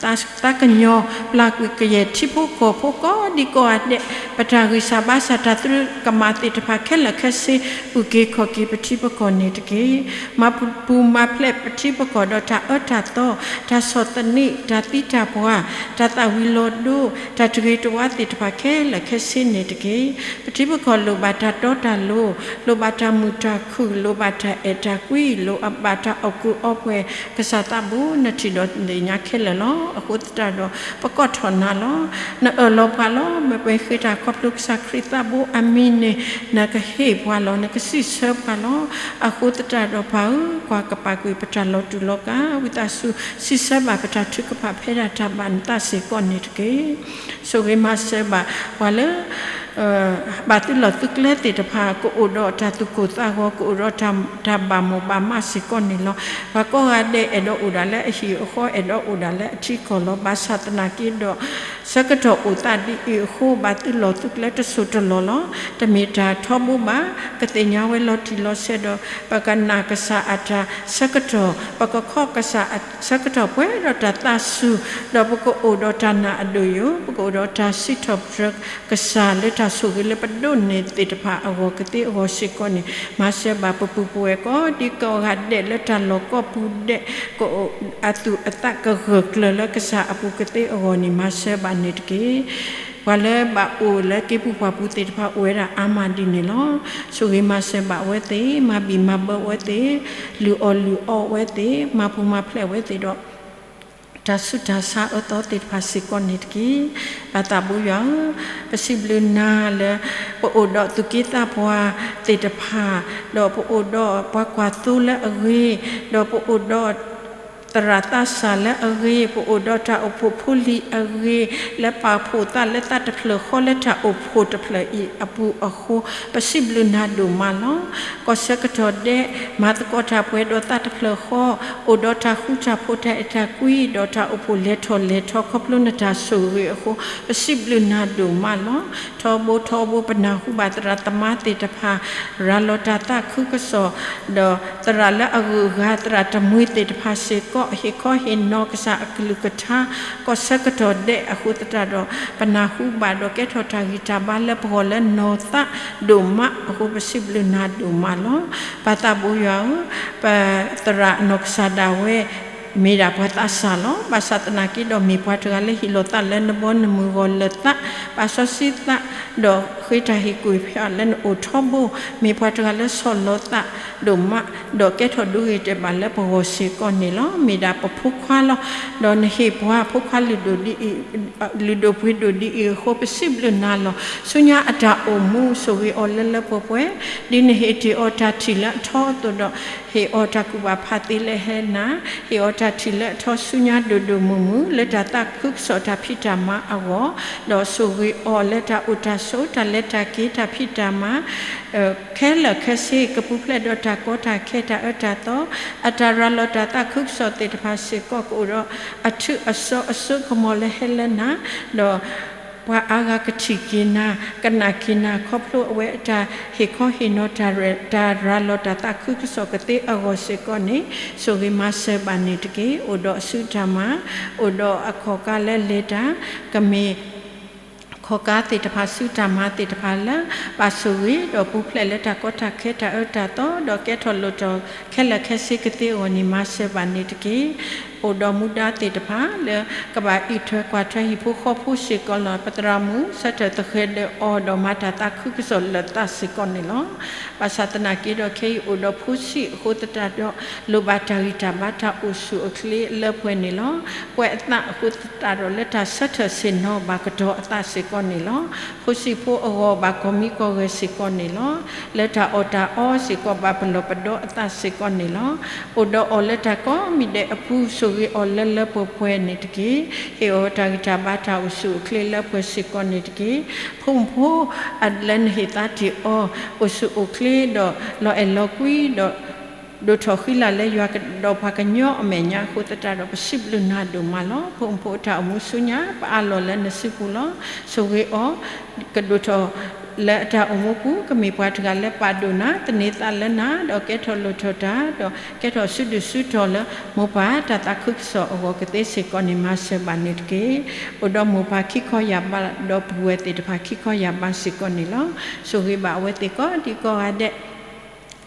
ၢ, သးကညီၤပျၢ်ကွံာ်ကယဲၢ်ထံဖိကီၢ်ဖိကိးဒံကိးဂၤဒဲး, ပတၢ်ဂံၢ်စၢ်ဘါစၢ် တၢ်သရူးကမၣ်သ့ၣ်တဖၣ်ခဲလၢာ်ခဲဆ့, အုၣ်က့ၤခီၣ်က့ၤပထံပကီၢ်န့ၣ်တက့ၢ်. မၤပူၤမၤဖျဲးပထံပကီၢ်ဒီးတၢ်အၢတၢ်သီ, တၢ်ဆီၣ်သနံး, တၢ်သံတၢ်ပှၢ်, တၢ်သၣ်ဝံၤလီၤဒိ, တၢ်တဂ့ၤတဝါသ့ၣ်တဖၣ်ခဲလၢာ်ခဲဆ့န့ၣ်တက့ၢ်. ပထံပကီၢ်လိၣ်ဘၣ်တၢ်တီတၢ်လိၤ, လိၣ်ဘၣ်တၢ်မုာ်တၢ်ခုၣ်, လိၣ်ဘၣ်တၢ်အဲၣ်တၢ်ကွံ, လိၣ်ဘၣ်တၢ်အီၣ်ကူအီပှဲၤ, ကစၢ်သးဘိ နထံၣ်ဒီးနသ့ၣ်ညါခဲလၢာ်လီၤ. အဃိသတးဒီး ပကိးထီၣ်နၤလီၤ. နအၢၣ်လီၤပှၤလီၤ. မ့ၢ်ပဃ့တၢ်ခီဖျိကစၢ်ခရံာ်သးဘိအမံၤန့ၣ်, နကဟ့ၣ်ပှၤလီၤ, နကစံးဆၢပှၤလီၤ. အဃိသတးဒီးပၢ်ဧၢ, ကွၢ်ကပာ်ကွံာ်ပတၢ်လီၤတူာ်လီၤကာ်, ဝံသးစူၤစံးဆၢဘၣ်ပတၢ်ထုကဖၣ်ဖဲဒၣ်တၢ်ဘၣ်နသးစ့ၢ်ကီးန့ၣ်တက့ၢ်. ဆိၣ်ဂ့ၤမၤစၢၤဘၣ်ပှၤလၢ ဘၣ်သုးလီၢ်သုးကျဲသ့ၣ်တဖၣ် ကအိၣ်ဒီးတၢ်သူၣ်ကိၢ်သးဂီၤ ကအိၣ်ဒီးတၢ်ဘၣ်မိၣ်ဘၣ်မးစ့ၢ်ကီးန့ၣ်လီၤ. ပှၤကိးဂၤဒဲး အဲၣ်ဒိးအိၣ်ဒၣ်လၢအဟံၣ်အဃီ အဲၣ်ဒိးအိၣ်ဒၣ်လၢအထံကီၢ်လီၤ. ဘၣ်ဆၣ်သနာ်က့ဒီး ဆၢကတီၢ်အိၣ်သးဒ်အံၤအဃိ ဘၣ်သုးလီၢ်သုးကျဲတစိၢ်တလီၢ်လီၤ. တမ့ၢ်တၢ်ထီဘိဘၣ်. ကသ့ၣ်ညါဝဲလီၤတံၢ်လီၤဆဲးဒီး ပကနာ်ကစၢ်အတၢ်ဆၢကတီၢ်, ပကခီကစၢ်ဆၢကတီၢ်ပှဲၤဒီးတၢ်သးစူၤ, ဒီးပကအိၣ်ဒီးတၢ်နာ်အဒိၣ်ယိာ်, ပကအိၣ်ဒီးတၢ်စံးထီၣ်ပတြၢၤကစၢ်လၢတၢ်ဆိၣ်ဂ့ၤလၢပဒိးန့ၢ်သ့ၣ်တဖၣ်အဂီၢ်ကသ့အဂီၢ်စ့ၢ်ကီးန့ၣ် မၤစၢၤဘၣ်ပပုၢ်ပဝဲၢ်ကိးဒံကိးဂၤဒဲးလၢတၢ်လီၢ်ကိးပူၤဒဲး အသူၣ်အသးကဂၢၢ်ကျၢၤလၢကစၢ်အပူၤကသ့အဂီၢ်န့ၣ် မၤစၢၤဘၣ်န့ၣ်တက့ၢ်. ပှၤလၢဘၣ်အိၣ်လၢက့ၤပူၤပှၢ်ပူၤသ့ၣ်တဖၣ်အိၣ်ဝဲဒၣ်အါမးဒ်န့ၣ်လီၤ. ဆိၣ်ဂ့ၤမၤစၢၤဘၣ်အဝဲသ့ၣ်, မၤဘံၣ်မၤဘၢအဝဲသ့ၣ်, လုၢ်အီၣ်လုၢ်အီအဝဲသ့ၣ်, မၤပူၤမၤဖျဲးအဝဲသ့ၣ်ဒီး တၢ်ဆူးတၢ်ဆါအၢသီသ့ၣ်တဖၣ်စ့ၢ်ကီးန့ၣ်တက့ၢ်. ပၢ်သးဘိယွၤဧၢ, ပစံးဘျုးနၤလၢ ပအိၣ်ဒီးသူၣ်က့သးပှၢ်သ့ၣ်တဖၣ်, ဒီးပအိၣ်ဒီးပှၤကွၢ်သိလၢအဂ့ၤ, ဒီးပအိၣ်ဒီး သရၣ်သးစၢ်လၢအဂ့ၤ, ပအိၣ်ဒီးတၢ်အိၣ်ဖှိၣ်ဖိလံၤအဂ့ၤ, လၢပာ်ဖှိၣ်သးလၢသးတဖျၢၣ်ဃီလၢတၢ်အိၣ်ဖှိၣ်တဖျၢၣ်အံၤအပူၤအဃိ, ပစံးဘျုးနၤဒိၣ်မးလီၤ. ကီၢ်ဆၢကတီၢ်ဒဲး မၤသကိးတၢ်ပှဲၤဒီးသးတဖျၢၣ်ဃီ, အိၣ်ဒီးတၢ်ဃူတၢ်ဖိးတၢ်အဲၣ်တၢ်ကွံ, ဒီးတၢ်အိၣ်ဖှိၣ်လဲၤထီၣ်လဲၤထီ ခီဖျိနတၢ်ဆိၣ်ဂ့ၤအဃိ, ပစံးဘျုးနၤဒိၣ်မးလီၤ. ထီဘိထီဘိ ပနၢ်ဟူဘၣ်သရၣ်သမါသ့ၣ်တဖၣ် ရၤလီၤတၢ်သးခုကစီၣ်, ဒီးသရၣ်လၢအဂုၤအဂၤ သရၣ်တမှံၤသ့ၣ်တဖၣ်စ့ၢ်ကီး ဟ့ၣ်ခီဟ့ၣ်နီၤကစၢ်အကလုၢ်ကထါ ကီၢ်ဆၢကတီၢ်ဒဲးအဃိသတးဒီး ပနၢ်ဟူဘၣ်ဒီးကဲထီၣ်တၢ်ဂံၢ်တၢ်ဘါလၢပဂီၢ်လၢနီၢ်သးဒိၣ်မးအဃိ ပစံးဘျုးနၤဒိၣ်မးလီၤ. ပၢ်သးဘိယွၤဧၢ, ပသရၣ်အနီၢ်ကစၢ်ဒၣ်ဝဲ မ့ၢ်ဒၣ်ပှၤသးစၢ်လီၤ. ဘၣ်ဆၣ်သနာ်က့ဒီး မ့ၢ်ပှၤတဂၤလၢဟ့ၣ်လီၤသးလၢနဘီနမုၢ်ဂီၤလၢာ်သး, ပာ်စီဆှံသး, ဒီးဃ့တၢ်ဟ့ၣ်ကူၣ်ဖးလၢနအိၣ်ထီဘိ, မ့ၢ်ပှၤတဂၤလၢဆီၣ်လီၤသးဒိၣ်မး, ဒီးကဲထီၣ်ဒိဂ့ၤတဲာ်ဘၣ်လၢပဂီၢ်စ့ၢ်ကီးန့ၣ်လီၤ. မ့ၢ်ဒၣ်ပဖိခွါလီၤ. ဒီးနဟ့ၣ်ပှၤဖိခွါလုၢ်ဒိၣ်ဒ်အံၤ လုၢ်ဒိၣ်ပှ့ၤဒိၣ်ဒ်အံၤအဃိ ပစံးဘျုးနၤလီၤ. ဆူညါအတၢ်အိၣ်မူ ဆိၣ်ဂ့ၤအီၤလၢလၢပှဲၤပှဲၤ, ဒ်နဟ့ၣ်တ့ၢ်အီၤတၢ်ထံၣ်လၢအထီအသိးဒီး ဟ့ၣ်အီၤတၢ်ကူၣ်ဘၣ်ဖးသ့လၢဟဲနၤ, ဟ့ၣ်အီၤတၢ်ထံၣ်လၢအထီဆူညါဒိၣ်ဒိၣ်မုၢ်မုၢ် လၢတၢ်သးခုကစီၣ်တၢ်ဖံးတၢ်မၤအဂီၢ်, ဒီးဆိၣ်ဂ့ၤအီၤလၢတၢ်အိၣ်တၢ်ဆိး တၢ်လဲၤတၢ်က့ၤ တၢ်ဖံးတၢ်မၤ ခဲလၢာ်ခဲဆ့ ကပူၤဖျဲးဒီးတၢ်ကီတၢ်ခဲ တၢ်အၢတၢ်သီ, အတၢ်ရၤလီၤတၢ်သးခုကစီၣ်သ့ၣ်တဖၣ်စ့ၢ်ကီး ကအိၣ်ဒီးအထူးအစီအစိကမီၤလၢဟဲလၢနၤ, ဒီးပှၤအါဂၤကထံၣ်က့ၤနၤ, ကနၣ်က့ၤနၤ ခီဖျိအဝဲအတၢ်ဟ့ၣ်ခီဟ့ၣ်နီၤ တၢ်ရၤလီၤတၢ်သးခုကစီၣ်ကသ့အဂီၢ်စ့ၢ်ကီးန့ၣ် ဆိၣ်ဂ့ၤမၤစၢၤဘၣ်န့ၣ်တက့ၢ်. အိၣ်ဒီးအစုတၢ်မၤ, အိၣ်ဒီးအခီၣ်ကါလၢလဲၤတၢ်, ကမ့ၢ် ခီၣ်ကါသ့ၣ်တဖၣ် စုတၢ်မၤသ့ၣ်တဖၣ်လၢ ဘၣ်ဆိၣ်ဂ့ၤ ဒီးပူၤဖျဲးလၢတၢ်ကီတၢ်ခဲ တၢ်အၢတၢ်သီ ဒီးကဲထီၣ်လိၣ်ထီၣ်ခဲလၢာ်ခဲဆ့ကသ့အဂီၢ်န့ၣ် မၤစၢၤဘၣ်န့ၣ်တက့ၢ်. အိၣ်ဒီးမူဒါသ့ၣ်တဖၣ်လၢ ကဘၣ်အံးထွဲကွၢ်ထွဲဟံၣ်ဖိဃီဖိစ့ၢ်ကီးလီၤ. ပသရၣ်မုၣ် ဆၢထၢၣ်သဃဲၤဒၢးအီၤ ဒီးမၤတၢ်သးခုကစီၣ်လၢာ်သးစ့ၢ်ကီးန့ၣ်လီၤ. ဘၣ်ဆၣ်သနာ်က့ဒီး ခဲအံၤအိၣ်ဒီးဖိဆံးအဃိသတးဒီး လိၣ်ဘၣ်တၢ်ဂံၢ်တၢ်ဘါ တၢ်အိၣ်ဆူၣ်အိၣ်ချ့လၢပှဲၤန့ၣ်လီၤ. ကွဲးအသးအဃိသတးဒီး လၢတၢ်ဆၢထၢၣ်ဆ့ၣ်နီၤဘၣ်ကတီၤအသးစ့ၢ်ကီးန့ၣ်လီၤ. ဖိဆံးဖိအဂီၢ် ဘၣ်ကီၤမံကီၤဂဲၤစ့ၢ်ကီးန့ၣ်လီၤ. လၢတၢ်အီၣ်တၢ်အီစ့ၢ်ကီး ဘၣ်ပလီၢ်ပဒီအသးစ့ၢ်ကီးန့ၣ်လီၤ. အိၣ်ဒီးအီၤလၢတၢ်ကိးမံၤဒဲးအပူၤ ဆိၣ်ဂ့ၤအီၤလၢလၢပှဲၤပှဲၤန့ၣ်တက့ၢ်. ဟ့ၣ်အီၤတၢ်ဂံၢ်တၢ်ဘါ တၢ်အိၣ်ဆူၣ်အိၣ်ချ့လၢပှဲၤစ့ၢ်ကီးန့ၣ်တက့ၢ်. ဖိမုၣ်ဖိ လၢနဟ့ၣ်သါတ့ၢ်အီၤ အိၣ်ဆူၣ်အိၣ်ချ့ဒီး လီၤအဲၣ်လီၤကွံဒီး ဒိၣ်ထီၣ်ဃံလၤလၢယွၤဒီးပှၤကညီအမဲာ်ညါအဃိသတးဒီး ပစံးဘျုးနၤဒိၣ်မးလီၤ. ဖိမုၣ်ဖိအတၢ်အိၣ်မူဆူညါ ပအးလီၤလၢနစုပူၤလီၤ. ဆိၣ်ဂ့ၤအီၤ ကဒိၣ်ထီၣ်လၢအတၢ်အိၣ်မူပူၤ ကမ့ၢ်ပှၤတဂၤလၢပာ်ဒိၣ်နၤ သန့ၤသးလၢနၤ ဒီးကဲထီၣ်လိၣ်ထီၣ်တၢ် ဒီးကဲထီၣ်စုဒုၣ်စုတီၤလၢ မိၢ်ပၢ်တၢ်သးခုကစီၣ်အဂီၢ်ကသ့စ့ၢ်ကီးန့ၣ် မၤစၢၤဘၣ်န့ၣ်တက့ၢ်. အိၣ်ဒီးမိၢ်ပၢ်ခံခီယၢ်ဘး ဒီးပုၢ်ဝဲၢ်သ့ၣ်တဖၣ်ခံခီယၢ်ဘးစ့ၢ်ကီးန့ၣ်လီၤ. ဆိၣ်ဂ့ၤဘၣ်အဝဲသ့ၣ်ကိးဒံကိးဂၤဒဲး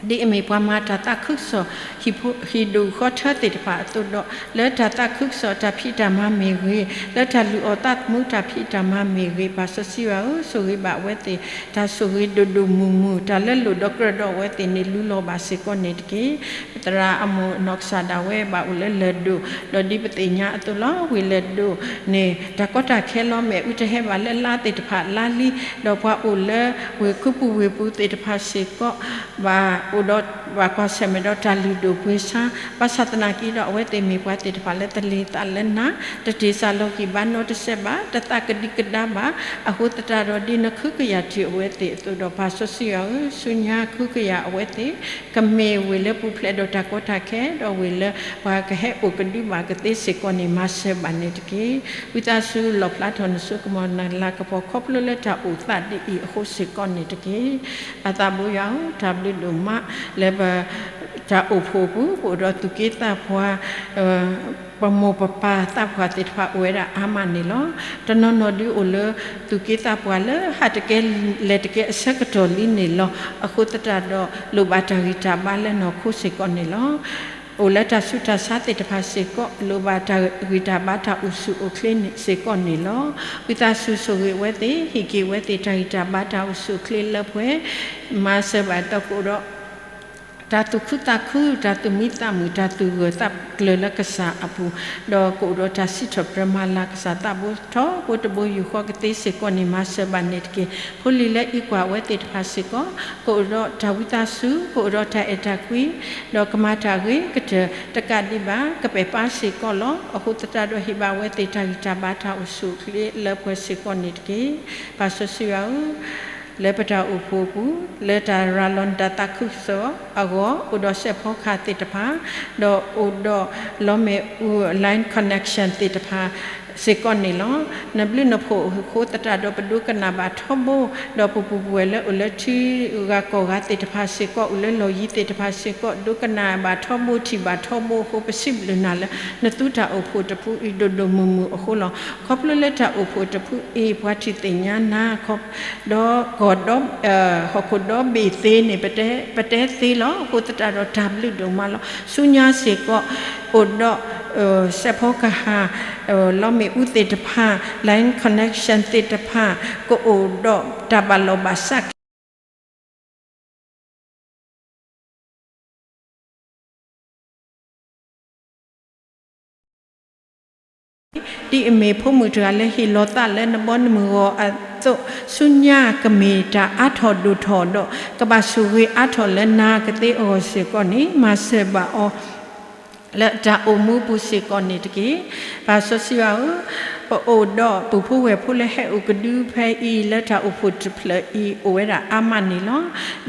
ဒ်အမ့ၢ်ပှၤမၤတၢ်သးခုကစီၣ် ဟံၣ်ဒိၣ်ဃီထၢသ့ၣ်တဖၣ်အသိးဒီး လၢတၢ်သးခုကစီၣ်တၢ်ဖံးတၢ်မၤမ့ၢ်ဂ့ၤ, လၢတၢ်လုၢ်အီၣ်သးသမူတၢ်ဖံးတၢ်မၤမ့ၢ်ဂ့ၤ, ပၢ်စီဆှံယွၤဧၢ, ဆိၣ်ဂ့ၤဘၣ်အဝဲသ့ၣ်, တၢ်ဆိၣ်ဂ့ၤဒိၣ်ဒိၣ်မုၢ်မုၢ် တၢ်လၢလိၣ်ဒီးကြၢးဒီးအဝဲသ့ၣ်န့ၣ် လူလီၤဘၣ်စ့ၢ်ကီးန့ၣ်တက့ၢ်. ပသရၣ်အမိၢ်အနီၢ်ကစၢ်ဒၣ်ဝဲ ဘၣ်အိၣ်လၢလၢၢ်ဒိၣ်, ဒီးဒ်ပသ့ၣ်ညါအသိးလီၤ. ဝ့ၢ်လၢၢ်ဒိၣ်န့ၣ် တၢ်ကီတၢ်ခဲလီၤမဲာ် အုတဟဲဘၣ်လၢလါသ့ၣ်တဖၣ်လါလံ, ဒီးပှၤအိၣ်လၢဝ့ၢ်ခူပူၤဝ့ၢ်ပူၤသ့ၣ်တဖၣ်စ့ၢ်ကီး ဘၣ် အိၣ်ဒီးဘၣ်ကွၢ်ဆၢၣ်မဲာ်ဒီးတၢ်လုၢ်ဒိၣ်ပှ့ၤဆါ, ဘၣ်ဆၣ်သနာ်က့ဒီး အဝဲသ့ၣ်မ့ၢ်ပှၤသ့ၣ်တဖၣ်လၢတလ့ၤသးလၢနၤ, တတ့ၢ်စၢ်လီၤကံၢ်ဘါနီတစဲးဘၣ်, တသးကဒံကဒါဘၣ်, အဃိသတးဒီး ဒ်နဃုကယာ်တုၤအဝဲသ့ၣ်အသိးဒီး ပၢ်စီဆှံယွၤဧၢ, ဆူညါဃုကယာ်အဝဲသ့ၣ်, ကမ့ၢ်ဝ့ၢ်လၢပူၤဖျဲးဒီးတၢ်ကီတၢ်ခဲ, ဒီးဝ့ၢ်လၢပှၤကဟဲအိၣ်ကဒုဘၣ်ကသ့စ့ၢ်ကီးန့ၣ် မၤစၢၤဘၣ်န့ၣ်တက့ၢ်. ဝံသးစူၤလီၣ်ဖျါထီၣ်နစိကမီၤနလၤကပီၤ ခီဖျိလၢတၢ်အိၣ်သးဒ်အံၤအဃိစ့ၢ်ကီးန့ၣ်တက့ၢ်. ပၢ်သးဘိယွၤဧၢ, တၢ်ဘျုးဒိၣ်မးလၢပ တၢ်အိၣ်ဖှိၣ်အပူၤ ပအိၣ်ဒီးသူၣ်က့သးပှၢ်, ပမိၢ်ပပၢ်သးပှၢ်သ့ၣ်တဖၣ်အိၣ်ဝဲဒၣ်အါမးန့ၣ်လီၤ. တနီၤနီၤဒုးအိၣ်လၢသူၣ်က့သးပှၢ်လၢဟးတကဲလဲၤတကဲအဆၢကတီၢ်လံန့ၣ်လီၤ. အဃိသတးဒီး လိၣ်ဘၣ်တၢ်ဂံၢ်တၢ်ဘါလၢနီၢ်ခိစ့ၢ်ကီးန့ၣ်လီၤ. အိၣ်လၢတၢ်ဆူးတၢ်ဆါသ့ၣ်တဖၣ်စ့ၢ်ကီး လိၣ်ဘၣ်တၢ်ဂံၢ်တၢ်ဘါတၢ်အိၣ်ဆူၣ်အိၣ်ချ့စ့ၢ်ကီးန့ၣ်လီၤ. ဝံသးစူၤဆိၣ်ဂ့ၤအဝဲသ့ၣ်, ဟ့ၣ်က့ၤအဝဲသ့ၣ်တၢ်ဂံၢ်တၢ်ဘါတၢ်အိၣ်ဆူၣ်အိၣ်ချ့လၢပှဲၤ, မၤစၢၤဘၣ်ဒီးကအိၣ်ဒီး တၢ်သူၣ်ခုသးခု, တၢ်သူၣ်မံသးမုာ်, တၢ်သူၣ်ဂၢၢ်သးကျၢၤလၢကစၢ်အပူၤ, ဒီးကအိၣ်ဒီးတၢ်စံးထီၣ်ပတြၢၤမၤလၤကစၢ်သးဘိထီဘိတဘိယူၢ်ဃီကသ့စ့ၢ်ကီးန့ၣ် မၤစၢၤဘၣ်န့ၣ်တက့ၢ်. ဖိလံၤလၢအံးကွၢ်အဝဲသ့ၣ်တဖၣ်စ့ၢ်ကီး ကအိၣ်ဒီးတၢ်ဝံသးစူၤ, ကအိၣ်ဒီးတၢ်အဲၣ်တၢ်ကွံ, ဒီးကမၤတၢ်ဂ့ၤကတၢၢ်တကးဒံးဘၣ် ကပဲာ်ပာ်စ့ၢ်ကီးလီၤ. အဃိသတးဒီးဟ့ၣ်ဘၣ်အဝဲသ့ၣ်တၢ်ဂံၢ်တၢ်ဘါတၢ်အိၣ်ဆူၣ်အိၣ်ချ့လၢပှဲၤစ့ၢ်ကီးန့ၣ်တက့ၢ်. ပၢ်စီဆှံယွၤဧၢ, လၢပတၢ်အိၣ်ဖှိၣ်အပူၤ, လၢတၢ်ရၤလီၤနတၢ်သးခုကစီၣ်အဂီၢ် အိၣ်ဒီးစဲးဖီကဟၣ်သ့ၣ်တဖၣ်, ဒီးအိၣ်ဒီးလီမ့ၣ်အူ line connection သ့ၣ်တဖၣ်စ့ၢ်ကီးန့ၣ်လီၤ. နဘျုးနဖှိၣ်အဃိသတးဒီးပဒိကနၣ်ဘၣ်ထီဘိ, ဒီးပပူၤပဝဲၢ်လၢအိၣ်လၢထံဂၤကီၢ်ဂၤသ့ၣ်တဖၣ်စ့ၢ်ကီး အိၣ်လၢလီၢ်ယံၤသ့ၣ်တဖၣ်စ့ၢ်ကီး ဒိကနၣ်ဘၣ်ထီဘိထံၣ်ဘၣ်ထီဘိအဃိ ပစံးဘျုးနၤလၢ နသူတၢ်အိၣ်ဖှိၣ်တဖုအံၤဒိၣ်ဒိၣ်မုၢ်မုၢ်အဃိလီၤ. ခီဖျိလၢတၢ်အိၣ်ဖှိၣ်တဖုအံၤ ပှၤထံၣ်သ့ၣ်ညါနၤ ဒီးကီၢ်ဒီး ဟီၣ်ခိၣ်ဒီဘ့ၣ်သ့န့ၣ် ပတဲသ့လီၤ. အဃိသတးဒီးတၢ်ဘျုးဒိၣ်မးလီၤ. ဆူညါစ့ၢ်ကီး အိၣ်ဒီး စဲးဖီကဟၣ် လီမ့ၣ်အူသ့ၣ်တဖၣ် line connection သ့ၣ်တဖၣ် ကအိၣ်ဒီးတၢ်ဘၣ်လီၢ်ဘၣ်စးက့ၤ ဒ်အမ့ၢ်ဖိမုၣ်တဂၤလၢဟ့ၣ်လီၤသးလၢနဘီနမုၢ်ဂီၤအသိး, ဆူညါကမ့ၢ်တၢ်အါထီၣ်ဒိၣ်ထီၣ်ဒီး ကဘၣ်ဆိၣ်ဂ့ၤအါထီၣ်လၢနၤကသ့အဂီၢ်စ့ၢ်ကီးန့ၣ် မၤစၢၤဘၣ်အီၤ လၢတၢ်အိၣ်မူပူၤစ့ၢ်ကီးန့ၣ်တက့ၢ်. ပၢ်စီဆှံယွၤဧၢ, ပအိၣ်ဒီးပုၢ်ဖိဝဲၢ်ဖိလၢဟဲအိၣ်ကဒုဖဲအံၤလၢတၢ်အိၣ်ဖှိၣ်တဖျၢၣ်အံၤ အိၣ်ဝဲဒၣ်အါမးန့ၣ်လီၤ.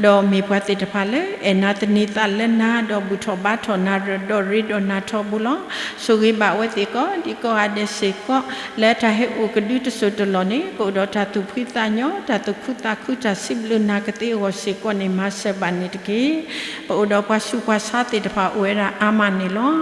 ဒီးမ့ၢ်ပှၤသ့ၣ်တဖၣ်လၢ အဲၣ်နၤသန့ၤသးလၢနၤ ဒီးဘူၣ်ထီၣ်ဘါထီၣ်နၤ ဒီးရ့ဒီးနၤထီဘိလီၤ. ဆိၣ်ဂ့ၤဘၣ်အဝဲသ့ၣ်ကိးဒံကိးဂၤဒဲးစ့ၢ်ကီး လၢတၢ်ဟဲအိၣ်ကဒုတစိၢ်တလီၢ်န့ၣ် ကအိၣ်ဒီးတၢ်သူၣ်ဖှံသးညီ တၢ်သူၣ်ခုသးခု တၢ်စံးဘျုးနၤကသ့အဂီၢ်စ့ၢ်ကီးန့ၣ် မၤစၢၤဘၣ်န့ၣ်တက့ၢ်. ပအိၣ်ဒီးပှၤဆူးပှၤဆါသ့ၣ်တဖၣ်အိၣ်ဝဲဒၣ်အါမးန့ၣ်လီၤ.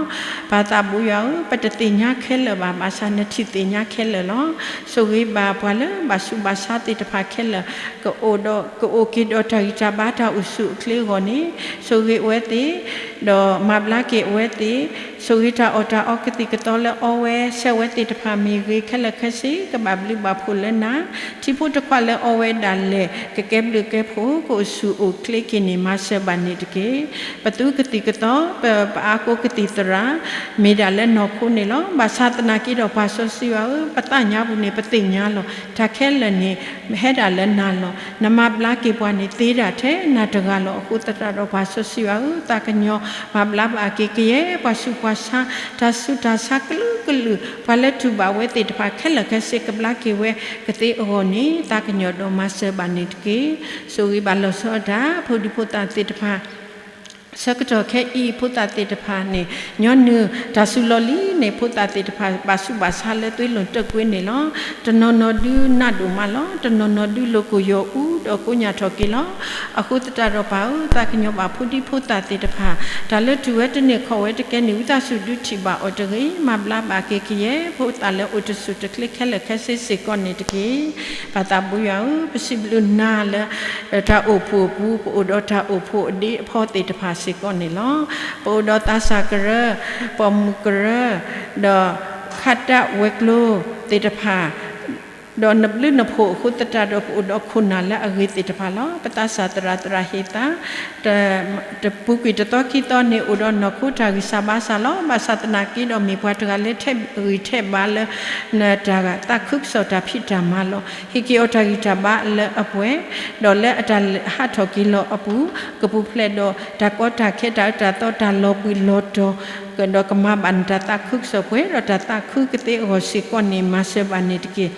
ပၢ်သးဘိယွၤဧၢ, ပတသ့ၣ်ညါခဲလၢာ်ဘၣ်, ဘၣ်ဆၣ်နထံၣ်သ့ၣ်ညါခဲလၢာ်လီၤ. ဆိၣ်ဂ့ၤဘၣ်ပှၤလၢဘၣ်ဆူးဘၣ်ဆါသ့ၣ်တဖၣ်ခဲလၢာ် ကအိၣ်ဒီး ကအိၣ်က့ၤဒီးတၢ်ဂံၢ်တၢ်ဘါတၢ်အိၣ်ဆူၣ်အိၣ်ချ့အဂီၢ်န့ၣ် ဆိၣ်ဂ့ၤအဝဲသ့ၣ် ဒီးမၤဘျါက့ၤအဝဲသ့ၣ်, ဆိၣ်ဂ့ၤတၢ်အီၣ်တၢ်အီကသံၣ်ကသီလၢအီဝဲဆဲးဝဲသ့ၣ်တဖၣ်မ့ၢ်ဂ့ၤခဲလၢာ်ခဲဆ့ ကဘၣ်ဘျုးဘၣ်ဖှိၣ်လၢနၤ, ထံဖိတခွးလၢအီဝဲဒၣ်လဲာ် ကကဲဘျုးကဲဖှိၣ် ကအိၣ်ဆူၣ်အိၣ်ချ့က့ၤန့ၣ် မၤစၢၤဘၣ်န့ၣ်တက့ၢ်. ပသူကသံၣ်ကသီ ပ ပအါကိးကသံၣ်သရၣ် မ့ၢ်ဒၣ်လၢနီၢ်ခိန့ၣ်လီၤ. ဘၣ်ဆၣ်သနာ်က့ဒီးပၢ်စီဆှံယွၤဧၢ, ပသးညါပူၤန့ၣ် ပသ့ၣ်ညါလီၤ. တၢ်ခဲလၢာ်န့ၣ် ဟဲဒၣ်လၢနၤလီၤ. နမၤဘျါက့ၤပှၤန့ၣ်သ့ဒၣ်ထဲနၤတဂၤလီၤ. အဃိသတးဒီးပၢ်စီဆှံယွၤဧၢ, သးကညီၤမၤဘျါဘၣ်က့ၤကယဲၢ် ပှၤဆူးပှၤဆါ တၢ်ဆူးတၢ်ဆါကလုာ်ကလုာ် ပှၤလၢတူၢ်ဘၣ်ဝဲသ့ၣ်တဖၣ်ခဲလၢာ်ခဲဆ့ ကဘျါက့ၤဝဲကသ့အဂီၢ်န့ၣ် သးကညီၤဒီးမၤစၢၤဘၣ်န့ၣ်တက့ၢ်. ဆိၣ်ဂ့ၤဘၣ်လီၤဆီဒၣ်တၢ် ဖိဒံဖိသၣ်သ့ၣ်တဖၣ် ဆၢကတီၢ်ခဲအံၤ ဖိသၣ်သ့ၣ်တဖၣ်န့ၣ် ညီနုၢ်တၢ်စူၤလီၤလံန့ၣ် ဖိသၣ်သ့ၣ်တဖၣ် ဘၣ်ဆူးဘၣ်ဆါလၢသွ့လိာ်တၢၢ်ကွ့န့ၣ်လီၤ. တနီၤနီၤဒုးနးဒိၣ်မးလီၤ. တနီၤနီၤဒုးလိာ်ကိၢ်ယီၤအူဒီးကိညၣ်ထီၣ်က့ၤလီၤ. အဃိသတးဒီးပၢ်ဧၢ, သးကညီၤဘၣ်ဖိဒံဖိသၣ်သ့ၣ်တဖၣ် တၢ်လၢတုၤဝဲတန့ၢ်ခီၣ်ဝဲတကဲန့ၣ် ဝံသးစူၤဒုးထံၣ်ဘၣ်အီၤတဂ့ၤ, မၤဘျါဘၣ်က့ၤကယဲၢ် ဖိသၣ်လၢအိၣ်တဆူၣ်တချ့ခဲလၢာ်ခဲဆ့စ့ၢ်ကီးန့ၣ်တက့ၢ်. ပၢ်သးဘိယွၤဧၢ, ပစံးဘျုးနၤလၢ တၢ်အိၣ်ဖှိၣ်အပူၤ ပအိၣ်ဒီးတၢ်အိၣ်ဖှိၣ်အဒ့အဖီသ့ၣ်တဖၣ်စ့ၢ်ကီးန့ၣ်လီၤ. ပအိၣ်ဒီးသးစၢ်ကရၢ, ပိာ်မုၣ်ကရၢ, ဒီးခးတၢ်ဝဲၤကျိၤသ့ၣ်တဖၣ် ဒီးနဘျုးနဖှိၣ်အဃိသတးဒီး ပအိၣ်ဒီးခိၣ်နၢ်လၢအဂ့ၤသ့ၣ်တဖၣ်လီၤ. ပသးစၢ်သရၣ်သရၣ်ဟ့ၣ်သး တပူၤကွံာ်တသီခံသီန့ၣ် အိၣ်ဒီးနီၢ်ခိတၢ်ဂံၢ်စၢ်ဘါစၢ်လီၤ. ဘၣ်ဆၣ်သနာ်က့ဒီး မ့ၢ်ပှၤတဂၤလၢထဲးဂံၢ်ထဲးဘါလၢ နတၢ်သးခုကစီၣ်တၢ်ဖံးတၢ်မၤလီၤ. ဟ့ၣ်က့ၤအီၤတၢ်ဂံၢ်တၢ်ဘါလၢအပှဲၤ, ဒီးလၢအတၢ်ဟးထီၣ်က့ၤလီၤအပူၤ ကပူၤဖျဲးဒီးတၢ်ကီတၢ်ခဲ တၢ်အၢတၢ်သီ တၢ်လီၤဘှံးလီၤတီၤ ဒီးကမၤဘၣ်နတၢ်သးခုကစီၣ်ပှဲၤဒီးတၢ်သးခုကသ့အဂီၢ်စ့ၢ်ကီးန့ၣ် မၤစၢၤဘၣ်န့ၣ်တက့ၢ်.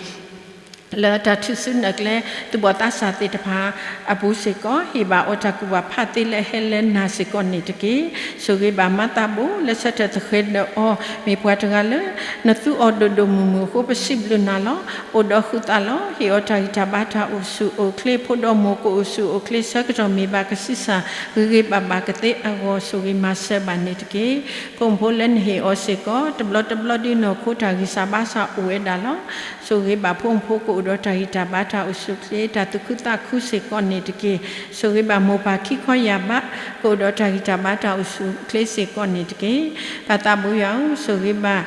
လၢတၢ်ထုးစုနဲၣ်ကျဲ သူၣ်ဘီၣ်သးစၢ်သ့ၣ်တဖၣ်အပူၤစ့ၢ်ကီး ဟ့ၣ်ဘၣ်အီၤတၢ်ကူၣ်ဘၣ်ဖးသ့လၢအဟဲလၢနၤစ့ၢ်ကီးန့ၣ်တက့ၢ်. ဆိၣ်ဂ့ၤဘၣ်မၤသးဘိလၢဆၢထၢၣ်သဃဲးဒီးအီၤ မ့ၢ်ပှၤတဂၤလၢ နသူအီၤဒိၣ်ဒိၣ်မုၢ်မုၢ်အဃိ ပစံးဘျုးနၤလီၤ. အိၣ်ဒီးဃုာ်သးလီၤ. ဟ့ၣ်အီၤတၢ်ဂံၢ်တၢ်ဘါတၢ်အိၣ်ဆူၣ်အိၣ်ချ့ ဖိဒီးမိၢ်ကအိၣ်ဆူၣ်အိၣ်ချ့ ဆၢကတီၢ်မ့ၢ်ဘၣ်ကဆံးစၢ် ဂ့ၤဂ့ၤဘၣ်ဘၣ်ကသ့အဂီၢ် ဆိၣ်ဂ့ၤမၤစၢၤဘၣ်န့ၣ်တက့ၢ်. ဖိမုၣ်ဖိလၢနဟ့ၣ်အီၤစ့ၢ်ကီး တဘျီတဘျီဒ်နီၢ်ခိတၢ်ဂံၢ်စၢ်ဘါစၢ်အိၣ်ဝဲဒၣ်လီၤ. ဆိၣ်ဂ့ၤဘၣ်ဖိမုၣ်ဖိကအိၣ်ဒီးတၢ်ဂံၢ်တၢ်ဘါတၢ်အိၣ်ဆူၣ်အိၣ်ချ့ တၢ်သူၣ်ခုသးခုစ့ၢ်ကီးန့ၣ်တက့ၢ်. ဆိၣ်ဂ့ၤဘၣ်မိၢ်ပၢ်ခံခီယၢ်ဘး ကအိၣ်ဒီးတၢ်ဂံၢ်တၢ်ဘါတၢ်အိၣ်ဆူၣ်အိၣ်ချ့စ့ၢ်ကီးန့ၣ်တက့ၢ်. ပၢ်သးဘိယွၤဧၢ, ဆိၣ်ဂ့ၤဘၣ်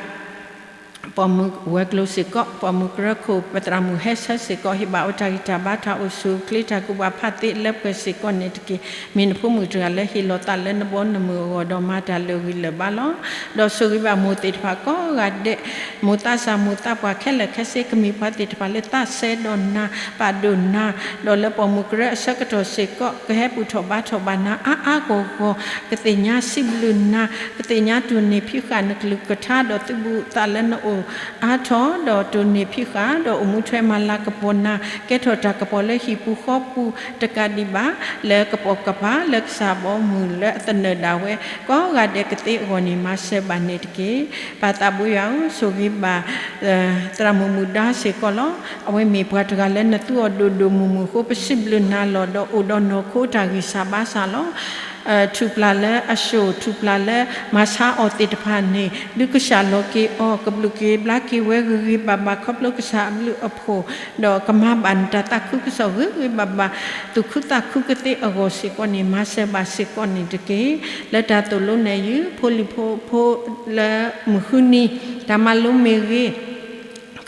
ပိာ်မုၣ်ဝဲၤကျိၤစ့ၢ်ကီး, ပိာ်မုၣ်ကရၢခိၣ် ပသရၣ်မုၣ်ဟဲဆၢစ့ၢ်ကီး ဟ့ၣ်ဘၣ်အီၤတၢ်ဂံၢ်တၢ်ဘါတၢ်အိၣ်ဆူၣ်အိၣ်ချ့ တၢ်ကူၣ်ဘၣ်ဖးသ့လၢပှဲၤစ့ၢ်ကီးန့ၣ်တက့ၢ်. မ့ၢ်နဖိမုၣ်တဂၤလၢဟ့ၣ်လီၤသးလၢနဘီနမုၢ်အဂီၢ်ဒီးမၤတၢ်လၢအဂ့ၤလၢာ်ဘၣ်လီၤ. ဒီးဆိၣ်ဂ့ၤဘၣ်မိၢ်သ့ၣ်တဖၣ်ကိးဂၤဒဲး, မိၢ်သးစၢ်မိၢ်သးပှၢ်ခဲလၢာ်ခဲဆ့ ကမ့ၢ်ပှၤသ့ၣ်တဖၣ်လၢသးစဲဒီးနၤ, ပာ်ဒိၣ်နၤ, ဒီးလၢပိာ်မုၣ်ကရၢအဆၢကတီၢ်စ့ၢ်ကီး ကဟဲဘူၣ်ထီၣ်ဘါထီၣ်ဘၣ်နၤအါအါဂီၢ်ဂီၢ်, ကသ့ၣ်ညါစံးဘျုးနၤ, ကသ့ၣ်ညါတိၢ်န့ၢ်ဖံးဃာ်နကလုၢ်ကထါ ဒီးသုးဘူးသးလၢနအိၣ်အါထီၣ်, ဒီးတိၢ်န့ၢ်ဖံးဃာ် ဒီးအိၣ်မူထွဲမၤလၤကပီၤနၤ, ကဲထီၣ်တၢ်ကပီၤလၢဟံၣ်ပူၤဃီပူၤတကးဒံးဘၣ်, လၢကပိာ်ကပၤလၢကစၢ်ဘီမုၢ်လၢအသနၢၣ်ဒၣ်ဝဲ ကိးဂၤဒဲးကသ့အဂီၢ်န့ၣ် မၤစၢၤဘၣ်န့ၣ်တက့ၢ်. ပၢ်သးဘိယွၤဧၢ, ဆိၣ်ဂ့ၤဘၣ် သရၣ်မုၣ်မုၣ်ဒါစ့ၢ်ကီးလီၤ. အဝဲမ့ၢ်ပှၤတဂၤလၢနသူအီၤဒိၣ်ဒိၣ်မုၢ်မုၢ်အဃိ ပစံးဘျုးနၤလီၤ. ဒီးအိၣ်ဒီးနီၢ်ခိတၢ်ဂံၢ်စၢ်ဘါစၢ်လီၤ. ထူၣ်ဖျါလၢအဆှိၣ် ထူၣ်ဖျါလၢမၤဆါအီၤသ့ၣ်တဖၣ်န့ၣ် ဒုးကစၢ်လီၤက့ၤအီၤ ကဘျုးက့ၤဘျါက့ၤဝဲဂ့ၤဂ့ၤဘၣ်ဘၣ် ခီဖျိကစၢ်အဘျုးအဖှိၣ် ဒီးကမၤဘၣ်နတၢ်သးခုကစီၣ်ဂ့ၤဂ့ၤဘၣ်ဘၣ် သူၣ်ခုသးခုကသ့အဂီၢ်စ့ၢ်ကီးန့ၣ် မၤစၢၤဘၣ်စ့ၢ်ကီးန့ၣ်တက့ၢ်. လၢတၢ်သိၣ်လိနဲၣ်ယုၢ် ဖိလံၤဖိဖိလၢမုၢ်ဃုနံၤ တၢ်မၤလိမ့ၢ်ဂ့ၤ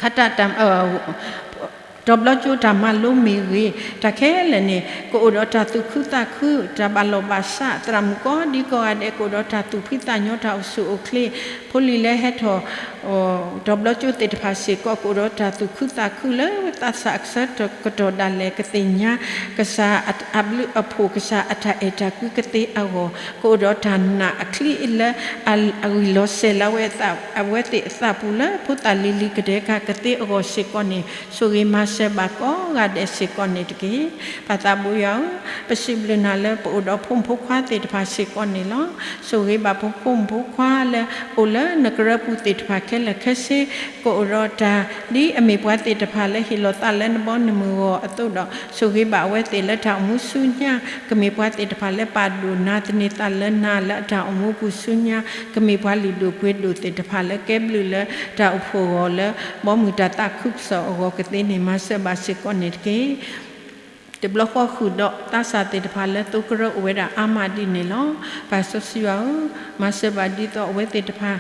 ခါတၢ် တီၤဘျီကၠိတၢ်မၤလိမ့ၢ်ဂ့ၤ တၢ်ခဲလၢာ်န့ၣ် ကအိၣ်ဒီးတၢ်သူၣ်ခုသးခု တၢ်ဘၣ်လီၢ်ဘၣ်စး သရၣ်မုၣ်ကိးဒံကိးဂၤဒဲး ကအိၣ်ဒီးတၢ်သူၣ်ဖှံသးညီ တၢ်အိၣ်ဆူၣ်အိၣ်ချ့ ဖိလံၤလၢဟဲထီၣ် တီၤဘျီကၠိသ့ၣ်တဖၣ်စ့ၢ်ကီး ကအိၣ်ဒီးတၢ်သူၣ်ခုသးခုလၢသးစၢ်အဆၢကတီၢ်ဒၣ်လဲာ် ကသ့ၣ်ညါ ကစၢ်အဘျုးအဖှိၣ် ကစၢ်အတၢ်အဲၣ်တၢ်ကွံကသ့အဂီၢ် ကအိၣ်ဒီးတၢ်နာ်အချံလၢ အဂံၢ်လီၤစဲၤလၢ အဝဲသ့ၣ်အသးပူၤလၢ ဖိသၣ်လံၤလံၤကဒဲးကဒဲးကသ့အဂီၢ်စ့ၢ်ကီးန့ၣ် ဆိၣ်ဂ့ၤမၤစၢၤဘၣ်ကိးဂၤဒဲးစ့ၢ်ကီးန့ၣ်တက့ၢ်. ပၢ်သးဘိယွၤဧၢ, ပစံးဘျုးနၤလၢပအိၣ်ဒီးဖိမုၣ်ဖိခွါသ့ၣ်တဖၣ်စ့ၢ်ကီးန့ၣ်လီၤ. ဆိၣ်ဂ့ၤဘၣ်ဖိမုၣ်ဖိခွါလၢအိၣ်လၢနကရၢပူၤသ့ၣ်တဖၣ်ခဲလၢာ်ခဲဆ့ ကအိၣ်ဒီးတၢ်ဒ်အမ့ၢ်ပှၤသ့ၣ်တဖၣ်လၢဟ့ၣ်လီၤသးလၢနဘီနမုၢ်အဂီၢ်အသိးဒီး ဆိၣ်ဂ့ၤဘၣ်အဝဲသ့ၣ်လၢတၢ်အိၣ်မူဆူညါ ကမ့ၢ်ပှၤသ့ၣ်တဖၣ်လၢပာ်ဒိၣ်နၤ သန့ၤသးလၢနၤလၢအတၢ်အိၣ်မူပူၤဆူညါ ကမ့ၢ်ပှၤလုၢ်ဒိၣ်ပှ့ၤဒိၣ်သ့ၣ်တဖၣ်လၢကဲဘျုးလၢတၢ်အိၣ်ဖှိၣ်အဂီၢ်လၢ ဘီမုၢ်တၢ်သးခုကစီၣ်အဂီၢ်ကသ့န့ၣ် မၤစၢၤဘၣ်စ့ၢ်ကီးန့ၣ်တက့ၢ်. တဘျီဃီဃုာ်ဒီးသးစၢ်သ့ၣ်တဖၣ်လၢသိကရၢအိၣ်ဝဲဒၣ်အါမးဒ်န့ၣ်လီၤ. ပၢ်စီဆှံယွၤဧၢ, မၤစၢၤဘၣ်ဒ်သိးအဝဲသ့ၣ်တဖၣ်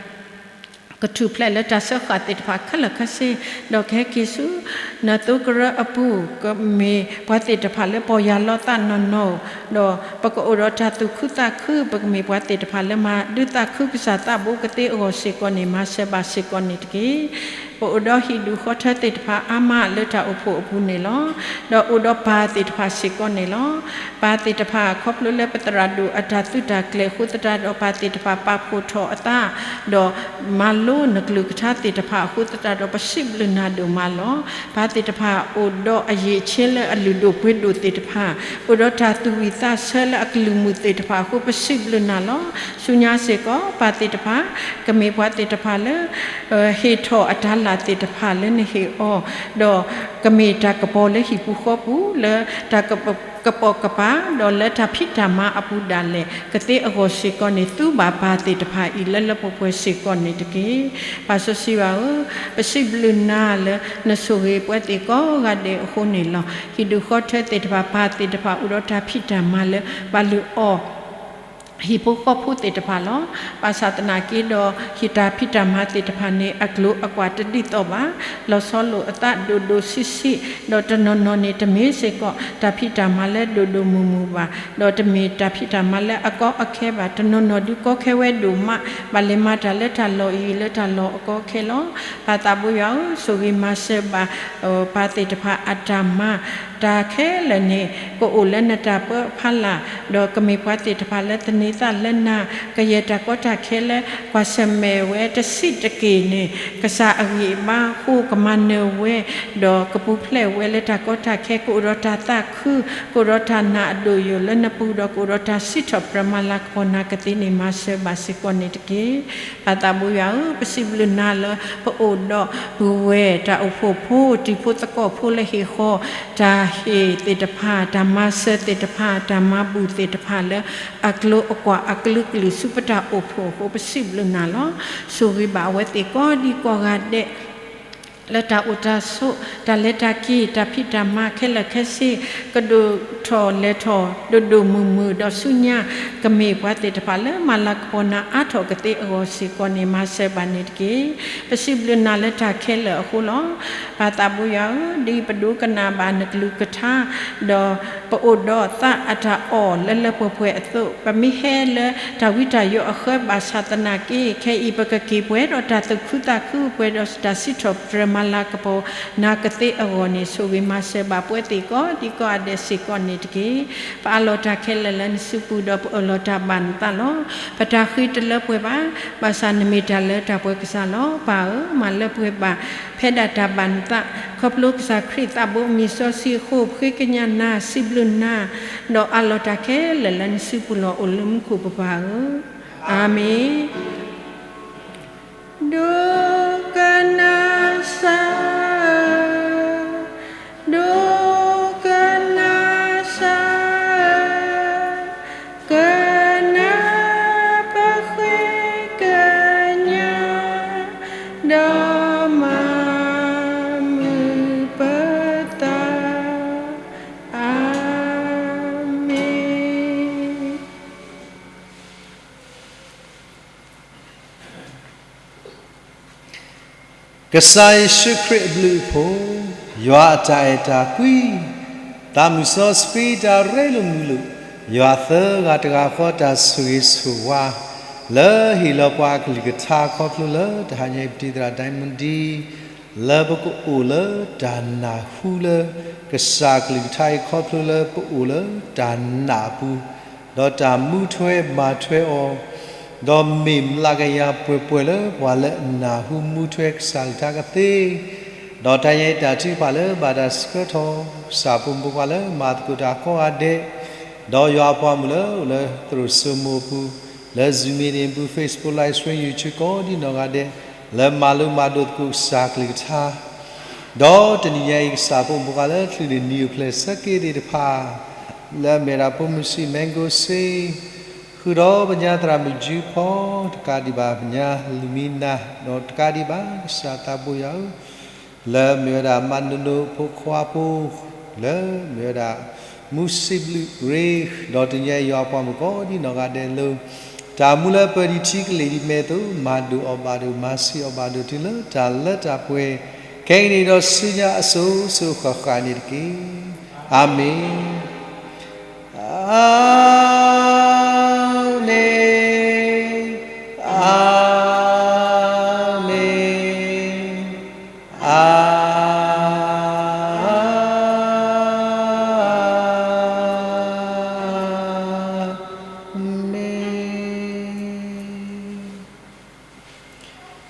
ကထူၣ်ဖျဲးလၢတၢ်စၢဃာ်သ့ၣ်တဖၣ်ခဲလၢာ်ခဲဆ့, ဒီးကဟဲက့ၤဆူ နသိကရၢအပူၤ ကမ့ၢ်ပှၤသ့ၣ်တဖၣ်လၢပီၢ်ယၢ်လီၤသးနီၢ်နီၢ်, ဒီးပကအိၣ်ဒီးတၢ်သူၣ်ခုသးခု ပကမ့ၢ်ပှၤသ့ၣ်တဖၣ်လၢမၤဒုးသးခုကစၢ်သးဘိကသ့အဂီၢ်စ့ၢ်ကီးန့ၣ် မၤစၢၤဘၣ်စ့ၢ်ကီးန့ၣ်တက့ၢ်. ပအိၣ်ဒီးဟံၣ်ဒူၣ်ဃီထၢသ့ၣ်တဖၣ်အါမးလၢတၢ်အိၣ်ဖှိၣ်အပူၤန့ၣ်လီၤ. ဒီးအိၣ်ဒီးပၢ်သ့ၣ်တဖၣ်စ့ၢ်ကီးန့ၣ်လီၤ. ပၢ်သ့ၣ်တဖၣ်ခီဖျိလၢပသရၣ်ဒိၣ်အတၢ်သုးတၢ်ကျဲၤအဃိသတးဒီး ပၢ်သ့ၣ်တဖၣ်ပာ်ဖှိၣ်ထီၣ်အသး ဒီးမၤလိနကလုၢ်ကထါသ့ၣ်တဖၣ်အဃိသတးဒီး ပစံးဘျုးနၤဒိၣ်မးလီၤ. ပၢ်သ့ၣ်တဖၣ်အိၣ်ဒီးအရည်အချင်းလၢအလုၢ်ဒိၣ်ပှ့ၤဒိၣ်သ့ၣ်တဖၣ်, အိၣ်ဒီးတၢ်သူၣ်ဝံၣ်သးဆၢလၢအကလုၢ်မုာ်သ့ၣ်တဖၣ်အဃိ ပစံးဘျုးနၤလီၤ. ဆူညါစ့ၢ်ကီး ပၢ်သ့ၣ်တဖၣ် ကမ့ၢ်ပှၤသ့ၣ်တဖၣ်လၢ ဟ့ၣ်ထီၣ်အတၤလၤသ့ၣ်တဖၣ်လၢနဟ့ၣ်အီၤ, ဒီးကမ့ၢ်တၢ်ကပီၤလၢဟံၣ်ပူၤဃီပူၤ လၢတၢ်ကပိာ်ကပၤ ဒီးလၢတၢ်ဖံးတၢ်မၤအပူၤဒၣ်လဲာ် ကသ့အဂီၢ်စ့ၢ်ကီးန့ၣ် သူဘၣ်ပၢ်သ့ၣ်တဖၣ်အံၤလၢလၢပှဲၤပှဲၤစ့ၢ်ကီးန့ၣ်တက့ၢ်. ပၢ်စီဆှံယွၤဧၢ, ပစံးဘျုးနၤလၢနဆိၣ်ဂ့ၤပှၤသ့ၣ်ကိးဂၤဒဲးအဃိန့ၣ်လီၤ. ဟံၣ်ဒူၣ်ဃီထၢသ့ၣ်တဖၣ် ပၢ်သ့ၣ်တဖၣ်အိၣ်ဒီးတၢ်ဖံးတၢ်မၤလၢ ဘၣ်လုၢ်အီၣ် ဟံၣ်ဖိဃီဖိသ့ၣ်တဖၣ်လီၤ. ဘၣ်ဆၣ်သနာ်က့ဒီး ဟံၣ်တၢ်ဖံးတၢ်မၤသ့ၣ်တဖၣ်န့ၣ် အကျိၤအကွာ်တဒ်သိးဘၣ်. လီၤဆီလိာ်အသးဒိၣ်ဒိၣ်ဆံးဆံး, ဒီးတနီၤနီၤန့ၣ် တမ့ၢ်စ့ၢ်ကီး တၢ်ဖံးတၢ်မၤလၢဒိၣ်ဒိၣ်မုၢ်မုၢ်ဘၣ်, ဒီးတမ့ၢ်တၢ်ဖံးတၢ်မၤလၢအကီအခဲဘၣ်. တနီၤနီၤဒုးကီခဲဝဲဒိၣ်မး, ဘၣ်လဲၤမၤတၢ်လၢတၢ်လီၢ်အံၤလၢတၢ်လီၢ်အကီအခဲလီၤ. ပၢ်သးဘိယွၤဧၢ, ဆိၣ်ဂ့ၤမၤစၢၤဘၣ် ပၢ်သ့ၣ်တဖၣ်အတၢ်မၤ တၢ်ခဲလၢာ်န့ၣ် ကအိၣ်လၢနတၢ်ပၢအဖီလာ်, ဒီးကမ့ၢ်ပှၤသ့ၣ်တဖၣ်လၢသန့ၤသးလၢနၤ, ကယဲၢ်တၢ်ကီတၢ်ခဲလၢ ကွၢ်ဆၢၣ်မဲာ်ဝဲတဆံးတက့ၢ်န့ၣ် ကစၢ်အဂံၢ်အဘါအဃိ ကမၤနၢၤဝဲ, ဒီးကပူၤဖျဲးဝဲလၢတၢ်ကီတၢ်ခဲ, ကအိၣ်ဒီးတၢ်သးခု, ကအိၣ်ဒီးတၢ်နာ်အဒိၣ်ယိာ်လၢနပူၤ, ဒီးကအိၣ်ဒီးတၢ်စံးထီၣ်ပတြၢၤမၤလၤကပီၤနၤကသ့န့ၣ် မၤစၢၤဘၣ်စ့ၢ်ကီးန့ၣ်တက့ၢ်. ပၢ်သးဘိယွၤဧၢ, ပစံးဘျုးနၤလၢ ပအိၣ်ဒီးပုၢ်ဝဲၢ်တၢ်အိၣ်ဖှိၣ်ဖိ တံၤဖိသကိးဖိလၢဟ့ၣ်ဃီ တၢ်ဟ့ၣ်သ့ၣ်တဖၣ်, တၢ်မၤစၢၤသ့ၣ်တဖၣ်, တၢ်မၤဘူၣ်သ့ၣ်တဖၣ်လၢ အကျိၤအကွာ်အကလုာ်ကလုာ်ဆူပတၢ်အိၣ်ဖှိၣ်အဃိ ပစံးဘျုးနၤလီၤ. ဆိၣ်ဂ့ၤဘၣ်အဝဲသ့ၣ်ကိးဒံကိးဂၤဒဲး လၢတၢ်အိၣ်တၢ်ဆိး, တၢ်လဲၤတၢ်က့ၤ, တၢ်ဖံးတၢ်မၤခဲလၢာ်ခဲဆ့, ကဒိၣ်ထီၣ်လဲၤထီၣ်ဒိၣ်ဒိၣ်မုၢ်မုၢ်, ဒီးဆူညါ ကမ့ၢ်ပှၤသ့ၣ်တဖၣ်လၢမၤလၤကပီၤနၤအါထီၣ်ကသ့အဂီၢ်စ့ၢ်ကီးန့ၣ် မၤစၢၤဘၣ်န့ၣ်တက့ၢ်. ပစံးဘျုးနၤလၢတၢ်ခဲလၢာ်အဃိလီၤ. ပၢ်သးဘိယွၤဧၢ, ဒ်ပဒိကနၣ်ဘၣ်နကလုၢ်ကထါ ဒီးပအိၣ်ဒီးသးအတၢ်အီၣ်လၢလၢပှဲၤပှဲၤအသိး, ပမ့ၢ်ဟဲလၢတၢ်ဝံတၢ်ယိးအဃၢဘၣ်ဆၣ်သနာ်က့, ခဲအံၤပကက့ၤပှဲၤဒီးတၢ်သူၣ်ခုသးခု, ပှဲၤဒီးတၢ်စံးထီၣ်ပတြၢၤမၤလၤကပီၤနၤကသ့အဂီၢ်န့ၣ် ဆိၣ်ဂ့ၤမၤစၢၤဘၣ်ပဝဲသ့ၣ်ကိးဒံကိးဂၤဒဲးစ့ၢ်ကီးန့ၣ်တက့ၢ်. ပအးလီၤတၢ်ခဲလၢာ်လၢနစုပူၤဒီးပအၢၣ်လီၤတၢ်ဘၣ်နသးလီၤ. ပတၢ်ဃ့တလၢပှဲၤဘၣ်, ဘၣ်ဆၣ်နမ့ၢ်တၢ်လၢတၢ်ပှဲၤကစၢ်လီၤ. ပၢ်ဧၢ, မၤလၢပှဲၤဘၣ် ဖဲဒၣ်တၢ်ဘၣ်နသး, ခီဖျိကစၢ်ခရံာ်သးဘိအမံၤစီဆှံအဃိ ပဃ့ကညးနၤ, စံးဘျုးနၤ, ဒီးအးလီၤတၢ်ခဲလၢာ်လၢနစုပူၤလီၤ အိၣ်လၢမူခိၣ်ပပၢ်ဧၢ, အၤမ့ၣ်. ဒိကနၣ်စၢ်, ဒိကနၣ်စၢ်, ကနၣ်ပဃ့ကညး, ဒီးမၤမုာ်ပသး, အၤမ့ၣ်. ကစၢ်ယ့ၣ်ၡူးခရံာ်အဘျုးအဖှိၣ်, ယွၤအတၢ်အဲၣ်တၢ်ကွံ, သးမုၢ်စီဆှံတၢ်ရ့လိာ်မုာ်လိာ်, ယွၤသၢဂၤတဂၤဃီတၢ်ဆိၣ်ဂ့ၤဆိၣ်ဝါ, လၢဟ့ၣ်လီၤပှၤအကလုၢ်ကထါခီဖျိလၢတဟါညါအံၤ ပတံၤသရၣ်ဒိၣ်မုၣ်ဒံ လၢပကအိၣ်လၢတၢ်နၢ်ဟူလၢ ကစၢ်ကလုၢ်ကထါအံၤခီဖျိလၢပအိၣ်လၢတၢ်နာ်အပူၤ, ဒီးတၢ်မူထွဲမၤထွဲအီၤ, ဒီးမ့ၢ်မျးကယၤပှဲၤပှဲၤလၢပှၤလၢအနၢ်ဟူမူထွဲကစၢ်ကလုၢ်ကထါကသ့, ဒီးတၢ်ညါအံၤတၢ်ထုကဖၣ်လၢဘၣ်တၢ်ဆှၢထီၣ် ကစၢ်ဖိမုၣ်ဖိခွါလၢမၤသကိးတၢ်ကိးဂၤဒဲး, ဒီးယွၤအပှၤမုၣ်လၢအိၣ်လၢသရိာ်စိမိၤအပူၤ, လၢ Zoom meeting ပူၤ, Facebook Live Stream, YouTube ကိးဒံနီၢ်ဂၤဒဲး, လၢမၤလိမၤဒိးသကိးကစၢ်ကလုၢ်ကထါ, ဒီးတနံၤညါအံၤ ကစၢ်ဖိမုၣ်ဖိခွါလၢချုးန့ၢ်နံၣ်အိၣ်ဖျဲၣ်ဆၢက့ၤသ့ၣ်တဖၣ်, လၢအမ့ၢ်ဝဲဒၣ်ပိာ်မုၣ်ဆံး Mango စ့, ဃုာ်ဒီးပညါသရၣ်မုၣ်ကၠူဖီ, တကးဒံးဘၣ်ပညါလူၤမံနၤ, ဒီးတကးဒံးဘၣ်ကစၢ်သးဘိယွၤဧၢ, လၢအမ့ၢ်ဝဲဒၣ်မၤနိနိဖိခွါဖိ, လၢအမ့ၢ်ဝဲဒၣ် မူစံးဘျုးရ့, ဒီးတနံၤညါအံၤယွၤအပှၤမုၣ်ကိးဒံနီၢ်ဂၤဒဲးလၢ တၢ်မူလၢပၢၤဒံးထံကလ့ၢ်ဒံးမဲာ်အသိး မၤဒိၣ်အီၤဘၣ်ဒိၣ် မၤဆံးအီၤဘၣ်ဒိၣ်တုၤလၢတၢ်လၢတၢ်ပှဲၤ ခဲကနံၣ်အံၤဒီးဆူညါအစိၤစိၤဃၣ်ဃၣ်န့ၣ်တက့ၢ်. အၤမ့ၣ်. အၤမ့ၣ်, အၤမ့ၣ်, အၤမ့ၣ်.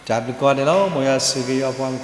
တၢ်ဘျုးကိးဂၤဒဲးလီၤ. မ်ယွၤဆိၣ်ဂ့ၤယွၤအပှၤမုၣ်